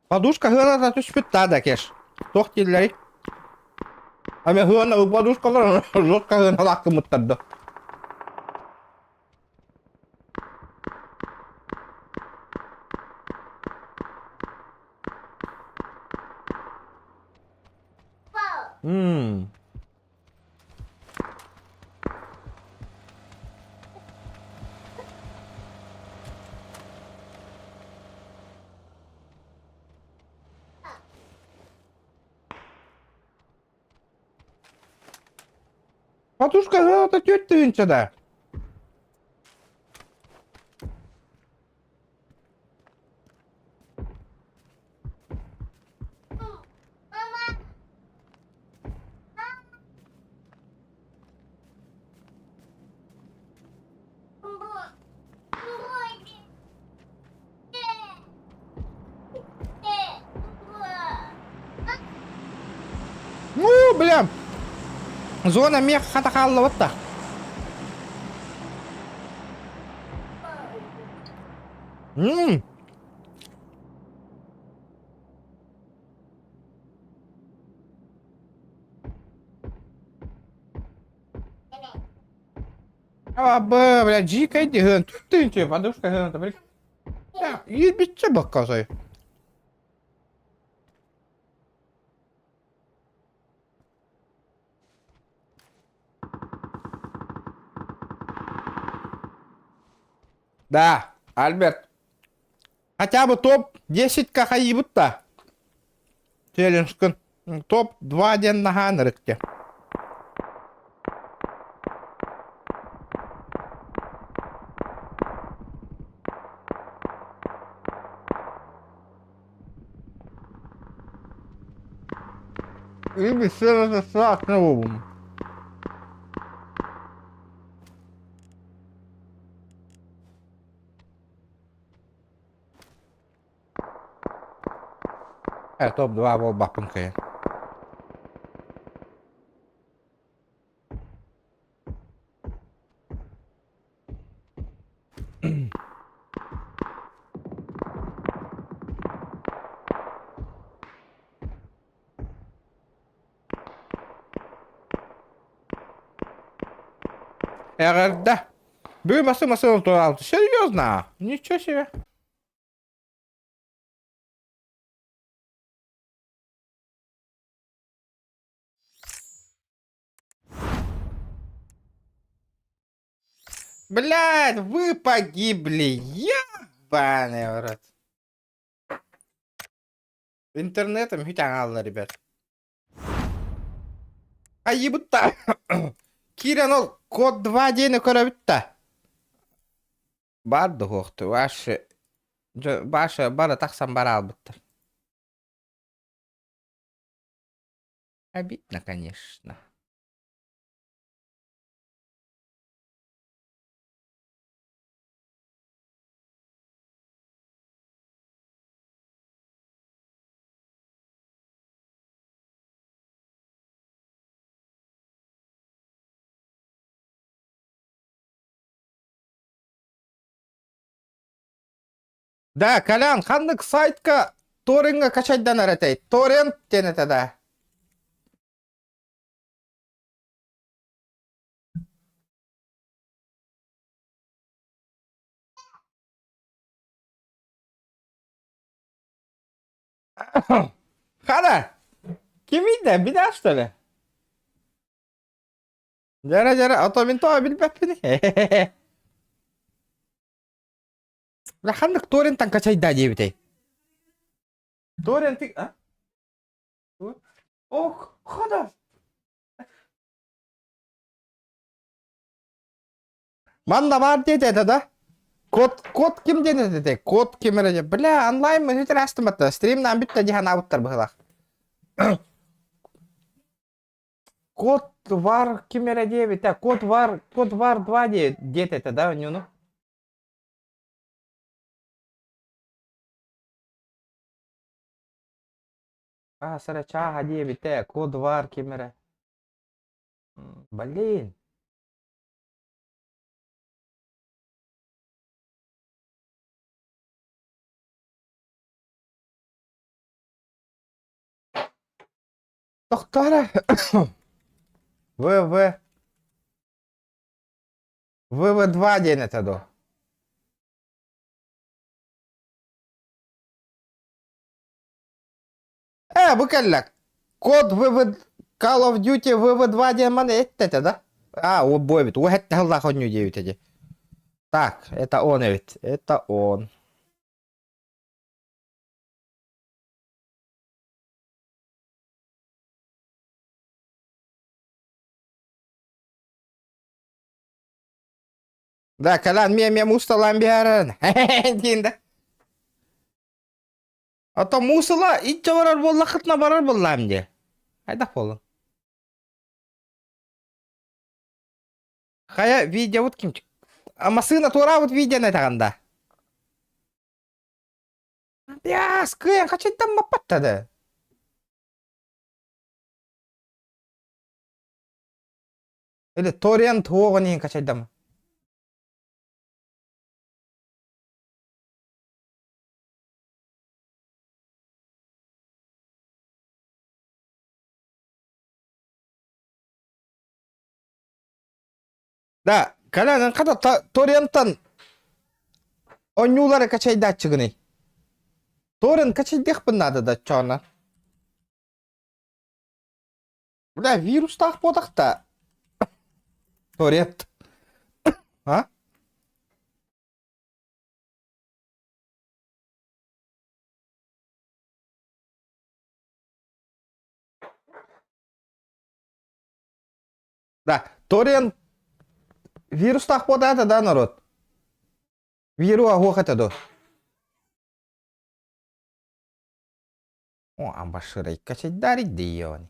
S1: Подушка сыаната түспүт да да кеш. Туох дииллэрий? Ами сыана подушкалар жестко сыаналаах гыммыттар да. Мм. Подушка сыаната түөрт тыһыынча да. Ну, бля. Зона мех хата хааллыбыт да. М. А, бля, дикая диган. Ты тебе подушка, блядь. Ебить баказай. Да, Альберт. Хотя бы топ-10 кахайыбыт-та. Челленджкын. Топ-2 диэн наһаан ырыкте. И все это Э, топ-2 буолбаппын кыайан. Эҕэрдэ! Бүгүн басты массыына тураалты. Серьезно? Ничего себе. Блядь, вы погибли. Ебаный в рот. Интернетом хүтаҥаалла, ребят. Айыбытта. Киирэн ол код 2 диэни көрөбүт да. Баар да суохту. Ваше, Баша бары тахсан бараалбыттар. Обидно, конечно. Да, Колян, ханнык сайтка торрентҥа качайданар этэй? Торрент диэн этэ да. Хана, кимий да, билэр что ли? Дьэрэ, дьэрэ, а то мин тоҕо билбэппин. Бля, ханнык торренттан качайда диэбитэй? Торренты... А? Ох, хана! Манна баар диэтэ этэ да? Код, код ким диэн этэ? Код ким эрэ Бля, онлайн мүнүүтэр астыматта. Стримнаан бүтта дии санаабыттар быһылаах. Код вар ким эрэ диэбитэ. Код вар, код вар 2 диэт этэ да, онньуну? Аас эрэ чааһа диэбитэ. Код вар ким эрэ. Блин. Тохтоо ВВ ВВ2 диэн этэ дуо? Э, бу кэллэ. Код ВВ Call of Duty ВВ2 диэн маны эттэ этэ да? А, о бу эбит. Уһэттэ сыллаах оонньуу диэбит эти. Так, это он эбит. Это он. Да, кэлэн миэ муусталаан биэрэн. Диин да. А то муусала иччэ барар буоллаххытына барар буоллаам дии. Хайдах буоллун? Хайа видеобут ким А массыына туораабыт видеоны этэҕин да? Бяс, кыайан хачайдан баппатта да. Или торрент уоҕун иһин качайдам. Да, кэлэн хата торренттан оонньуулары качайдааччыгыный? Торрент качайдыахпын наада да чоона. Бля, вирустаах буотах да. Торрент. А? Да, торрент вирустаах буотаата да народ? Виру аһуох этэ дуо? О, амбашырай качайдарить дейони.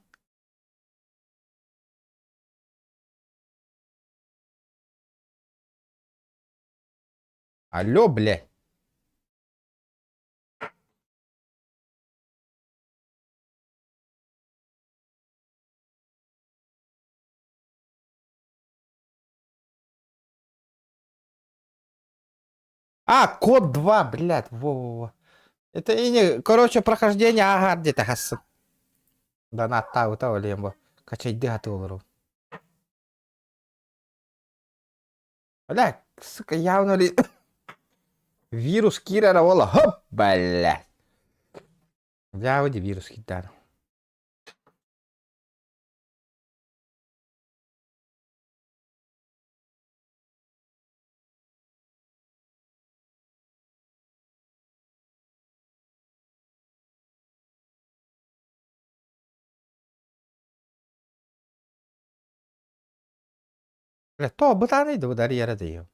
S1: Алло, бля. А, код 2, блядь, во-во-во. Это и не, короче, прохождение ага где-то хассын. Да на тау лембо. Качайды олору. Бля, сука, явно ли вирус киирэрэ буолла. Хоп, бля. Дьаабы вирус киирдэ. Бля, то бытаный да ударьера даю.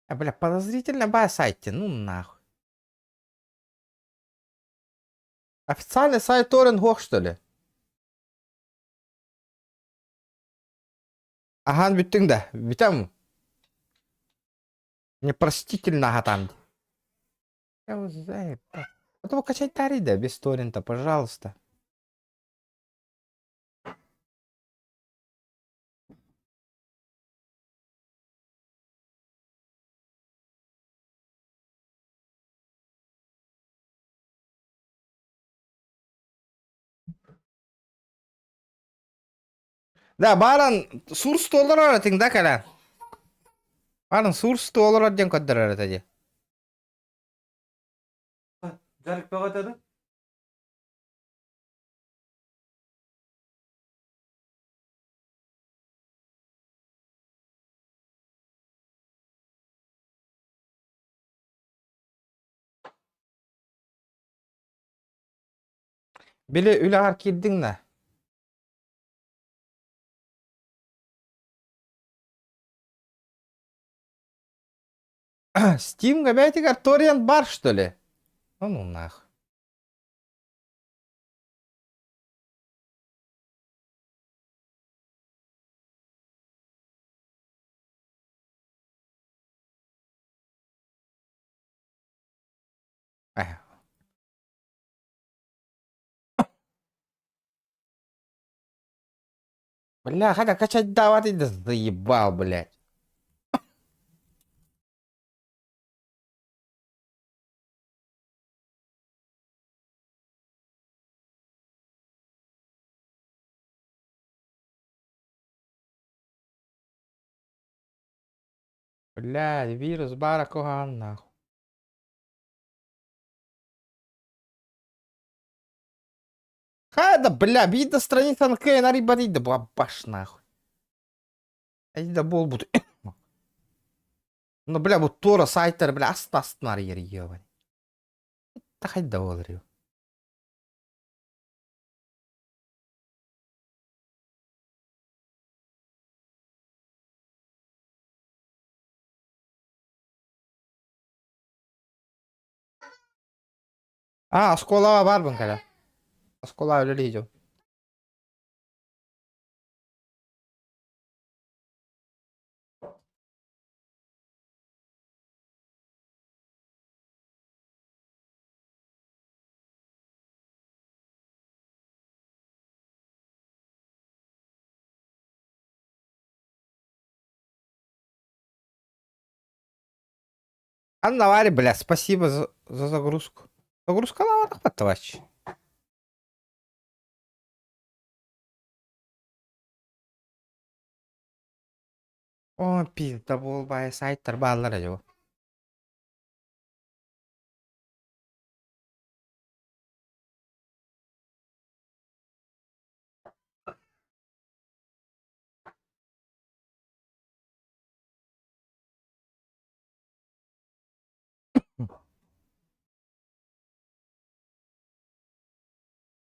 S1: А, бля, подозрительно ба сайте, ну нахуй. Официальный сайт Торрент что ли? Аһаан бүттүҥ да? Бүтэн Непростительно аһатаам дии. А то качайтарый да без торрента, пожалуйста. Да, бааран сур столлар этиҥ да кэлэн. Бааран сур столлар диэн көрдөрөр этэ дии.
S13: Дьарык бөҕөтө да?
S1: Били үлэҕэр киирдиҥ да? Steam'га бэйэтигэр торрент бар что ли? Ну нах. Бля, хотя качать давать да заебал, блядь. Блядь, вирус бара куһаҕан нахуй. Хайда, бля, биир страницаны кыайан арыйбат да баш нахуй. Да буолбут. Ну, бля, бу туора сайтар, бля, аста астын арыйар ебань. Это хайда буолар А, оскуолаҕа баарбын кэлэ. Оскуолаҕа үлэлии Анна Варя, бля, спасибо за загрузку. Загрузка товарищ. О, пизда буолбай сайттар бааллар дьэ.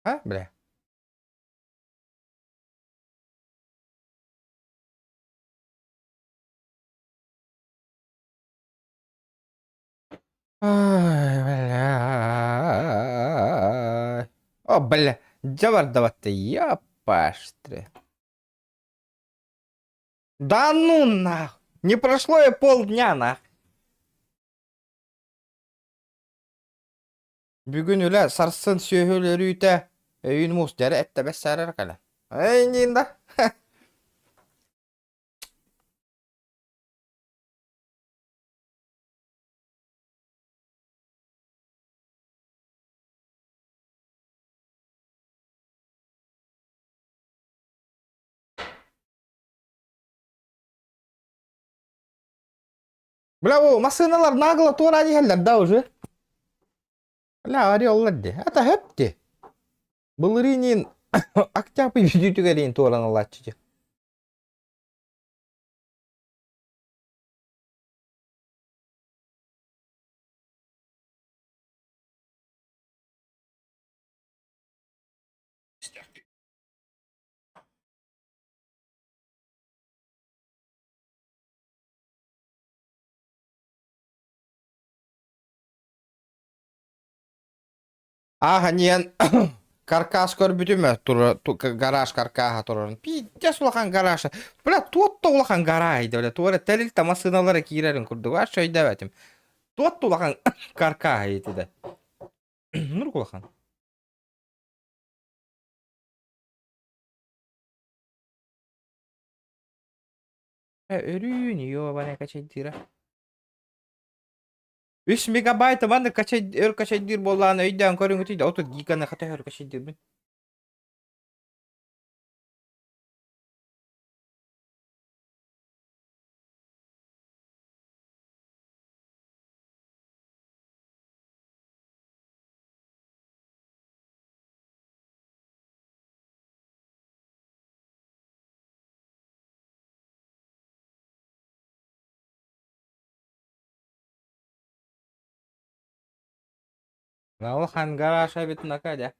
S1: А, бля. Ай, бля. О, бля, дьабардабатта, ёпаштре. Да ну нах! Не прошло и полдня нах. Бүгүн үлэ сарсын сүөһү өлөрүүтэ өйүн муус дьэрэ эттэбэс саарар кэлэ. Эй, да. Бля, о, массыыналар нагло туораан иһэллэр да уже. Бля, ореллар дии. Это хөп дии. Былырыын октябрь бүтүүтүгэр туоран ылааччы дии. Ааһа диэн каркас көрбүтүм гараж каркаһа турарын. Пиздец улахан гараж. Бля, туот да улахан гараж бля, туора тэрилтэ массыыналара киирэрин курдук. Вообще өйдөөбөтүм. Туот да улахан каркаһа итидэ. Нур улахан. Өрүүн ёбаный качайдыыра. 3 мегабайт маннык качай өр качайдыыр буоллаҕына өйдөөн көрүҥүтүй да 30 гиганы хата өр качайдыырбын. Улахан гараж эбит нака дьэ.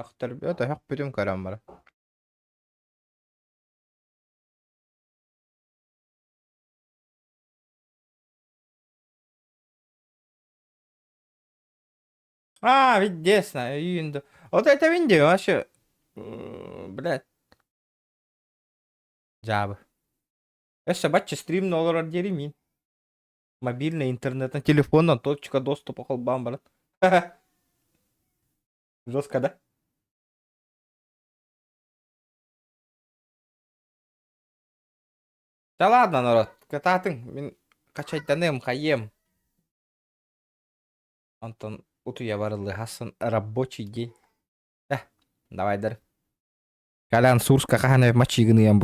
S1: Өхтөрбүт өһөхпүтүн көрөн баран. А, видесно, үйүндө. Вот это видео вообще, блядь. Дьаабы. Өссө бачча стримно олорор диэри мин. Мобильный интернетен, телефоннан точка доступа холбаан баран. Жестко, да? Да ладно, народ, кытаатыҥ, мин хачайданыам, хайыам. Онтон утуйа барыллыһасын рабочий день. Э, давайдар. Колян Сурска хаһан мачигыныйам бу.